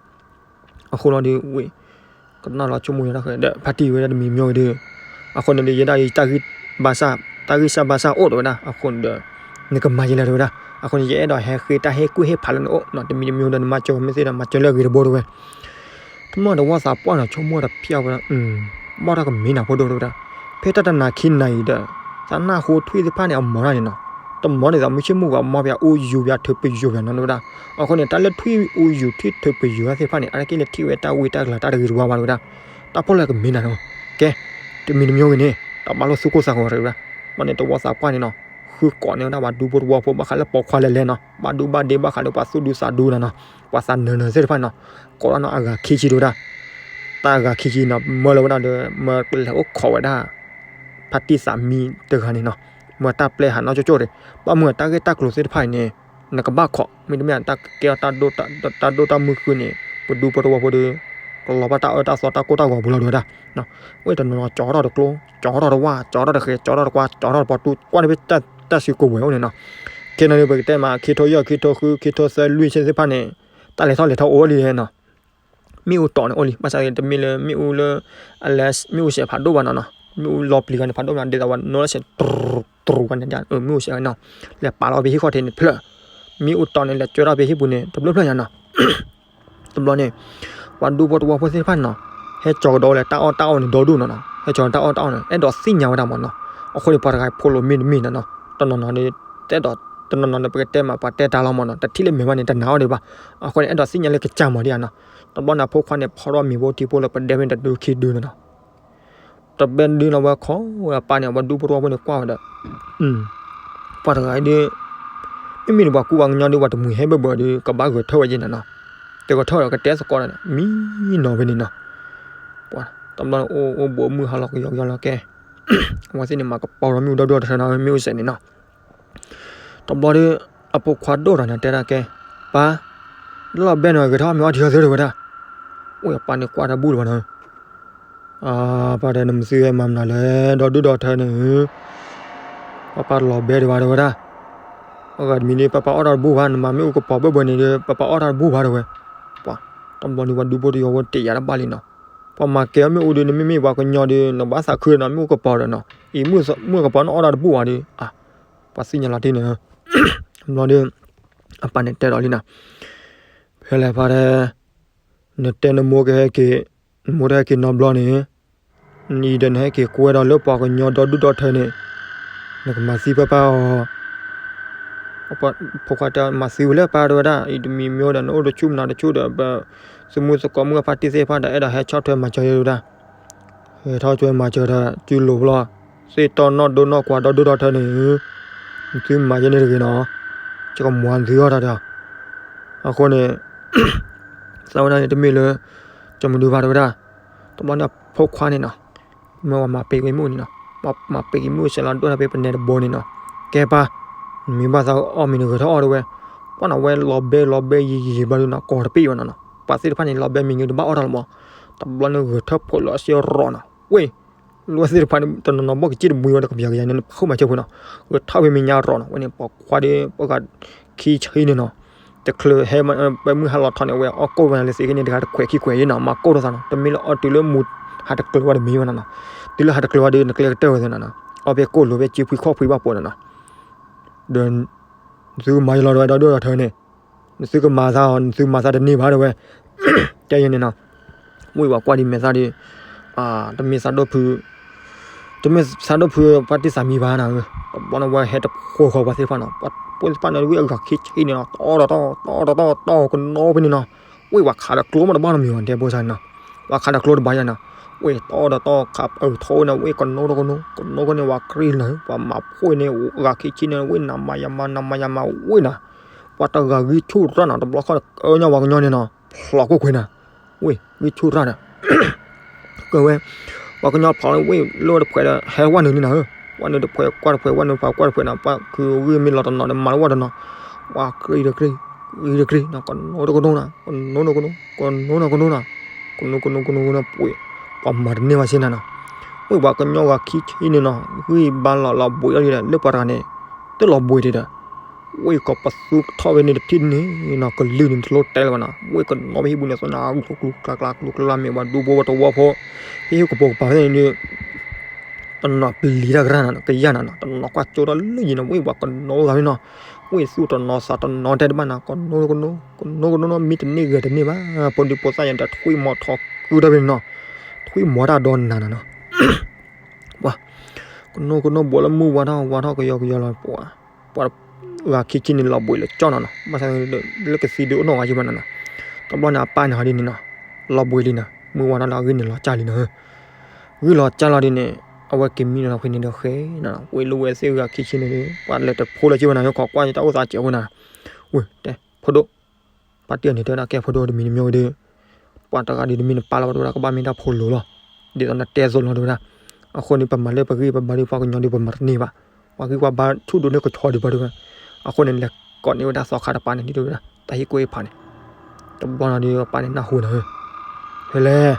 အဃိလီၤဒီးဝဲ ကနၣ်လီၤဆိကမိၣ်ယဲဒၣ်ဃဲဒီး ဖါတံၢ်ဝဲဒၣ်တမံၤမံၤဒီး, အဃိန့ၣ်ဒီး ယဲဒၣ်အံၤတၢ်ဂ့ၢ်ဘၣ်ဆၣ် တၢ်ဂ့ၢ်စၢ်ဘၣ်ဆၣ်အိၣ်တဝဲဒၣ် အဃိန့ၣ်ဒီး နကမၤယဲလဲၣ်တဝဲဒၣ်, အဃိန့ၣ် ယအဲၣ်ဒိးဟဲဃ့တၢ်ဟ့ၣ်ကူၣ်ဟ့ၣ်ဖးလၢနအိၣ်နီၤ, တမံၤတမံၤဒီး နမၤစၢၤမ့ၢ်သ့ဒီး မၤစၢၤလၢအဂ့ၤတဘိတဝဲ တမ့ၢ်တဝီသးပှၢ်နီၤ ဆိကမိၣ်တဖျၢၣ်ဝဲဒၣ်, ဘၣ်တၢ်ကမ့ၢ်နၤဖိဒိၣ်တဝဲဒၣ်, ဖဲတၢ်တနၤခံနၤအံၤဒီး သးနၢ်ဟူထွံၣ်သ့ၣ်တဖၣ်န့ၣ် အမၤတၢ်န့ၣ်နီၤ, တမၤန့ၣ် သးမုၢ်ဆ့ၣ်မုၢ်ဂီၤ အမၤပယၤအူယူၤပယၤထုးပယီၤပယၤနီၤတဝဲဒၣ်, အဃိန့ၣ် တၢ်လၢထွံၣ်အူယူၤထွံၣ်ထုးပယီၤသ့ၣ်တဖၣ်န့ၣ် အတက့ၢ်လၢထံၣ်ဝဲတၢ်ဝံတၢ်ကလၤတၢ်တဂ့ၤတဝါဘၣ်တဝဲဒၣ်, တၢ်ဖီၣ်လၢကမ့ၢ်နၤနီၤ, ကဲ, တမံၤတမံၤဂ့ၤန့ၣ် တဘၣ်လိၣ်သူၣ်ကိၢ်သးဂီၤတဝဲဒၣ်, ဘၣ်န့ၣ် တဝီသးပှၢ်န့ၣ်နီၤ, ဃုကိးန့ၢ်ဝဲဒၣ်ပှၤဒူဖိတဝီဖိ ဘၣ်ဃးလၢပိာ်ခွါလဲၤလဲၤနီၤ, ဘၣ်ဒူဘၣ်ဒ့ ဘၣ်ဃးလၢပှၤသူၣ်ဒူသးဒူနီၤနီၤ, ပှၤသးနၢၤနၢၤသ့ၣ်တဖၣ်နီၤ, ကိးဒၣ်နီၤ အဂၤခံဆံတဝဲဒၣ်, တၢ်အဂၤခံဆံနီၤ မၢလၢဝဲဒၣ်ဒီး မၢကလဲၤအိၣ်ခိးဝဲဒၣ် ဖါတံၢ်သးမံတဂၤန့ၣ်နီၤ, မၢတၢ်ပျဲဟးနီၢ်ကၠိကၠိတဂ့ၤ, ဘၣ်မုၢ်တၢ်ဂ့ၢ်တၢ်ကျိၤသ့ၣ်တဖၣ်အံၤန့ၣ် နကဘၣ်ခိး မ့တမ့ၢ် တၢ်ကဲအီၤ တၢ်ဒိၣ်တၢ်မုၢ်ဃုန့ၣ် ပဒူဖိတဝီဖိဒီး ကလီၤဘၣ်တၢ်အၢတၢ်သီတၢ်ကိၢ်တၢ်ဂီၤပူၤလီၤတဝဲဒၣ်, ဝဲတနီၤနီၤ ကၠီထီၣ်တကျိ ကၠီထီၣ်တဝၢ် ကၠီထီၣ်တဃဲၤ ကၠီထီၣ်တကွါ ကၠီထီၣ်တပီၤတူ ကွၢ်န့ၢ်ဖဲတၢ်စူၤကိးဝဲအိၣ်န့ၣ်နီၤ, ခဲန့ၣ်ဒီး ပကတဲမး ခံထိယဲၢ် ခံထိဃု ခံထိသၢလွံၢ်ဆံသ့ၣ်တဖၣ်န့ၣ် တၢ်လဲၤထီၣ်လဲၤထီအိၣ်လံနီၤ, မ့ၣ်အူတီးန့ၣ်အိၣ်လံ ဘၣ်ဆၣ်တမ့ၢ်လၢမ့ၣ်အူလၢ အလဲ မ့ၣ်အူစဲးဖးဒိၣ်ဘၣ်နီၤနီၤ, မ့ၣ်အူလီၤပျံၤဂၤန့ၣ် ဖးဒိၣ်ဘၣ် ဒ်သိးဝဲနီၢ်လၢစဲး တရူး တရူးဝဲန့ၣ် မ့ၣ်အူစဲးနီၤ, လဲၤပာ်လီၤဖဲဟံၣ်ခီၣ်ထံးန့ၣ်ဖျၢၣ်, မ့ၣ်အူတီးန့ၣ် လဲၤကၢထီၣ်ဖဲဟံၣ်ပူၤန့ၣ် တဖျၢၣ်ဖျၢၣ်ညါနီၤ, တဘျီန့ၣ် ပှၤဒူဖိတဝီဖိသ့ၣ်တဖၣ်နီၤ, ဟဲကၠီၤကဒီးလၢတၢ်အီၣ်တၢ်အီန့ၣ် ဒီဒူၣ်နီၤနီၤ, ဟဲကၠီၤတၢ်အီၣ်တၢ်အီန့ၣ် အဲၣ်ဒိးသ့ၣ်ညါဝဲဒၣ်မးနီၤ, အဃိန့ၣ် ပှၤတဂၤဖိလီၤမ့ၢ်တမ့ၢ်နီၤနီၤ, တနီၤနီၤန့ၣ် တအဲၣ်ဒိး တနီၤနီၤန့ၣ် ပကတဲမး ပှၤတဲတၢ်လီၤမးနီၤ, တထံၣ်လၢမဲာ်ဘၣ်န့ၣ် တနာ်အီၤဒံးဘၣ်, အဃိန့ၣ် အဲၣ်ဒိးသ့ၣ်ညါလၢကစၢ်မးဒံးဧါနီၤ, တဘျီန့ၣ် အဖိခွါန့ၣ် ဖီထီၣ်မ့ၤဖိထံဖိလၢပဒဲမ့ၢ်တဒုခံဒုနီၤနီၤ တဘဲဒုလီၤဝဲခီဝဲအပၢ်န့ၣ် ပှၤဒူဖိတဝီဖိန့ၣ်ကွၢ်ဝဲဒီး, ပှၤတဂၤအံၤဒီး မ့မ့ၢ်န့ၣ်ပှၤကူပှၤကညီဒီး ပှၤတမှံၤဟဲဘၢၣ်ဘၢၣ်ဒီး ကဘၣ်ဂဲၤထၢၣ်ဝဲယဲၢ်နၤနီၤ, တဂဲၤထၢၣ်ဒီးကတဲသကိးဒီး မံနီၤဖဲန့ၣ်နီၤ, ပှၤတဘျီန့ၣ် အိၣ်အိၣ်ဘူးမုၢ်ဟါလီၤကယီကယီလီၤကဲ, အဝဲသ့ၣ်န့ၣ် မၤကပီၤလီၤမ့ၣ်အူဒီဒူၣ်ဒီထၢနီၤ မ့ၣ်အူစဲးန့ၣ်နီၤ တဘျီဒီး အဖိခွါဒိၣ်ထီၣ်န့ၣ်တဲဒၣ်ကဲ, ပၢ်, လီၤဘဲန့ၣ် ဂဲၤထီၣ်မ့ၤအီထံအီသၢတဝဲဒၣ်, အိၣ်အပၢ်န့ၣ်ကွၢ်တၢ်ဘူၣ်တဘၣ်နီၤ, ပၢ်တဲနမံၤသံဝဲမၤမနုၤလဲၣ် ဒီဒူၣ်ဒီထၢန့ၣ်, ပၢ်ပၢ်လီၤဘဲတဘၣ်တဝဲဒၣ်, အဂၤတမံၤဒီး ပၢ်ပၢ်အီၣ်တၢ်တဘူၣ်ဘၣ် နမၤမ့ၣ်အူကပီၤဘၢၣ်ဘၢၣ်န့ၣ်ဒီး ပၢ်ပၢ်အီၣ်တၢ်တဘူၣ်ဘၣ်တဝဲ, ပှၤ, တဘျီန့ၣ်ပှၤဒူဖိတယီၤဝဲတယာ်တဘၣ်လံနီၤ, ပှၤမၤကဲအီၣ်မ့ၣ်အူဒီး နမ့မ့ၢ်ပှၤကညီဒီး နဘၣ်သးခုနီၤ မ့ၣ်အူကပီၤဒီးနီၤ, အံၤမ့ၣ်အူကပီၤနအီၣ်တၢ်တဘူၣ်ဘၣ်ဒီး, ပှၤသ့ၣ်ညါလီၤတံၢ်န့ၣ်, တဘျီဒီး အပၢ်န့ၣ်တဲဒီးလံနီၤ, ဖဲလဲၣ်ဖါတဲ နတဲနမိၢ်ကဟဲက့ၤ, နမိၢ်တဟဲက့ၤနီတဘျီန့ၣ်, နအံၤဒီးနဟဲက့ၤကွဲဒီးလၢပှၤကညီဒီဒူၣ်ဒီထၢန့ၣ်, နကမၤသံပၢ်ပၢ်အီၤ, ဖိခွါတဲ မၤသံဝဲလၢပၢ်တဝဲဒၣ် အံၤတမံၤမ့ၢ်ဒီး နအိၣ်တဆူၣ်မနုၤတဆူၣ်ဒီး ပသုးမုၢ်သကိးမုၢ်ဖါတံၢ်သ့ၣ်တဖၣ်ဒီး အဲၣ်ဒိးဟဲဆီၣ်ထွဲမၤစၢၤယဲဒၣ် ဟဲထီၣ်ကွဲမၤစၢၤတၢ် စုလိၤဖျီ, သ့ၣ်တီနီၣ်ဒိနီၣ်ကွၢ်ဒီဒူၣ်ဒီထၢန့ၣ်, နသုမၤယဲန့ၣ်တဂ့ၤနီၤ, ယကမၤသုအီၣ်တၢ်ဒီး, အဃိန့ၣ် သးဝဲဒၣ်န့ၣ်တမ့ၢ်လၢ ကမၤဒုးဘၣ်တဝဲဒၣ်, တဘျီန့ၣ်အဖိခွါန့ၣ်နီၤ, မၢဝဲမၤပ့ၤက့ၤမ့ၣ်အူန့ၣ်နီၤ, မၤပ့ၤက့ၤမ့ၣ်အူစဲးလီၤဒိၣ်ထီၣ်ဖဲပနဲတဘိန့ၣ်နီၤ, ကဲပၢ်, နမ့ၢ်ဘၣ်သးအီၣ်မ့ၤနဂဲၤထီၣ်အီၣ်တဝဲ, ကွၢ်နီၤဝဲလီၤဘဲလီၤဘဲယံာ်ယံာ်ဘျီဒုနီၤ ကိးတပ့ၢ်ဝဲနီၤနီၤ, ပှၤသ့ၣ်တဖၣ်န့ၣ် လီၤဘဲမံၤညိတဘၣ်အီၣ်တၢ်လီၤမး, တဘျီန့ၣ်ဂဲၤထၢၣ်ဖိးလီၤအစ့ရီၣ်နီၤ, ဝ့ၢ် လၢသ့ၣ်တဖၣ်န့ၣ် တနီၤနီၤဘီၣ်ကစ့ၢ်တမှံဝဲဒီးကပျီကယၤန့ၣ် နဖးမၤဆၢဖိနီၤ, ဂဲၤထၢၣ်ဖဲမဲာ်ညါရီၣ်နီၤ, ဝဲန့ၣ် ပိာ်ခွါဒီး ပှၤဂၤခံဆံန့ၣ်နီၤ, တချုးဟဲ ပမုၢ်ဟါလီၤထီၣ်န့ၣ် အဝဲအီၣ်ကိၣ်ဝဲနၤလၢသ့ၣ်ခံန့ၣ် တဂၤတခွဲးခံခွဲးယဲနီၤ, မၤကိၣ်ထီၣ်သးနီၤ, တမ့ၢ်လၢအီၣ်တုၤလၢမူဟးတကျၢၤဝဲတမံၤဝဲနီၤနီၤ, တုၤလၢဟးတကျၢၤဝဲဒီး နကျဲကတၢၢ်ဝဲသ့နီၤနီၤ, အီၣ်ဖဲကိၣ်လိၤဖဲကၠ့ဖှံခီၣ်ဖှံဘၣ်ပိာ်နီၤနီၤ, ဒီး နသုကမၤယလီၤတဝဲဒီးဒိၣ်ဒီးထၢန့ၣ်, နသုကမၤသးအီၤနသုမၤသးတန့ၢ်ဘၣ်တဝဲ, တဲယဲန့ၣ်နီၤ, ဝ့ၢ်ပှၤကွၢ်ဒ်မဲာ်သၣ်ဒီး တမ့ၢ်သးဒိၣ်ဖု တမ့ၢ်သးဒိၣ်ဖုပှၤတ့ၢ်သးမံဘၣ်နၤဧၢ, တဘျီန့ၣ်ဝဲဟဲတဖိဃီၤပှၤသ့ၣ်တဖၣ်နီၤ, ပှၤသ့ၣ်တဖၣ်န့ၣ် ဝ့ၢ်အဂၤခံဆံန့ၣ်နီၤ, တီဒီးတီ တီဒီးတီ တီကနိဖဲန့ၣ်နီၤ, ဝ့ၢ်ပှၤခးဒီးကျိမးတဘၣ်နီတမံၤဘၣ် တဲဘိၣ်ဆၣ်န့ၣ်နီၤ, ပှၤခးဒီးကျိတဘၣ်ယါနီၤ, ဝ့ၢ်တီဒီးတီ ခးအၢထိန့ၣ် ဝ့ၢ်ကနိဒီးကနိ ကနိကန့ၣ် ပှၤကြံလၢ ပှၤမၤဖိန့ၣ် အဂၤခံဆံန့ၣ် ဝ့ၢ်နၤမၤယၤမၤ နၤမၤယၤမၤဝ့ၢ်နီၤ, ပှၤတဂၤဂံၢ်ဆူၣ်ရၣ်နီၤ, တဘျီဃီဒီးကညီပှၤကညီန့ၣ်နီၤ, ဖျိးကွၢ်ကွၢ်နၤ, ဝ့ၢ်ဂံၢ်ဆူၣ်ရၣ်ဒီး ကဝဲ ပှၤကညီဖျိးလၢဝ့ၢ်လၢတဖှဲးဒီး ဟဲဝဲနုာ်လံနၤဧၢ, ဝဲနုာ်တဖှဲးကွၢ်တဖှဲး ဝဲနုာ်တဖှဲးကွၢ်တဖှဲးနီၤ, ပှၤခုးဂံၢ်မ့ၢ်လီၤတနီၤဒီးမၤလၢဝဲတနီၤ, ပှၤကြံတကြံ ဂံၢ်တကြံနီၤ, ကနိတကနိနီၤ, ကနိနီၤကနိနီၤ, ကနိကနိကနိကနိနီၤ, ပှ့ၤ ပှၤမၤတန့ၢ်ဘၣ်စ့ၢ်နၤနီၤ, ဝ့ၢ်ပှၤကညီဂၤခံဆံန့ၣ်နီၤ, ဂံၢ်ဘါလီၤလီၤဘှံးအီၤဒီး လၢပှၤတဂၤန့ၣ် တလီၤဘှံးဒံးဒီး ဝ့ၢ်ကပသူထီၣ်ဝဲန့ၣ်တထံၣ်န့ၣ်နီၤ, ကလုၢ်န့ၣ်တလိၣ်တဲလၢၤဘၣ်နီၤ, ဝ့ၢ်ကနိဖဲဟံၣ်ပူၤန့ၣ် သနာ်က့ ကျူကျါကျါ ကျူကျါကျါ မ့ၢ်ပှၤဒူဖိတဝီဖိ ဟံၣ်ဟ့ၣ်ကပိာ်ကပၤဖဲန့ၣ်ဒီး တနီၤပျံၤတၢ်ကရၢနီၤ, ကယၢ်နၤနီၤ, တနီၤကွၢ်ကၠိထီၣ်လၢယံၤနီၤ, ဝ့ၢ်ပှၤကနိဂၤဖဲနီၤ, ဝ့ၢ်သူၣ်တနီၤသးတနီၤတဲတဘၣ်နီၤ, ကနိကနိ ကနိကနိနီၤ, မ့ၢ်တန့ၢ်ဂဲၤတန့ၢ်ဘၣ်, ဖိဒံဖိသၣ်ယၤတၢ်ထွံၣ်မီၤထီကုထီၣ်ဖဲန့ၣ်နီၤ, ထွံၣ်မီၤတၢ်ဒီးနၤနီၤနီၤ, ပှၤ ကနိကနိဘှီလၢမုၢ်ဝါထီၣ်ဝါထီၣ်ကယီကယီလီၤ, ပှၤ ပှၤဂၤခံဆံန့ၣ်လီၤဘှံးလၢကၠီနီၤနီၤ, ဘၣ်ဆၣ်လၢကသံဒုးအိၣ်နီၢ်ဂၤယံၤမးနီၤနီၤ, တဘျီန့ၣ်အပၢ်န့ၣ်ဟီဒ်န့ၣ်နီၤ, လီၤဘှံးလံနီၤ, မုၢ်ဝါထီၣ်လၢအဂံၢ်န့ၣ်လီၤစၢ်လံနီၤဧၢ, ဂံၢ်လီၤစၢ်လီၤဒ်န့ၣ် အဝဲက့ၤမံနီၤဖဲန့ၣ်ဒီးဃဲနီၤ, ဝ့ၢ်လၢဝဲသ့ၣ်ဂၤခံဆံန့ၣ်ဒီး ပှၤလဲၤတဖိလၢက့ၤဝဲနီၤ, ယခိးကွၢ်ယတၢ်အိၣ်သးစဲးဝဲနီၤ, ဝ့ၢ်တဲ ဖိဒိၣ် ပှၤတံၢ်အီၤန့ၣ်တဲဝဲဒၣ် ကဲဖိဒိၣ်တမံၤတမံၤဝဲဒီး ပှၤတဂၤဒ်တမ့ၢ်နပၢ်လီၤဘၣ်တဲဝဲဒၣ်, ကဘၣ်မ့ၢ်တၢ်ဖိလိၤလီၤ, ဒ်သိးနတဲသိးလီၤတဲဝဲဒၣ်, အဃိန့ၣ် ပမၤလၢပဂံၢ်ပဘါဒီးပှၤကညီဒီးပမၤတန့ၢ်ဘၣ်, ပှၤဂံၢ်ပှၤဘါဆူၣ်ဒိၣ်န့ၢ်ကဆီဒံးဘၣ်တဲဝဲ, အဃိန့ၣ် လဲၤကိးန့ၢ်ဝဲဒၣ်သီခါတပၤန့ၣ်ဒ်တဲဝဲဒၣ် တၢ်ဟ့ၣ်ကူၣ်ဟ့ၣ်ဖးန့ၣ်, တဘျီနီၤဒီးပၢ်န့ၣ်နၢ်ဟူနီၤဧၢ, ဖဲလဲၣ်,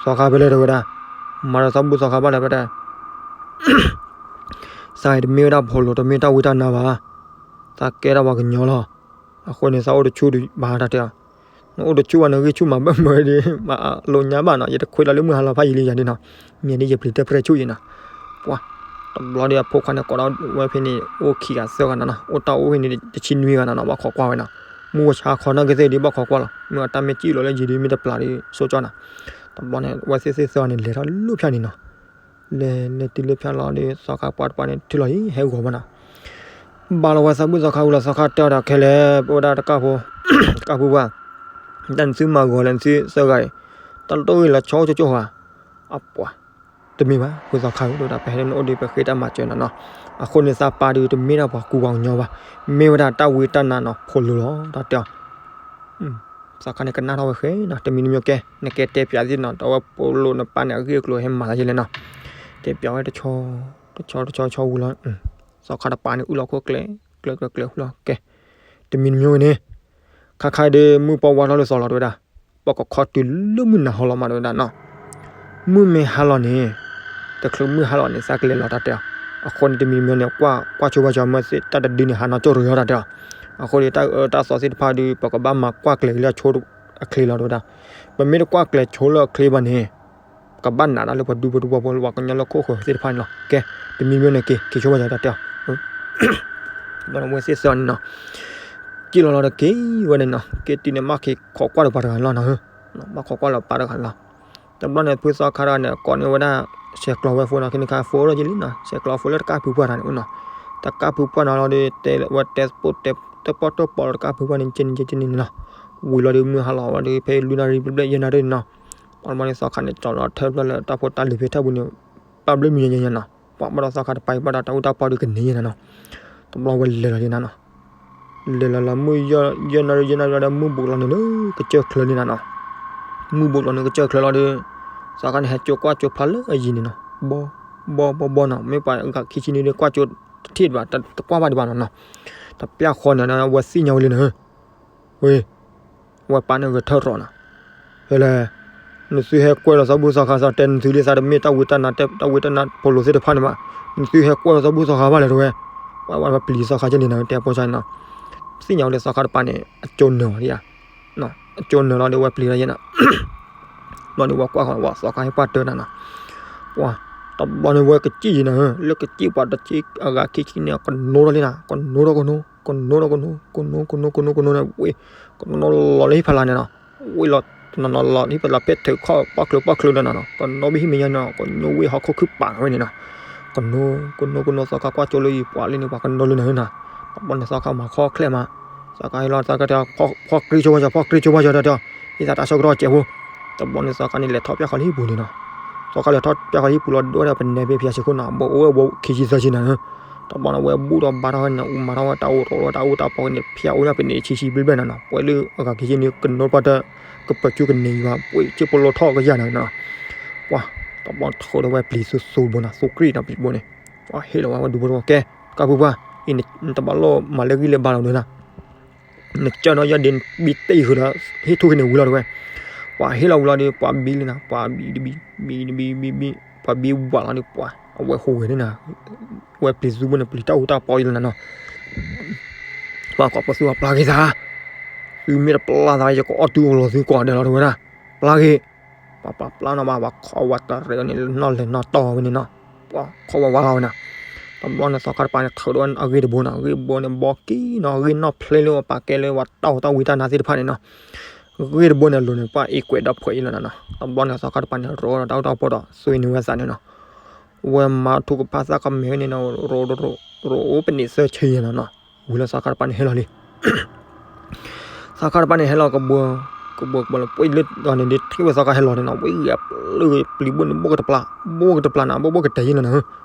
သီခါဖဲလဲၣ်တဲဝဲဒၣ်, မၤဒီးသးဘူၣ်သီခါဘၣ်လဲၣ်ဖဲလဲၣ် စးအံၤတမ့ၢ်ဝဲဒၣ်ဖိလိၤ တမ့ၢ်တၢ်ဝံတၢ်နါဘၣ်, သးကဲဒၣ်ပှၤကညီလီၤ, အဃိန့ၣ် သးအိၣ်တဆူၣ်ဘၣ်တၢ်တဲအီၤ, နအိၣ်တဆူၣ်ဘၣ် နဂံၢ်ဆူၣ်မၤဘၣ်မၢ်ဒီး မၤလိညါဘၣ်နီၤ, ယတခွဲးလီၤလၢမုၢ်ဟါလီၤဖးယံာ်လံယၤဒ်နီၤ, မ့ၢ်ဒ်ယပျံၤတၢ်ပြဲၢ်ဆူၣ်ယံၤနီၤ, ပှၤ တဘျီဒီးအဖိခွါန့ၣ်ကိးဒီးဝဲဖဲန့ၣ် အိၣ်ခံဂၤသၢဂၤနီၤနီၤ, အိၣ်တၢ်အိၣ်ဖဲန့ၣ်တဆံနွံဂၤနီၤနီၤ, ဘၣ်ခိးကွၢ်ဝဲနီၤ, မုၢ်ဝါဆါခီနီၢ်ကသ့ၣ်ဒ်ဘၣ်ခိးကွၢ်လီၤ, မ့ၢ်အတၢ်မ့ၢ်စံၣ်လီၤလၢယံၤဒ်မ့ၢ်တပျၢ်ဒီး ဆိကၠီနီၤ, တဘျီန့ၣ် ဝဲသ့ၣ်သ့ၣ်သၢဂၤန့ၣ် လဲၤထီၣ်လၢဖၠၣ်န့ၣ်နီၤ လဲၤလဲၤတုၤလၢဖၠၣ်လီၤဒီး သီခါပှၤတပၤန့ၣ် ထုးလီၤအံၤ ဟဲဂီၤဝဲနီၤ, ဘၣ်လီၤဝဲသးဘူၣ်သီခါဝံၤလီၤ သီခါတဲအီၤဒီးခဲလၢာ် ပဝဲဒၣ်တကၢ်ဖိ တကၢ်ဖိပှၢ်, တၢ်နသုမၤဂီၤလဲၣ်နသုသၢဂၤအံၤ, တၢ်တအိၣ်ဂ့ၤလီၤဆီအိၣ်ကၠိကၠိဧါ, အပှၤ တမ့ၢ်ဘၣ် ဝံသီခါဧၢ တဲဝဲဒၣ် ပဟဲလၢနအိၣ်ဒီး ပဃ့တၢ်မၤစၢၤနၤနီၤ, အဃိန့ၣ်သးပၢ်ဒီးတမ့ၢ်ဒၣ်ပှၤကူပှၤကညီဘၣ်, မ့ၢ်ဝဲဒၣ်တၢ်ဝံတၢ်နါနီၤ ဖိလိၤလီၤ တၢ်တဲအီၤ သီခါန့ၣ်ကနၣ်ထီၣ်ဝဲဃဲနီၤ, တမံၤတမံၤကဲ နကဲတဲပၠးသ့ၣ်နီၤ, ဒီးအဝဲဖိလိၤနပၢ်န့ၣ် အဂ့ၢ်အကျိၤဟဲမၤသးယဲလဲၣ်နီၤ, တဲပၠးဝဲတဆီ တဆီတဆီတဆီဝံၤလီၤ, သီခါတပၤန့ၣ် အုၣ်လီၤခိၣ်ကျဲ ကျဲကျဲကျဲဝံၤလီၤ ကဲ တမံၤတမံၤဝဲန့ၣ် ခါခါဒီး မုၢ်ပှၢ်ဝါထီၣ်လၢသီလီၤ တဲဝဲဒၣ်, ပကခီတုၤလၢမုၢ်နၤဟီလီၤမး တဲဝဲဒၣ်နီၤ, မုၢ်မ့ၢ်ဟါလီၤန့ၣ် တချုးမုၢ်ဟါလီၤန့ၣ် သးကလဲၤလီၤ တၢ်တဲအီၤ, အဃိန့ၣ် တမံၤတမံၤန့ၣ် ကွၢ်ကွၢ်ဆိဘၣ်ဆိ မ့ၢ်သ့ၣ်တၢ်တဒုန့ၣ် ဟးနီၢ်ကၠိတဂ့ၤ တၢ်တဲအီၤ, အဃိန့ၣ် တၢ်အၢတၢ်သီသ့ၣ်တဖၣ်ဒီး ပကဘၣ်မၤကွၢ်ကျဲၤလၢအဆိအချ့လီၤ တဲဝဲဒၣ်, ပမ့ၢ်တကွၢ်ကျဲၤဆိလၢအချ့ဘၣ်န့ၣ် ကဘၣ်နးဒၣ်လၢပှၤဒူဖိတဝီဖိ ပှၤကညီလၢခိၣ်ဃၢၤသ့ၣ်တဖၣ်န့ၣ်လီၤ, ကဲ တမံၤမံၤန့ၣ် က့ၤက့ၤဆိဘၣ်ဆိ တၢ်တဲအီၤ ဘၣ်ဝဲသ့ၣ်သၢန့ၣ်နီၤ, က့ၤလီၤလီၤဒီးက့ၤဝဲန့ၣ်နီၤ, က့ၤတုၤန့ၣ် ဘၣ်က့ၤခိးကွၢ်ဒီးပှၤတဂၤလီၤနီၤ, ဘၣ်ခိးကွၢ်လီၤပၢ်တဂၤလီၤ, တဘျီန့ၣ် ဖုသီခါတဂၤန့ၣ် ကိးန့ၢ်ဝဲဒၣ် ဆဲးကျိးဝဲဖိနီၤ, ခဲန့ၣ်ခါ ဖိအိၣ်ဒီးက့ၤလံနီၤ, ဆဲးကျိးဖိလၢတကၢ်ဖုပှၢ်တဂၤန့ၣ်အိၣ်နီၤ, တကၢ်ဖုပှၢ်နီၤလီၤဒီး တဲဝဲတဲပိၢ်တဲပိၢ်တီၢ်ပိၢ်လီၤတကၢ်ဖုပှၢ်န့ၣ် က့ၤန့ၣ်က့ၤန့ၣ်နီၤ, ဝံၤလီၤဒီးမုၢ်ဟါလီၤဝဲဒီး ဖဲလွံၢ်နၣ်ရံၣ်ဘျဲၣ်ဘျဲၣ်ယဲၢ်နၣ်ရံၣ်န့ၣ်နီၤ, ပှၤမီန့ၣ်သီခါန့ၣ် ကၠီလီၤထၢဖျၢၣ်လၢတၢ်ဖိတၢ်လံၤဖဲထၢၣ်ပူၤန့ၣ် ပာ်ဘျုးမုၢ်ယဲၢ်ယဲၢ်နီၤ, ပှၤဘၣ်ဒီးသီခါတပၤအံၤဘၣ်ဒီးတၢ်အူတၢ်ပီဒီးကန့ၢ်ယဲၢ်နၤနီၤ, တဘျီဝဲလဲၤလီၤဒ်နၤနီၤ, လဲၤလီၤလီၤမုၢ်ယဲၢ်နၣ်ရံၣ်ယဲၢ်နၣ်ရံၣ်ဒီး မုၢ်ဘူးလီၤန့ၣ်လၢကစၢၢ်ချၢန့ၣ်နၤနီၤ, မုၢ်ဘူးလီၤန့ၣ်ကစၢၢ်ချၢလီၤဒီး သီခါန့ၣ်ဟဲကၠိကွၢ်ကၠိဖျါလၢအယံၤန့ၣ်နီၤ, ဘီ ဘီဘီနီၤ, မ့ၢ်ပှၤဂၤခံဆံန့ၣ်ဒီး ကွၢ်ကၠိတထံၣ်ဘၣ် တကွၢ်ဘၣ်ဒံးဘၣ်နီၤနီၤ, တပျၢ်ဃီန့ၣ် ဝဲသ့ၣ်ညါဝဲလံနီၤ, ဝဲ ဝဲပၢ်န့ၣ်ဂဲၤထၢၣ်ရီၤနီၤ, ဟဲလဲၣ်, နသုဟဲကွဲလီၤသီဘူၣ်သီခါသီ တဲနသုလံသးတမ့ၢ်တၢ်ဝံတၢ်နါ တၢ်ဝံတၢ်နါဖိလိၤသ့ၣ်တဖၣ်န့ၣ်ဘၣ်, နသုဟဲကွဲလီၤသီဘူၣ်သီခါဘၣ်လဲၣ်တဲဝဲ, ဝဲပျံၤသီခါကဲလံနီၤ တဲပိစါနီၤ, သ့ၣ်ညါဝဲလၢသီခါတပၤန့ၣ် အကၠိနၢၤဝဲဒၣ်, အကၠိနၢၤလီၤဒီးဝဲပျံၤလီၤယဲနီၤ ဘျီန့ၣ် ဝဲကွၢ်ဃီၤ ဝဲသီခါဟဲပှၢ်တၢၢ်နၤနီၤ, ပှၤ, တဘျီန့ၣ်ဝဲကစံၣ်ယံၤနီၤ, လၢကစံၣ်ပှၤတဆံအဂၤခံဆံန့ၣ် ကနိထီၣ်လံနီၤ, ကနိထီၣ်ကနိ, ကနိထီၣ်ကနိ, ကနိကနိကနိကနိန့ၣ် ဝဲ, ကနိလီၤလၢဟံၣ်ဖီလာ်န့ၣ်နီၤ, ဝဲလီၤတနီၤနီၤလီၤဟံၣ်ဖီလာ်ဖဲထုးခီၣ်ပီၣ်ချၢပီၣ်ချၢလီၤနီၤနီၤ, ကနိဘၣ်ဟံၣ်မဲာ်ညါနီၤ, ကနိဝဲဟီၣ်ခိၣ်ခုၣ်ပာ်နီၤဝဲန့ၣ်နီၤ, ကနိ, ကနိကနိ သီခါကွၢ်ကၠိလၢယပှၤလံန့ၣ် ပှၤကနိလံနီၤနီၤ, တဘျီန့ၣ်သီခါမၤခီၣ်ချဲမး သီခါဟဲလီၤ သီခါတဲ ဖီၣ်ကြံၢ်ဆိဘၣ်ယီၤ ဖီၣ်ကြံၢ်ဆိဘၣ်ယီၤတဲတဲ, ဟံသးတၢ်ဆၢကတီၢ်စဲးဖိ, တဘျီန့ၣ်သီခါန့ၣ် လဲၤထီၣ်ပၠၣ်ဃီလၢဟံၣ်ပူၤန့ၣ်နီၤ, သီခါလဲၤထီၣ်ပၠၣ်ဃီလၢဟံၣ်ပူၤလီၤ ဒိၣ်ဝဲဒၣ်ပနဲဖဲဖၠၣ်ဆံခိၣ်နီၤ, ဘိအိၣ်ဝဲဘိခံဆံသၢဆံနၤ, တဘျီန့ၣ် ဝဲဘူၣ်ထီၣ်ဘါထီၣ်ဝဲန့ၣ် အူမၤထီၣ်ဝဲတၢ်အိၣ်တအိၣ်တၢ်အိၣ်တၢ်ပီၤန့ၣ် ဖၠၣ်အိၣ်ညါပန့ၣ် ဆံဆံဘျဲၣ်ဘျဲၣ်နၤနီၤ, ပှဲၤလၢအဂၤက့ၤဆံန့ၣ် ကနိပှၢ်တၢ် ကပၢၤကူကန့ၢ်ယွၤ ပှ့ၤစ့ၢ်ပလီထီၣ်ကယၤနၤနီၤ, ပှၤ, တဘျီထုးဒီးဝဲပျံၤသူသူဘိနီၤ သူကြံၢ်နီၤ ပျံၤဘိန့ၣ်, ပှၤဟ့ၣ်လီၤဝဲဝဲဒူဖိတဝီကဲ, တကးပူၤပှၤ, အံၤနတဘၣ်လိၣ်မၤလၢဂံၢ်လၢဘါလီၤနီၤ နကၢၢ်နီၣ်ယဲဒ်ဘံတ့ၢ်ဃုာ်ဒီး ဟ့ၣ်ထူၣ်က့ၤန့ၣ်ဝံၤလီၤတဝဲ, ပှၤဟ့ၣ်လီၤဝံၤလီၤဒီး ပှၤဘံလံနီၤ, ပှၤဘံတဘံ, ဘံတဘံ, ဘံဘံ, ပှၤဘံဝးလီၤဒီး ပှၤအဝဲဟူးဂဲၤန့ၣ်နီၤ, ဝဲပျံၤသူဘိန့ၣ် ပျံၤတၢ်အူတၢ်ပီအံၤလီၤနၤနီၤ, ပှၤကိးပသူအပျၢ်က့ၤသး, သုမ့ၢ်တပျၢ်သး ယကအီၣ်တုၤအိၣ်လီၤသုကိးဂၤဒဲးလီၤတဝဲဒၣ်, ပျၢ်က့ၤ ပှၤပာ်ပျၢ်နီၤဘၣ် ပှၤခီဝဲတရံးန့ၣ် နီၣ်လဲၤနီၣ်တီၢ်ဝဲန့ၣ်နီၤ, ပှၤခီဝဲဝါလီၤဝဲနီၤ, တဘျီန့ၣ်သီခါတပၤန့ၣ် ထုးဒီးအဂ့ၢ်တဘိနီၤ, အဂ့ၢ်တဘိန့ၣ် ဘီကံနီၤ, အဂ့ၢ်နီၣ်ဖျ့လၢပှၤကဲလၢပှၤတၢ်ဟူးတၢ်ဝံတၢ်နါသ့ၣ်တဖၣ်န့ၣ်နီၤ, အဂ့ၢ်တဘိန့ၣ် အလိၤန့ၣ် ပှၤအ့ၣ်ကွဲးဒီးဖှဲးအံၤလီၤနၤနီၤ, တဘျီန့ၣ်သီခါတပၤန့ၣ် ရိဒီးတၢ်အူတၢ်ပီဒီး သွံနုာ်ဝဲသးန့ၣ်နီၤ, ဝဲမၤထူကဖၣ်သၣ်ကမဲာ်န့ၣ်နီၤ, ရိ, ရိအိၣ်ပန့ၢ်သၢဆံယဲၢ်နီၤနီၤ, ဝံၤလီၤသီခါတပၤန့ၣ်ဟဲလီၤလံ သီခါတပၤန့ၣ် ဟဲလီၤကဘှီ, ကဘှီကဘှီလၢပှဲၤလၢအန့ၣ်ဒ်ထံၣ်ဝဲသီခါဟဲလီၤန့ၣ်နီၤ, ဝဲဂၤပျုၢ်ပျံၤဘိန့ၣ် ဘိၣ်ကတပျၢ်, ဘိၣ်ကတပျၢ်နၤ, ဘိၣ်ဘိၣ်ကတဲာ်ယဲၢ်လီၤနၤ,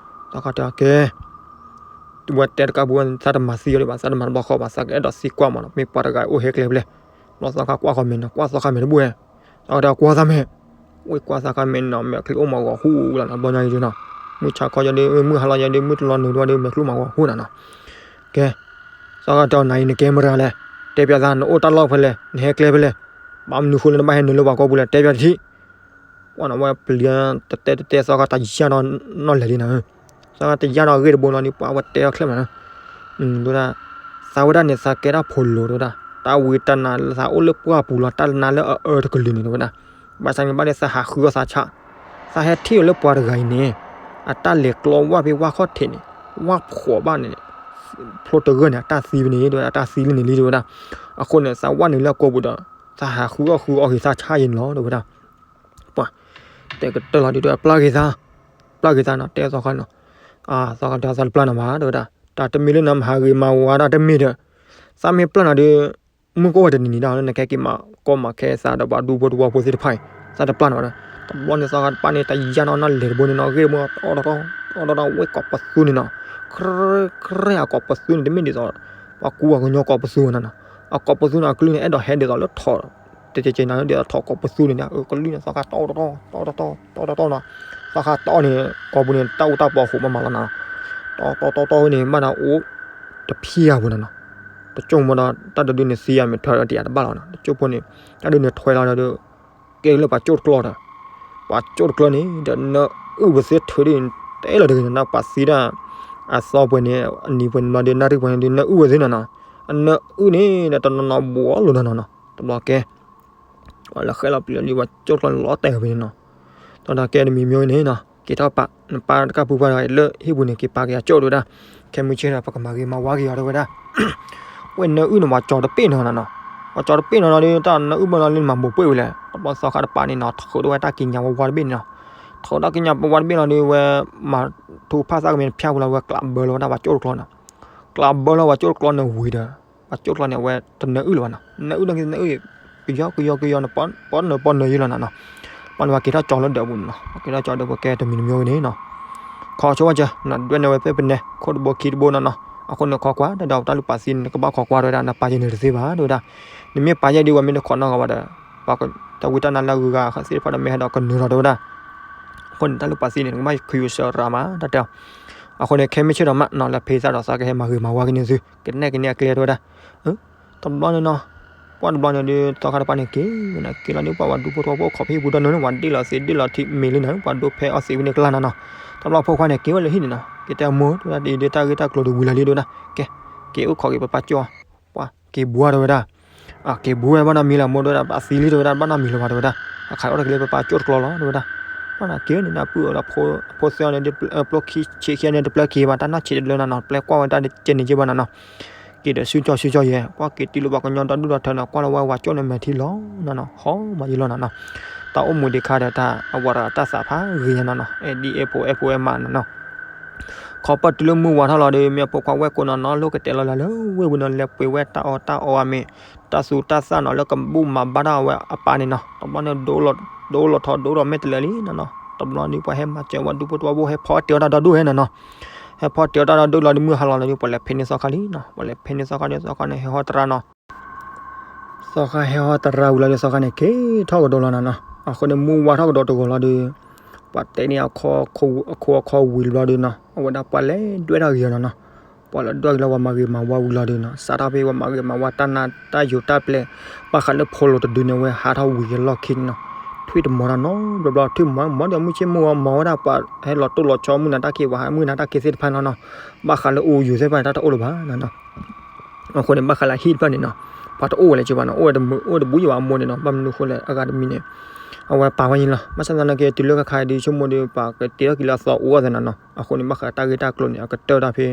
သီခါတဲကဲ, ဝဲတဲတကးပူၤဝဲ သးတမၤသံအီၤဒံးဘၣ်, သးတမၤတဘျီဃီဘၣ်, သးကအဲၣ်ဒိးသံကွၢ်မးနီၤ, မ့ၢ်ပှၤတဂၤအိၣ်ဟဲကျဲဖဲလဲၣ်, ဘျီသီခါကွၢ်ဃီမဲာ်နီၤ, ကွၢ်သီခါမဲာ်တဘူၣ်ဝဲ, သီခါတဲကွၢ်သးမဲာ်, ဝဲကွၢ်သီခါမဲာ်နီၤ, မဲာ်ချံအိၣ်မးဂီၤဟူးလီၤနီၤ, ဘျီညါအံၤဒ်နီၤ, မုၢ်ဆါခီယဒီး မုၢ်ဟါလီၤယဒီး မုၢ်တလီၤနုာ်ဒ်ဝဲဒီး မဲာ်ချံအိၣ်မးဂီၤဟူးနၤနီၤ ကဲ, သီခါတဲအီၤ နၤအံၤနကဲမတၤလဲၣ်, တဲပျးသး နအိၣ်တၢ်လီၢ်ဖဲလဲၣ်, နဟဲကျဲဖဲလဲၣ်, ဘၣ်မနုၤဃိလၢနဘၣ်ဟဲနုာ်လၢပှၤကိာ်ပူၤလဲၣ်, တဲပျးတထံၣ်, ပှၤနီၤဝဲပျံၤတတဲတတဲ သီခါတယၢ်နီၣ်လဲၣ်လံနၤ, သီခါတယၢ်နီၣ်အဂ့ၢ်တဘိနီၤဒီး ပှၤဝဲတဲအီၤချဲမးနီၤ, တဲဝဲဒၣ်, သးဝဲဒၣ်န့ၣ် သးကဲတၢ်ဖိလိၤတဲဝဲဒၣ်, တၢ်ဝံတၢ်နါလၢသးအိၣ်လၢပှၢ်ပူၤလီၤ, တၢ်နါလၢအအၢတကလုာ်န့ၣ်တဲဝဲဒၣ်, ဘၣ်ဆၣ်န့ၣ်ဘၣ်ဒီး သးဟးဃုအီၣ်သးဆး, သးဟဲထံၣ်အီၤလၢပှၤတဂၤအံၤန့ၣ်, အတၢ်လဲၤကျီဝၣ်ဖဲဝၣ်ခီၣ်ထံးန့ၣ်, ဝၣ်ဖှီးဘၣ်န့ၣ်, ဖျိတဂၢၢ်န့ၣ် အတၢ်သံဖဲန့ၣ်တဲဝဲဒၣ်, အတၢ်သံလံန့ၣ်လံတဲဝဲဒၣ်, အဃိန့ၣ် သးဝၣ်နုာ်လၢအကိာ်ပူၤဒီး သးဟးဃုအီၣ်ဃုအီဂ့ၤသးဆးယဲၢ်န့ၣ်လီၤတဲဝဲဒၣ်, ပှၤ, တဲကတၢၢ်လီၤဒ်တဲ ပျၢ်က့ၤသး, ပျၢ်က့ၤသးနီၤ တဲသီခါနီၤ, သီခါတဲသးတပျၢ်နၤဘၣ်တဲဝဲဒၣ်, တၢ်တမ့ၢ်လၢနမၤဟးဂ့ၤမၤဝါဒၣ်တမ့ၢ်ဒီး, သးမ့ၢ်ပျၢ်နၤဒီး မုၢ်ကအိၣ်ဝဲတနံၤနံၤဒၣ်လၢနကဲက့ၤမၤကီမၤခဲသးဒီးပှၤဒူဖိတဝီဖိသ့ၣ်တဖၣ်အံၤ, သးတပျၢ်နၤဘၣ်ဒီး, တဘျီန့ၣ်သီခါတပၤန့ၣ် တယၢ်နီၣ်နီၣ်လဲၣ်တဘိန့ၣ်နီၤ အဂ့ၢ်တဘိ တီတီတီတီ ဝဲကိးပသူန့ၣ်နီၤ, ကြဲကြဲအကိးပသူန့ၣ် တမ့ၢ်ဒ်သိး ပှၤကူအကညီကိးပသူနီၤနီၤ, အကိးပသူန့ၣ် အကလုၢ်န့ၣ် အဲၣ်ဒိးဟဲဒ်သိးလၢထိး တဲကဲကဲနၤ ဒ်သိးထိးကိးပသူန့ၣ် အကလုၢ်န့ၣ် သီခါတီတီတီတီတီတီတီနီၤ, သီခါတီန့ၣ် ကိာ်ပူၤန့ၣ် တၢ်အူတၢ်ပီဟိးမးမးလီၤနီၤ, တီတီတီတီန့ၣ် ဘၣ်နၤအိၣ် တဖျၢၣ်ပူၤနီၤနီၤ, တကၠိၢ်မ့ၢ်ဒီး တၢ်တဒုန့ၣ်သံယၤမ့ၢ်ထွဲဒီးတယၤတဘၣ်လီၤနီၤ, တကၠိၢ်ဖိန့ၣ် တၢ်ဒုန့ၣ်ထွဲလီၤဒီး ကဲလၢပှၤကၠိၣ်တကျီဒီး, ပှၤကၠိၣ်တကျီန့ၣ် ဒီးနၢအုၣ်ပသ့ထုးဒ်န့ၣ် တဲလီၤတဂ့ၤနီၤ, ပှၤသံဒၣ် အသီပှဲၤန့ၣ် အနံၤပှဲၤန့ၣ်ဘျီဒီး နၣ်ရံၣ်ပှဲၤန့ၣ်ဒီး နၢအုၣ်ဝဲသ့နီၤနီၤ, အနၢအုၣ်န့ၣ်ဒီး တနီၤနီၤဘှီလိာ်နီၤနီၤနီၤ, တဘျီကဲ ပှၤလၢဃဲလီၤပျံၤလီၤလံ ပှၤကၠိၣ်တကျီန့ၣ် လီၤတဲာ်ဝဲန့ၣ်နီၤ, ဒီးတၢ်ကဲတမံၤမ့ၢ်ဝဲန့ၣ်နီၤ က့ၤထီၣ်ပာ် နပၢ်တကၢ်ပူၤပှၤတဂၤအံၤလၢဟံၣ်ပူၤန့ၣ် က့ၤပာ်က့ၤအကၠိၣ်တဲဝဲဒၣ်, ခဲမုၢ်ဆ့ၣ်ဒီး ပကမၤဂ့ၤမၤဝါက့ၤအီၤတဲဝဲဒၣ်, ဝဲနၢအုၣ်န့ၣ် ပှၤကၠီၤတပ့ၢ်နီၤနီၤနီၤ, ပှၤကၠီၤတပ့ၢ်နီၤနီၤဒီး တၢ်နၢအုၣ်ဘၣ်လီၤလံနမၤဘိးပှ့ၢ်ဝဲလဲၣ်, တဘျီသီခါတပၤန့ၣ်နီၤ ထုးဒီးဝဲတၢ်ကံးညာ်ဝါဝါတဘ့ၣ်န့ၣ်နီၤ, ထုးတၢ်ကံးညာ်ဝါဝါတဘ့ၣ်လီၤဒီး ဝဲမၤထူဖၣ်သၣ်ကမဲာ်တဖၠၣ်ပူၤလီၤ ဝဲကျးဘၢလီၤဝဲဒၣ်ပှၤကၠိၣ်တကျီနီၤ, ကျးဘၢလီၤပှၤကၠိၣ်တကျီန့ၣ်ဝံၤဒီး ပှၤကၠိၣ်တကျီန့ၣ် အဝဲတနၢအုၣ်လၢၤဘၣ်နီၤ, နၢအုၣ်ဒီးက့ၤနၢအုၣ် ကယီကယီကယီန့ၣ် ပီနၢၤပီနၢၤယံလီၤနီၤနီၤ, ပှၤန့ၣ်ပှၤက့ၤထီၣ်ကၠီၤလၢဒၢးပူၤန့ၣ်နီၤ, ပှၤက့ၤထီၣ်ကၠီၤဒၢးပူၤကဲတမံၤတမံၤဝဲန့ၣ်နီၤ, ခီဆိဝဲကၢ နဒွဲၣ်န့ၢ်ဝဲဖဲပနဲ ခိၣ်တဘိခံတဘိနီၤနီၤ, အဃိန့ၣ်ခီကွၢ် တၢ်ဒီးတၢ်လူၢ်ပာ်သံန့ၣ် နကဘၣ်ခီကွၢ်တဲဝဲဒၣ် နပာ်ယဲန့ၣ်တသ့ဘၣ်တဲဝဲဒၣ်, နမ့ၢ်ပာ်ယဲဒ်ဝဲမ့ၢ်တခိးနီတဂၤဘၣ်ဒီး ပှၤတၢ်ဝံတၢ်နါလၢအဂုၤအဂၤသ့ၣ်တဖၣ်ဒီးမ့ၢ်ဟဲဒီးကနုာ်လီၤတဲဝဲဒၣ်, အဃိန့ၣ် တၢ်လူၢ်ပာ်သံန့ၣ် နကဘၣ်ခူယိာ်စၢၤရၤမး တၢ်တဲအီၤ, အဃိန့ၣ် ခဲမုၢ်ဆ့ၣ်ဒီးမးနီၤ လၢဖဲသၣ်ဒီးသးကဟဲမၤဂ့ၤမၤဝါက့ၤန့ၣ်သု ကနဲၣ်က့ၤန့ၢ်အကျဲတဲဝဲဒၣ်, တဘျီန့ၣ်နီၤ ပှၢ်တဘျီန့ၣ်ဒီး သီခါတပၤန့ၣ်က့ၤဝဲန့ၣ် က့ၤလီၤဒီး ပှၤဝၤဒူဖိတဝီဖိအိၣ်ခိးဖဲဟံၣ်ပူၤဒီးနၢၤန့ၣ် ဝၤဒ့ၣ်လီၤသ့ဒ့ၣ်လီၤထံးမ့ၤလံန့ၣ် ပှၤဒိဖဲအီသံးဝဲန့ၣ်ကလၢ်နီၤနီၤ. တဘျီဖိခွါန့ၣ် က့ၤဝဲလၢဟံၣ်န့ၣ်နီၤ က့ၤတဲအမိၢ် တဲဝဲဒၣ် ဒ်တၢ်ဂ့ၢ်တၢ်ကျိၤဒီးဝံၤလၢာ်လံ တဲဝဲဒၣ် ကဲ က့ၤအိၣ်ခိးက့ၤပပၢ်ကၠီၣ် ပှၤက့ၤဘှါတဲဝဲဒၣ် က့ၤဘှါဝဲဘၣ်နီတမံၤလၢၤ မိၢ်တဲဝဲဒၣ် အသံလံ တဲဝဲဒၣ် ဘၣ်နီတမံၤလၢၤဘၣ် တဲဝဲဒၣ် အခါအံၤအိၣ်တ့ၢ်က့ၤလၢပပၢ်ကၠီၣ်တကျီလီၤ တဲဝဲဒၣ်. ပှၢ်န့ၣ်က့ၤန့ၣ် နပုၢ်ဒီး ဖိသၢအီၤန့ၣ် ပျိခံဆံးခံန့ၣ် တပျဲက့ၤဘၣ် တၢ်နီၢ်ဆံးတဘျၢနီၤနီၤ ပျဲကွၢ်ဝဲတၢ်ကဲန့ၣ်က့ၤဘၣ်နီၤနီၤ က့ၤဒီးစုကၠီစုကၠီယဲ ပှၢ်က့ၤတုၤလၢပှၤကညီဒီဒူၣ်ဒီထၢန့ၣ် ကွၢ်လၢဝဲဝၤကၠီၣ်န့ၣ်မဲာ်ထံလီၤနီၤနီၤ ဟီမးယလီၤနီၤနီၤ. တၢ်အိၣ်မူဒံးခါဒီးတၢ်အဝၤတဂၤတၢ်သးဖးဂ့ၤညါနီၤနီၤ အဲၣ်ဒ်အ့ၣ်ဖိအဲၣ်ဖိအဲၣ်မးနီၤနီၤ ခီပၢ်တုၤလၢမုၢ်ဝါထီၣ်လီၤဒီး မ့ၢ်အဖိခွါဝဲၢ်ကိးနီၤနီၤ လိၣ်ကတဲာ်လီၤလၢဝ့ၢ်ပူၤနီၤ လဲၤပှ့ၤဝဲတၢ်အီၣ်တၢ်အီအမ့ၢ် တၢ်သူတၢ်သၣ်နီၤ လၢကဘူၣ်မၤဘၣ်တၢ်ဝဲအပၢ်န့ၣ်နီၤ တဘျီန့ၣ် ဒိလီၤထီၣ်ဒိလီၤမဲာ်တလၢာ်လံနီၤနီၤ တဘျီန့ၣ် ပှၤဟဲမၤစၢၤဝဲဒူဖိတဝီဖိ ဟဲဖီအီၣ်တဲာ်အီၣ်တၢ်ဒီဒူၣ်ဟဲနီၤနီၤ ဟဲဖီအီၣ်တဲာ်အီၣ်တၢ်ဒီဒူၣ်လီၤဒီး မုၢ်ဟါလီၤလီၤဒီး ပှၤလဲၤဖဲန့ၢ်သီခါလံနီၤ ပှၤလဲၤဖဲန့ၢ်သီခါဒီး သီခါန့ၣ် ဟဲဟီၣ်သရၣ်နီၤ သီခါဟဲဟီၣ်သရၣ်ဝံၤလီၤဒီး သီခါန့ၣ် က့ၤထီၣ်ကဒီးလီၤနီၤနီၤ အဃိန့ၣ် မုၢ်ဝါထီၣ်ကဒီးတဂီၤလီၤဒီး ပှၤတဲန့ၢ်အခိၣ်အခိၣ်အဝံၤတဘျီဒီးနီၤ အဝဲဒၣ်ပှၤလဲၤဒွဲၣ်ထီၣ်ဂ့ၤအီၤနီၤနီၤ ပှၤလဲၤဒွဲၣ်ဂ့ၤလၢပှၤမၤဂ့ၤမၤဝါဝံၤလီၤဒီးနီၤ စးထီၣ်ဖဲပှၤမၤဂ့ၤမၤဝါတၢ်နးတၢ်ယိၤတၢ်ပျဲ ဘၣ်ဃးလၢဖိလိၤတဒုန့ၣ် အဝဲဟးထီၣ်ဝံၤအလီၢ်ခံန့ၣ်နီၤ ထွံၣ်တမီၤတၢ်နီတဘျီဘျီ ထွံၣ်မီၤမီၤဒီး မုၢ်ဆ့ၣ်မုၢ်ဂီၤမီၤဝဲဒၣ် ပှၤဟဲလီၤတိၢ်လီၤဆီမုၢ်နၤတၢ်က့ၤ ပှၤဟးမုၢ်နၤတၢ်က့ၤသ့ၣ်တဖၣ်နီၤနီၤ ဘၣ်ဃးလၢအိၣ်ယူၤသ့ၣ်တဖၣ်န့ၣ် တၢ်တအိၣ်လၢၤဘၣ်နီၤနီၤ အဃိန့ၣ် ဘၣ်ဃးလၢဟံၣ်တဖျၢၣ်န့ၣ်နီၤ ပှၤတအိၣ်ဝဲလၢၤက့ဘၣ်နီၤ အိၣ်ဝဲတမုာ် အိၣ်တဘူးယံၤဘၣ်အမိၢ်န့ၣ်နီၤ ဘၣ်မနုၤအဃိလဲၣ် အဂၤတမံၤန့ၣ် အဝဲပာ်ဝဲအံၤလီၤ ဘၣ်ဆၣ်သနာ်က့ တုၤလၢခဲခါအံၤဒီး ဆိကမိၣ်ဒီး ပှၤကတ့ထီၣ်က့ၤလၢအသီအိၣ်အသးနီၤနီၤ အဃိန့ၣ် ဘၣ်ဃးတၢ်ဂ့ၢ်တၢ်ကျိၤန့ၣ် အကတၢၢ်တၢ်ဖဲ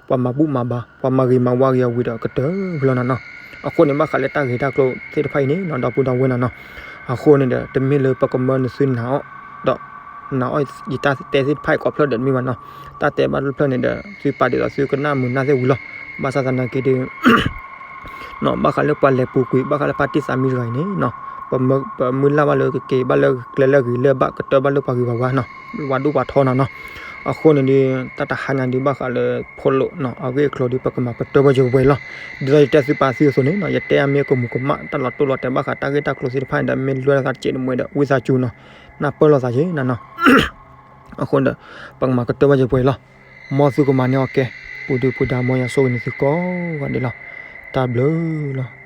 ပှၤမၤဘူၣ်မၤဘါ ပှၤမၤဂ့ၤမၤဝါဂ့ၤအဝံၤဒီး အကတၢၢ်ဖဲလီၤနီၤနီၤ အဃိန့ၣ် ဘၣ်ဃးလၢတၢ်ဂ့ၢ်တၢ်ကျိၤသ့ၣ်တဖၣ်အံၤန့ၣ်နီၤ ဒီပုၢ်ဒီဝဲၢ်နီၤနီၤ အဃိန့ၣ်ဒီး တမ့ၢ်လၢပကမၢနသုနာ်အီၣ် ဒီး နာ်အီၣ်ယတၢ်တဲသ့ၣ်တဖၣ်အံၤကိးဖျၢၣ်ဒီးတမ့ၢ်ဘၣ်နီၤ တၢ်တဲဘၣ်တဖျၢၣ်န့ၣ်ဒီး သုပာ်ဒ်သိးသုကနၣ်မုာ်နၢ်သ့ၣ်ဝံၤလီၤ ဘၣ်ဆၣ်သနာ်က့ဒီး ဘၣ်ဃးလၢပှၤလဲၤပူၤကွံာ် ဘၣ်ဃးလၢပၢ်တံၢ်သးမံတဂၤအံၤန့ၣ်နီၤ ပမုၢ်လၢ်ဘၣ်လၢကက့ၤဘၣ်လၢကျဲလၢအဂ့ၤလၢဘၣ်ကတၢၢ်ဘၣ်လၢပှၤဂ့ၤပှၤဝါနီၤ ပှၤဒူၣ်ပှၤထီနီၤနီၤ အဃိန့ၣ်ဒီး တၢ်တဟါညါဒီးဘၣ်ဃးလၢဖိလိၤနီၤ အဂ့ၢ်အကျိၤဒီး ပကမၤပတၢၢ်ဘၣ်ယပှဲၤလီၤ ဒ်သိးယတဲသုပာ်သုအသိးန့ၣ်နီၤ ယတဲအမ့ၢ်ကမူၤကမၣ် တၢ်လီၤတိၢ်လီၤတဲာ်ဘၣ်ဃးတၢ်ဂ့ၢ်တၢ်ကျိၤသ့ၣ်တဖၣ်န့ၣ်ဒီး မ့ၢ်လွဲၢ်လီၤသးတစဲးတမှဲဒီး ဝံသးစူၤနီၤ နၢ်ပၢၢ်လိာ်သးက့နီၤနီၤ အဃိဒီး ပကမၤကတၢၢ်ဘၣ်ယပှဲၤလီၤ မ်သုကမၤန့ၢ်အီၣ်ကဲ ပူၤဒုပူၤဒါ မ်ယွၤဆိၣ်ဂ့ၤန့ၢ်သုကိးဂၤဒဲးလီၤ တၢ်ဘျုးလီၤ